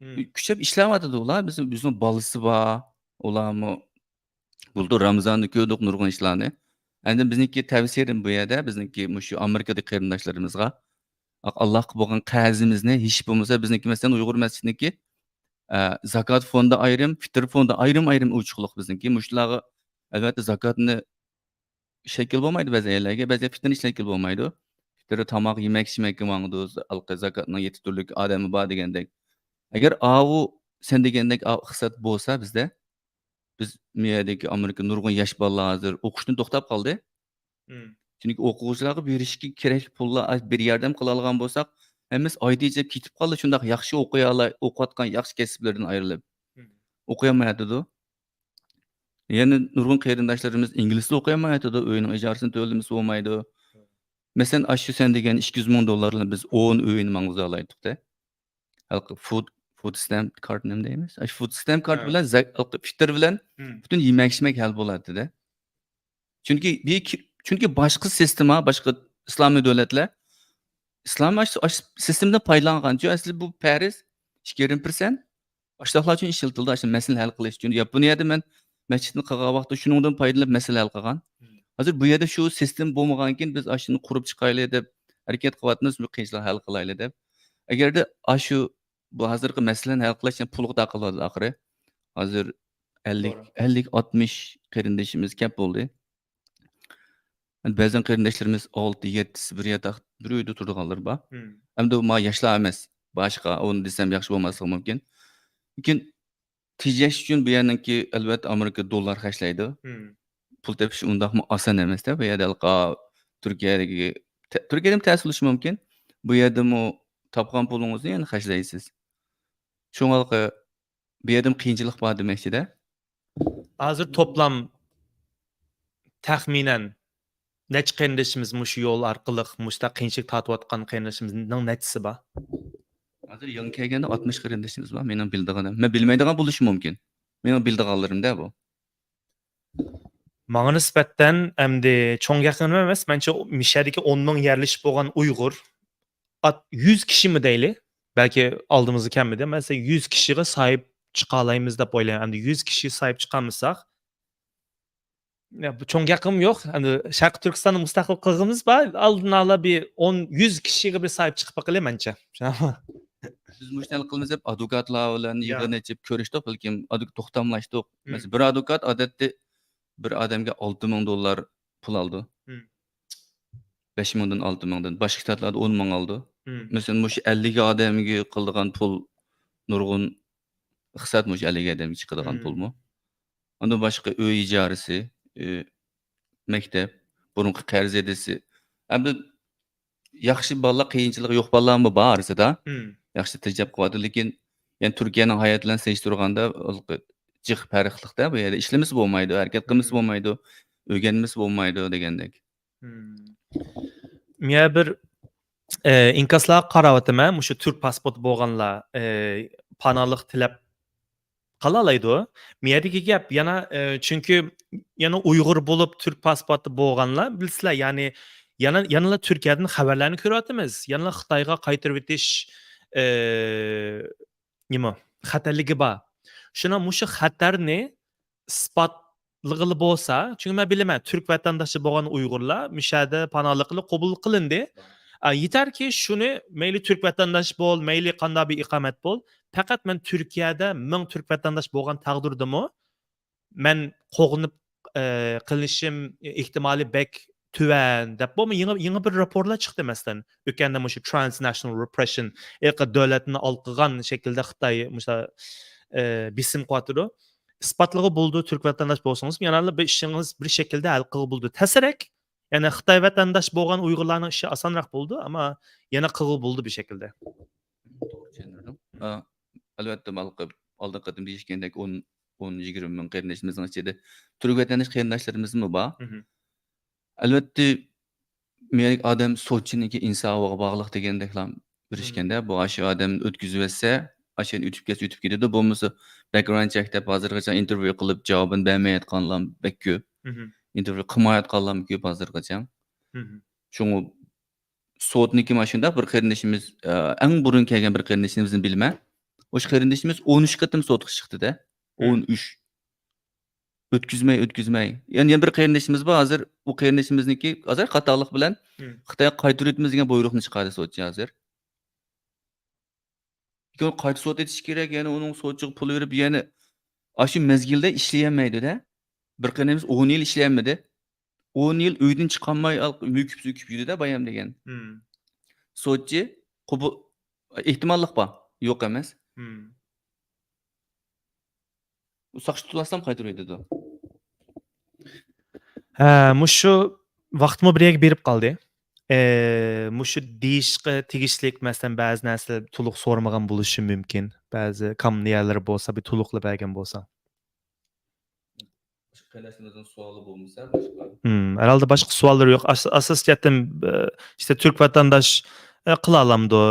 مم. كۈچەپ ئىشلەۋاتىدۇ ئۇلار. بىزنىڭ، بىزنىڭ بالىسى بار. ئۇلارمۇ بۇلتۇر رامىزاندا كۆردۇق نۇرغۇن ئىشلارنى. ئەندى بىزنىڭكى تەۋسىيەم بۇ يەردە، بىزنىڭكى مۇشۇ ئامېرىكىدىكى قېرىنداشلىرىمىزغا، ئا-، ئاللاھقا بولغان قەرزىمىزنى، ھېچ بولمىسا بىزنىڭكى، مەسىلەن، ئۇيغۇر مەسچىتىنىڭكى، ئە، زاكات فوندى ئايرىم، پىتىر فوندى ئايرىم-ئايرىم ئوچۇقلۇق بىزنىڭكى. مۇشۇلارغا، ئەلۋەتتە، زاكاتنى ئىشلەتكىلى بولمايدۇ بەزى يەرلەرگە، بەزى پىتىرنى ئىشلەتكىلى بولمايدۇ. پىتىر تاماق يېمەك، ئىچمەككە ماڭىدۇ، ھېلىقى زاكاتنىڭ يەتتە تۈرلۈك ئادىمى بار دېگەندەك. ئەگەر ئاۋۇ سەن دېگەندەك ئاۋۇ ئىقتىساد بولسا بىزدە، بىز مۇ يەردىكى ئامېرىكا نۇرغۇن ياش بالىلار ھازىر ئوقۇشتىن توختاپ قالدى. مم. چۈنكى ئوقۇغۇچىلارغا بېرىشكە كېرەكلىك پۇللار ئاز بىر ياردەم قىلالىغان بولساق، ھەممىسى ئايدىچە كېتىپ قالدى، شۇنداق ياخشى ئوقۇيالاي-، ئوقۇۋاتقان ياخشى كەسىپلىرىدىن ئايرىلىپ. مم. ئوقۇيالمايۋاتىدۇ. يەنە نۇرغۇن قېرىنداشلىرىمىز ئىنگلىزچە ئوقۇيالمايۋاتىدۇ، ئۆينىڭ ئىجارىسىنى تۆلىمىسە بولمايدۇ. مەسىلەن، ئاشۇ سەن دېگەن ئىككى يۈز مىڭ دوللار بىلەن بىز ئون ئۆينى ماڭغۇزالايتتۇق-دە. ھېلىقى فۇد، فۇد ستەمپ كارت نېمە دەيمىز؟ ئاشۇ فۇد ستەمپ كارت بىلەن زەك-، فىتىر بىلەن پۈتۈن يېمەك ئىچمەك ھەل بولاتتى-دە. چۈنكى بى-، چۈنكى باشقا سىستېما، باشقا ئىسلامىي دۆلەتلەر ئىسلام ئاش-، ئاش-، سىستېمىدىن پايدىلانغان. چۈنكى ئەسلى بۇ پەرز ئىككى يېرىم پىرسەنت ئاشۇنداقلار ئۈچۈن ئىشلىتىلدى، ئاشۇ مەسىلىنى ھەل قىلىش ئۈچۈن. ياپونىيەدە مەن مەسچىتنى قىلغان ۋاقىتتا شۇنىڭدىن پايدىلىنىپ مەسىلە ھەل قىلغان. ھازىر بۇ يەردە شۇ سىستېما بولمىغاندىكىن بىز ئاشۇنى قۇرۇپ چىقايلى دەپ ھەرىكەت قىلىۋاتىمىز، بۇ قىيىنچىلىقنى ھەل قىلايلى دەپ. ئەگەردە ئاشۇ بۇ ھازىرقى مەسىلىنى ھەل قىلىش ئۈچۈن پۇلغا تاقىلىۋاتىدۇ ئاخىرى. ھازىر ئەللىك، ئەللىك، ئاتمىش قېرىندىشىمىز كەپ بولدى. بەزەن قېرىنداشلىرىمىز ئالتە، يەتتىسى بىر ياتاق، بىر ئۆيدە تۇرىدىغانلىرى بار. ئەمدى ما ياشلار ئەمەس، باشقا، ئۇنى دېسەم ياخشى بولماسلىقى مۇمكىن. لېكىن تېجەش ئۈچۈن بۇ يەرنىڭكى، ئەلۋەتتە، ئامېرىكا دوللار خەجلەيدۇ. پۇل تېپىش ئۇنداقمۇ ئاسان ئەمەس-دە. بۇ يەردە ھېلىقى تۈركىيەدىكى، تە-، تۈركىيەدىمۇ تەس بولۇشى مۇمكىن. بۇ يەردىمۇ تاپقان پۇلىڭىزنى يەنە خەجلەيسىز. شۇڭا بۇ يەردىمۇ قىيىنچىلىق بار دېمەكچىدە. ھازىر توپلام تەخمىنەن نەچچە قېرىندىشىمىز مۇشۇ يول ئارقىلىق مۇشۇنداق قىيىنچىلىق تارتىۋاتقان قېرىندىشىمىزنىڭ نەچچىسى بار؟ ھازىر يېڭى كەلگەندە ئاتمىش قېرىندىشىمىز بار، مېنىڭ بىلىدىغىنىم. مەن بىلمەيدىغان بولۇشى مۇمكىن. مېنىڭ بىلىدىغانلىرىمدە بۇ. ماڭا نىسبەتەن ئەمدى چوڭ يېقىنىم ئەمەس، مەنچە مىشەدىكى ئون مىڭ يەرلىشىپ بولغان ئۇيغۇر، ئات-، يۈز كىشىمۇ دەيلى، بەلكى ئالدىمىزغا كەلمىدى. مەسىلەن، يۈز كىشىگە ساھىب چىقالايمىز دەپ ئويلايمەن. ئەمدى يۈز كىشىگە ساھىب چىقالمىساق، يا، بۇ چوڭ گېپىم يوق. ئەمدى شەرقىي تۈركىستاندا مۇستەقىل قىلغىنىمىز بار. ئالدىن ئالا بىر ئون، يۈز كىشىگە بىر ساھىب چىقىپ باقىلى مەنچە. بىز مۇشۇنى ھەل قىلىمىز دەپ ئادۋوكاتلار بىلەن يا. يىغىن ئېچىپ كۆرۈشتۇق، بەلكىم ئادۋوكات توختاملاشتۇق. مم. مەسىلەن، بىر ئادۋوكات ئادەتتە بىر ئادەمگە ئالتە مىڭ دوللار پۇل ئالىدۇ. مم. بەش مىڭدىن، ئالتە مىڭدىن. باشقا شتاتلاردا ئون مىڭ ئالىدۇ. مم. مەسىلەن، مۇشۇ ئەللىك ئادەمگە قىلىدىغان پۇل نۇرغۇن ئىقتىساد، مۇشۇ ئەللىك ئادەمگە چىقىدىغان مم. پۇلمۇ. ئاندىن باشقا ئۆي ئىجارىسى، ئۆي، مەكتەپ، بۇرۇنقى قەرز ئىدىيىسى. ئەمدى ياخشى بالىلار، قىيىنچىلىقى يوق بالىلارمۇ بار ئارىسىدا. مم. ياخشى تېجەپ قىلىۋاتىدۇ، لېكىن يەنى تۈركىيەنىڭ ھاياتى بىلەن سېلىشتۇرغاندا جىق پەرقلىقتە. بۇ يەردە ئىشلىمىسە بولمايدۇ، ھەرىكەت قىلمىسا مم. بولمايدۇ، ئۆگەنمىسە بولمايدۇ دېگەندەك. مم. مەن بىر، ئە، ئىنكاسلارغا قاراۋاتىمەن، مۇشۇ تۈرك پاسپورتى بولغانلار، ئە، پاناھلىق تىلەپ قالالايدۇ. مەيەردىكى گەپ يەنە، ئە، چۈنكى يەنە ئۇيغۇر بولۇپ تۈرك پاسپورتى بولغانلار بىلىسىلەر، يەنى يەنە، يەنىلا تۈركىيەدىن خەۋەرلەرنى كۆرۈۋاتىمىز. يەنىلا خىتايغا قايتۇرۇۋېتىش، ئە، نېمە، خەتەرلىكى بار. شۇنا مۇشۇ خەتەرنى ئىسپاتلىغىلى بولسا، چۈنكى مەن بىلىمەن، تۈرك ۋەتەنداشى بولغان ئۇيغۇرلار مۇشەدە پاناھلىققا قوبۇل قىلىندى. ئا، يېتەركى شۇنى، مەيلى تۈرك ۋەتەنداش بول، مەيلى قانداق بىر ئىقامەت بول، پەقەت مەن تۈركىيەدە مىڭ تۈرك ۋەتەنداش بولغان تەقدىردىمۇ، مەن قوغلىنىپ، ئە، قىلىنىشىم ئېھتىمالى بەك تۆۋەن دەپ، بولما يېڭى، يېڭى بىر راپورلار چىقتى، مەسىلەن، ئۆتكەندە مۇشۇ transnational repression، ئىرقىي دۆلەتنى ئالقىغان شەكىلدە خىتاي مۇشۇ، ئە، بېسىم قىلىۋاتىدۇ. ئىسپاتلىغىلى بولىدۇ، تۈرك ۋەتەنداش بولسىڭىز، يەنە بىر ئىشىڭىز بىر شەكىلدە ھەل قىلغىلى بولىدۇ. تەسرەك، يەنى خىتاي ۋەتەنداش بولغان ئۇيغۇرلارنىڭ ئىشى ئاسانراق بولىدۇ، ئەمما يەنە قىلغىلى بولىدۇ بىر شەكىلدە. توغرا چۈشەندۈردۈڭ. ئا، ئەلۋەتتە، ھېلىقى ئالدىنقى قېتىم دېيىشكەندەك ئون، ئون، يىگىرمە مىڭ قېرىندىشىمىزنىڭ ئىچىدە تۈرك ۋەتەنداش قېرىنداشلىرىمىزمۇ بار. مم. ئەلۋەتتە، مەيەردىكى ئادەم سوتچىنىڭكى ئىنساپىغا باغلىق دېگەندەكلا بىر ئىشكەندە، بۇ ئاشۇ ئادەم ئۆتكۈزۈۋەتسە، ئاشۇ يەردىن ئۆتۈپ كەتسە ئۆتۈپ كېتىدۇ، بولمىسا باكگراۋند چېك دەپ ھازىرغىچە ئىنتېرۋيۇ قىلىپ جاۋابىنى بەرمەيۋاتقانلار بەك كۆپ. مم. ئىنتېرۋيۇ قىلمايۋاتقانلارمۇ كۆپ ھازىرغىچە. مم. شۇڭا سوتنىڭكى مانا شۇنداق بىر قېرىندىشىمىز، ئە، ئەڭ بۇرۇن كەلگەن بىر قېرىندىشىمىزنى بىلىمەن. ئۇ قېرىندىشىمىز ئون ئۈچ قېتىم سوتقا چىقتى-دە. مم. ئون ئۈچ. ئۆتكۈزمەي، ئۆتكۈزمەي. يەنە، يەنە بىر قېرىندىشىمىز بار، ھازىر ئۇ قېرىندىشىمىزنىڭكى ھازىر خاتالىق بىلەن مم. خىتايغا قايتۇرۇۋېتىمىز دېگەن بۇيرۇقنى چىقاردى سوتچى ھازىر. لېكىن ئۇ قايتا سوت ئېتىش كېرەك، يەنە ئۇنىڭ سوتچىغا پۇل بېرىپ، يەنە ئاشۇ مەزگىلدە ئىشلىيەلمەيدۇ-دە. بىر قېرىندىشىمىز ئون يىل ئىشلىيەلمىدى. ئون يىل ئۆيدىن چىقالماي، مۆكۈپ-سۆكۈپ يۈردى-دە بايام دېگەن. مم. سوتچى قوبۇل، ئېھتىماللىق بار، يوق ئەمەس. مم. ئۇ ساقچى تۇتۇۋالسام قايتۇرۇۋېتىدۇ. ھە، مۇشۇ ۋاقىتمۇ بىر يەرگە بېرىپ قالدى. ئە، مۇشۇ دېيىشقا تېگىشلىك، مەسىلەن، بەزى نەرسىلەر تولۇق سورىمىغان بولۇشى مۇمكىن. بەزى كام يەرلىرى بولسا، بىر تولۇقلا بەرگەن بولسا. باشقا قېرىنداشلىرىمىزنىڭ سوئالى بولمىسا، باشقا. ھىم، ھەرھالدا باشقا سوئاللىرى يوق. ئاس-، ئاساسىي جەھەتتىن، ئە، ئىشتە تۈرك ۋەتەنداش، ئە، قىلالامدۇ،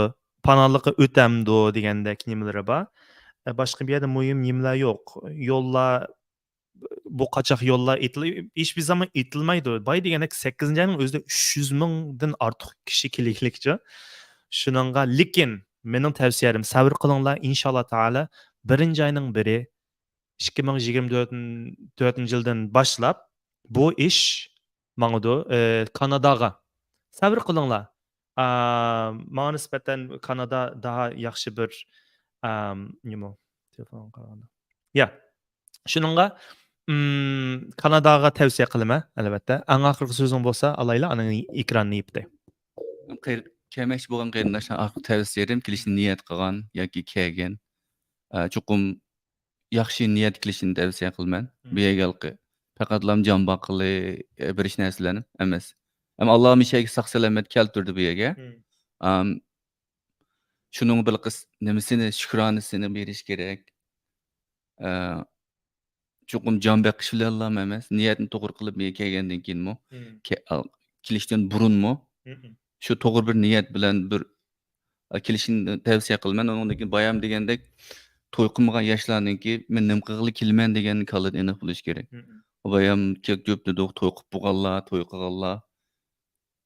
پاناھلىققا ئۆتەمدۇ دېگەندەك نېمىلىرى بار. ئە، باشقا بۇ يەردە مۇھىم نېمىلەر يوق. يوللار، بۇ قاچاق يوللار ئېتىل-، ھېچبىر زامان ئېتىلمايدۇ. باي دېگەندەك، سەككىزىنچى ئاينىڭ ئۆزىدە ئۈچ يۈز مىڭدىن ئارتۇق كىشى كېلىكلىكچۇ. شۇنىڭغا، لېكىن مېنىڭ تەۋسىيەم، سەۋر قىلىڭلار، ئىنشاللا تائالا، بىرىنچى ئاينىڭ بىرى، ئىككى مىڭ يىگىرمە تۆتىنچى يىلدىن باشلاپ بۇ ئىش ماڭىدۇ، ئى، كاناداغا. سەۋر قىلىڭلار. ئا، ماڭا نىسبەتەن كانادا داھا ياخشى بىر، ئام، نېمە؟ تېلېفونغا قارىغاندا. يا. شۇنىڭغا، ئىم، كاناداغا تەۋسىيە قىلىمەن، ئەلۋەتتە. ئەڭ ئاخىرقى سۆزۈڭ بولسا ئالايلا، ئانان ئېكراننى يېپىتەي. قېر-، كەلمەكچى بولغان قېرىنداشلار ئاخىرقى تەۋسىيەم، كېلىشنى نىيەت قىلغان ياكى كەلگەن، ئە، چوقۇم ياخشى نىيەت كېلىشىنى تەۋسىيە قىلىمەن. مم. بۇ يەرگە ھېلىقى پەقەتلا جان باققىلى، ئە، بېرىش نەرسىلەرنى ئەمەس. ئەمما ئاللا مۇشۇ يەرگە ساق سالامەت كەلتۈردى بۇ يەرگە. مم. ئام، شۇنىڭ بىر قىس-، نېمىسىنى، شۈكرانىسىنى بېرىش كېرەك. ئە، چوقۇم جان بېقىش بىلەنلا ئەمەس، نىيەتنى توغرا قىلىپ بۇ يەرگە كەلگەندىن كېيىنمۇ، مم. كە-، ئا، كېلىشتىن بۇرۇنمۇ مم. شۇ توغرا بىر نىيەت بىلەن بىر، ئا، كېلىشىنى تەۋسىيە قىلىمەن. ئۇنىڭدىن كېيىن بايام دېگەندەك، توي قىلمىغان ياشلارنىڭكى، مەن نېمە قىلغىلى كېلىمەن دېگەن كاللىدا ئېنىق بولۇشى كېرەك. مم. بايام كەپ-، كۆپ دېدۇق، توي قىلىپ بولغانلار، توي قىلغانلار.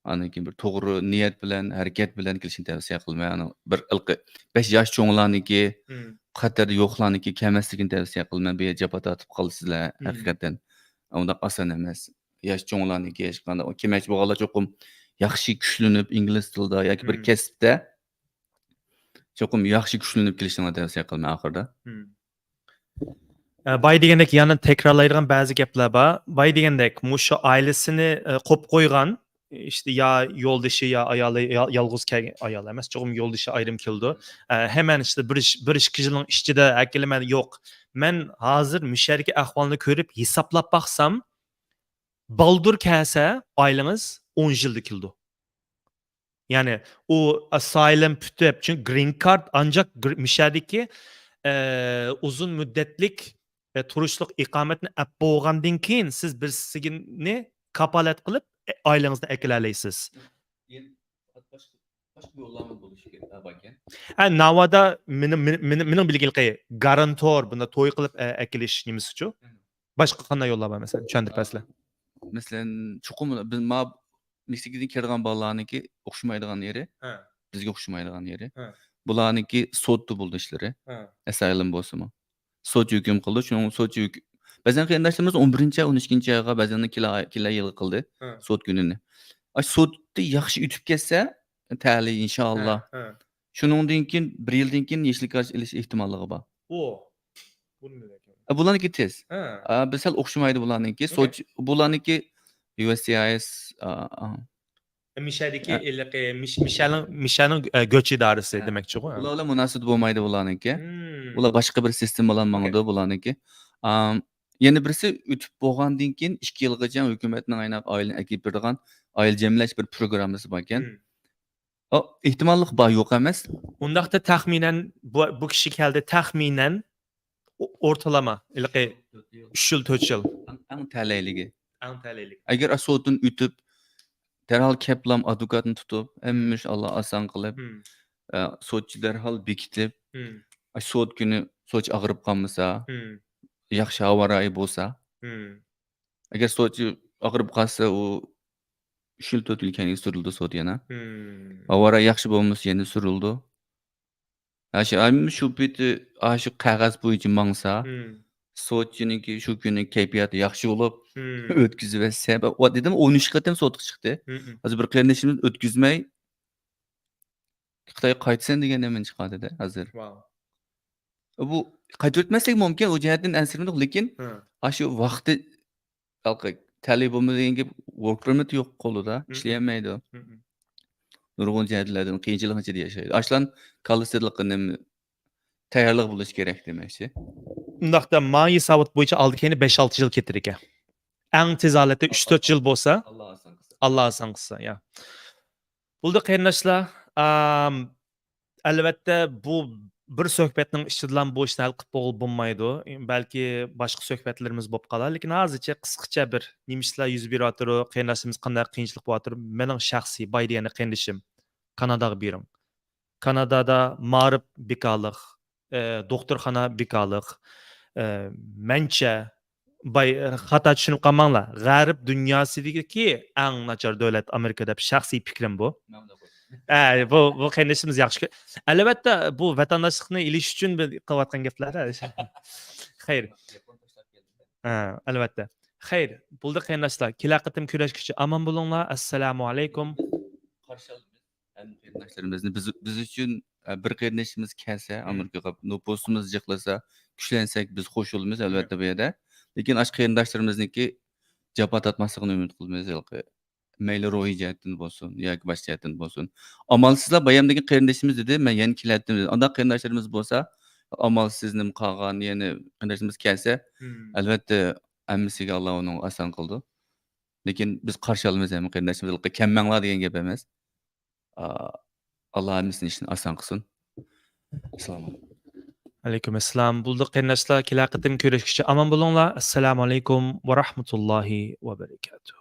ئاندىن كېيىن بىر توغرا نىيەت بىلەن، ھەرىكەت بىلەن كېلىشنى تەۋسىيە قىلىمەن. ئانا بىر ھېلىقى بەش ياش چوڭلارنىڭكى مم. خەتەردە يوقلارنىڭكى كەلمەسلىكىنى تەۋسىيە قىلىمەن. بۇ يەردە جاپا تارتىپ قالىسىزلەر، مم. ھەقىقەتەن. ئۇنداق ئاسان ئەمەس. ياش چوڭلارنىڭكى ھېچقانداق كەلمەكچى بولغانلار چوقۇم ياخشى كۈچلىنىپ، ئىنگلىز تىلىدا ياكى بىر مم. كەسىپتە چوقۇم ياخشى كۈچلىنىپ كېلىشىڭلارنى تەۋسىيە قىلىمەن ئاخىرىدا. مم. ئە، باي دېگەندەك يەنە تەكرارلايدىغان بەزى گەپلەر بار. باي دېگەندەك مۇشۇ ئائىلىسىنى، ئە، قويۇپ قويغان، ئىشتە يا يولدىشى، يا ئايالى، يا-، يالغۇز كەلگەن، ئايال ئەمەس، چوقۇم يولدىشى ئايرىم كېلىدۇ. ئە، ھەممە ئىشتا بىر ئىش-، بىر ئىككى يىلنىڭ ئىچىدە ئەكېلىمەن، يوق. مەن ھازىر مۇشۇ يەردىكى ئەھۋالنى كۆرۈپ ھېسابلاپ باقسام، بالدۇر كەلسە ئائىلىڭىز ئون يىلدا كېلىدۇ. يەنى ئۇ ئاسايلىم پۈتۈپ، چۈنكى گرىن كارت ئانجاق گر-، مۇشۇ يەردىكى، ئە، ئۇزۇن مۇددەتلىك، ئە، تۇرۇشلۇق ئىقامەتنى ئەپ بولغاندىن كېيىن سىز بىرسىنى كاپالەت قىلىپ، ئە، ئائىلىڭىزنى ئەكېلەلەيسىز. باشقا، باشقا يوللارمۇ بولۇشى كېرەك، ھە، باركەن. ھە، ناۋادا مېنىڭ، مېنىڭ، مېنىڭ، مېنىڭ بىلگىنىمگە گارانتور، بۇنداق توي قىلىپ، ئە، ئەكېلىش نېمىسىچۇ؟ باشقا قانداق يوللار بار مەسىلەن؟ چۈشەندۈرۈپ بەرسىلە. مەسىلەن، چوقۇم بىز ما مېكسىكىدىن كەلگەن بالىلارنىڭكى ئوخشىمايدىغان يېرى، ھە. بىزگە ئوخشىمايدىغان يېرى. ھە. بۇلارنىڭكى سوتتا بولىدۇ ئىشلىرى. ھە. ئەسايلىم بولسىمۇ. سوت ھۆكۈم قىلىدۇ. شۇنىڭ سوت ھۆك-، بەزەن قېرىنداشلىرىمىز ئون بىرىنچى ئاي، ئون ئىككىنچى ئايغا، بەزەن كېلە، كېلە يىلى قىلدى ھە. سوت كۈنىنى. ئاش سوتتا ياخشى ئۆتۈپ كەتسە، تەلىي ئىنشاللا. ھە، ھە. شۇنىڭدىن كېيىن بىر يىلدىن كېيىن يېشىل كارت ئېلىش ئېھتىماللىقى بار. ئۇ. بۇ نېمە ئىكەن؟ ئە، بۇلارنىڭكى تېز. ھە. ئا، بىر سەل ئوخشىمايدۇ بۇلارنىڭكى. ئوكەي. سوت-، بۇلارنىڭكى يۇ ئەس سى ئاي ئېس، ئا، ئا. مىشەدىكى ھە. ھېلىقى مىش-، مىشەنىڭ، مىشەنىڭ، ئە، گۆچ ئىدارىسى ھە. دېمەكچىغۇ. ئۇلار بىلەن مۇناسىۋىتى بولمايدۇ بۇلارنىڭكى. مم. ئۇلار باشقا بىر سىستېما بىلەن ئوكەي. ماڭىدۇ بۇلارنىڭكى. ئام، يەنە بىرسى ئۆتۈپ بولغاندىن كېيىن ئىككى يىلغىچە ھۆكۈمەتنىڭ ئايناق ئائىلىنى ئەكىپ بېرىدىغان ئائىلە جەملەش بىر پروگراممىسى باركەن. مم. ئو، ئېھتىماللىق بار، يوق ئەمەس. ئۇنداقتا تەخمىنەن بۇ، بۇ كىشى كەلدى، تەخمىنەن ئو-، ئورتىلاما، ھېلىقى ئۈچ يىل، تۆت يىل. ئەڭ، ئەڭ تەلەيلىكى. ئەڭ تەلەيلىك. ئەگەر سوتتىن ئۆتۈپ، دەرھال كەپلام ئادۋوكاتنى تۇتۇپ، ھەممە ئىش ئاللا ئاسان قىلىپ، مم. ئە، سوتچى دەرھال بېكىتىپ، مم. ئاشۇ سوت كۈنى سوتچى ئاغرىپ قالمىسا، مم. ياخشى ھاۋا رايى بولسا، مم. ئەگەر سوتچى ئاغرىپ قالسا، ئۇ ئۈچ يىل، تۆت يىل كەينىگە سۈرۈلىدۇ سوت يەنە. مم. ھاۋا رايى ياخشى بولمىسا، يەنە سۈرۈلىدۇ. ھە، شۇ، ئەمما شۇ پېتى، ئاشۇ قەغەز بويىچە ماڭسا، مم. سوتچىنىڭكى شۇ كۈنى كەيپىياتى ياخشى بولۇپ، مم. ئۆتكۈزۈۋەتسە، بە-، ۋە دېدىم، ئون ئۈچ قېتىم سوتقا چىقتى. مم. ھازىر بىر قېرىندىشىمىز ئۆتكۈزمەي، خىتايغا قايتىسەن دېگەندە مېنى چىقاردى-دە، ھازىر. ۋاۋ. بۇ قايتۇرۇۋەتمەسلىكى مۇمكىن، ئۇ جەھەتتىن ئەنسىرىمىدۇق، لېكىن ھە. ئاشۇ ۋاقتى ھېلىقى تەلىي بولمىدى دېگەن گەپ، ۋورك پېرمىتى يوق قولىدا، مم. ئىشلىيەلمەيدۇ. مم. نۇرغۇن جەھەتلەردىن قىيىنچىلىقنىڭ ئىچىدە ياشايدۇ. ئاشۇلارنىڭ كاللىسىدا ھېلىقى نېمە، تەييارلىق بولۇشى كېرەك دېمەكچى. ئۇنداقتا ماڭا ھېسابات بويىچە ئالدى كەينى بەش ئالتە يىل كېتىدىكەن. ئەڭ تېز ھالەتتە ئۈچ تۆت يىل بولسا، ئاللا ئاسان قىلسا. ئاللا ئاسان قىلسا، يا. بولدى قېرىنداشلار، ئام، ئەلۋەتتە، بۇ بىر سۆھبەتنىڭ ئىچىدىلا بۇ ئىشنى ھەل قىلىپ بولغىلى بولمايدۇ. بەلكى باشقا سۆھبەتلىرىمىز بولۇپ قالار. لېكىن ھازىرچە قىسقىچە بىر نېمە ئىشلار يۈز بېرىۋاتىدۇ، قېرىنداشلىرىمىز قانداق قىيىنچىلىق بولۇۋاتىدۇ. مېنىڭ شەخسىي باي دېگەندەك قېرىندىشىم كاناداغا بېرىڭ. كانادادا مائارىپ بىكارلىق، ئە، دوختۇرخانا بىكارلىق، ئە، مەنچە باي-، خاتا چۈشىنىپ قالماڭلار. غەرب دۇنياسىدىكى ئەڭ ناچار دۆلەت ئامېرىكا دەپ شەخسىي پىكرىم بۇ. مەن ئۇنداق ئويلايمەن. ئە، بۇ، بۇ قېرىندىشىمىز ياخشى كۆ-، ئەلۋەتتە، بۇ ۋەتەنداشلىقنى ئېلىش ئۈچۈن بىر قىلىۋاتقان گەپلەر. خەير. ياپون تاشلاپ كەلدىم. ھە، ئەلۋەتتە. خەير، بولدى قېرىنداشلار. كېلەر قېتىم كۆرۈشكىچە ئامان بولۇڭلار. ئەسسالامۇ ئەلەيكۇم. قارشى ئالىمىز ھەممە قېرىنداشلىرىمىزنى. بىز، بىز ئۈچۈن، ئە، بىر قېرىندىشىمىز كەلسە، مم، ئامېرىكىغا نوپۇسىمىز جىقلىسا، كۈچلەنسەك، بىز قوشۇلىمىز، مم، ئەلۋەتتە، بۇ يەردە. لېكىن ئاشۇ قېرىنداشلىرىمىزنىڭكى جاپا تارتماسلىقىنى ئۈمىد قىلىمىز ھېلىقى. مەيلى روھىي جەھەتتىن بولسۇن ياكى باشقا جەھەتتىن بولسۇن. ئامالسىزلا بايام دېگەن قېرىندىشىمىز دېدى، مەن يەنە كېلەتتىم دېدى. ئانداق قېرىنداشلىرىمىز بولسا، ئامالسىز نېمە قالغان، يەنە قېرىنداشىمىز كەلسە، مم، ئەلۋەتتە، ھەممىسىگە ئاللا ئۇنىڭ ئاسان قىلىدۇ. لېكىن بىز قارشى ئالىمىز ھەممە قېرىنداشىمىز، ھېلىقى كەلمەڭلار دېگەن گەپ ئەمەس. ئا، ئاللا ھەممىسىنىڭ ئىشىنى ئاسان قىلسۇن. ئەسسالامۇ ئەلەيكۇم. ئەلەيكۇم ئەسسالام. بولدى قېرىنداشلار، كېلەر قېتىم كۆرۈشكىچە ئامان بولۇڭلار. ئەسسالامۇ ئەلەيكۇم ۋە رەھمەتۇللاھى ۋە بەرىكاتۇھ.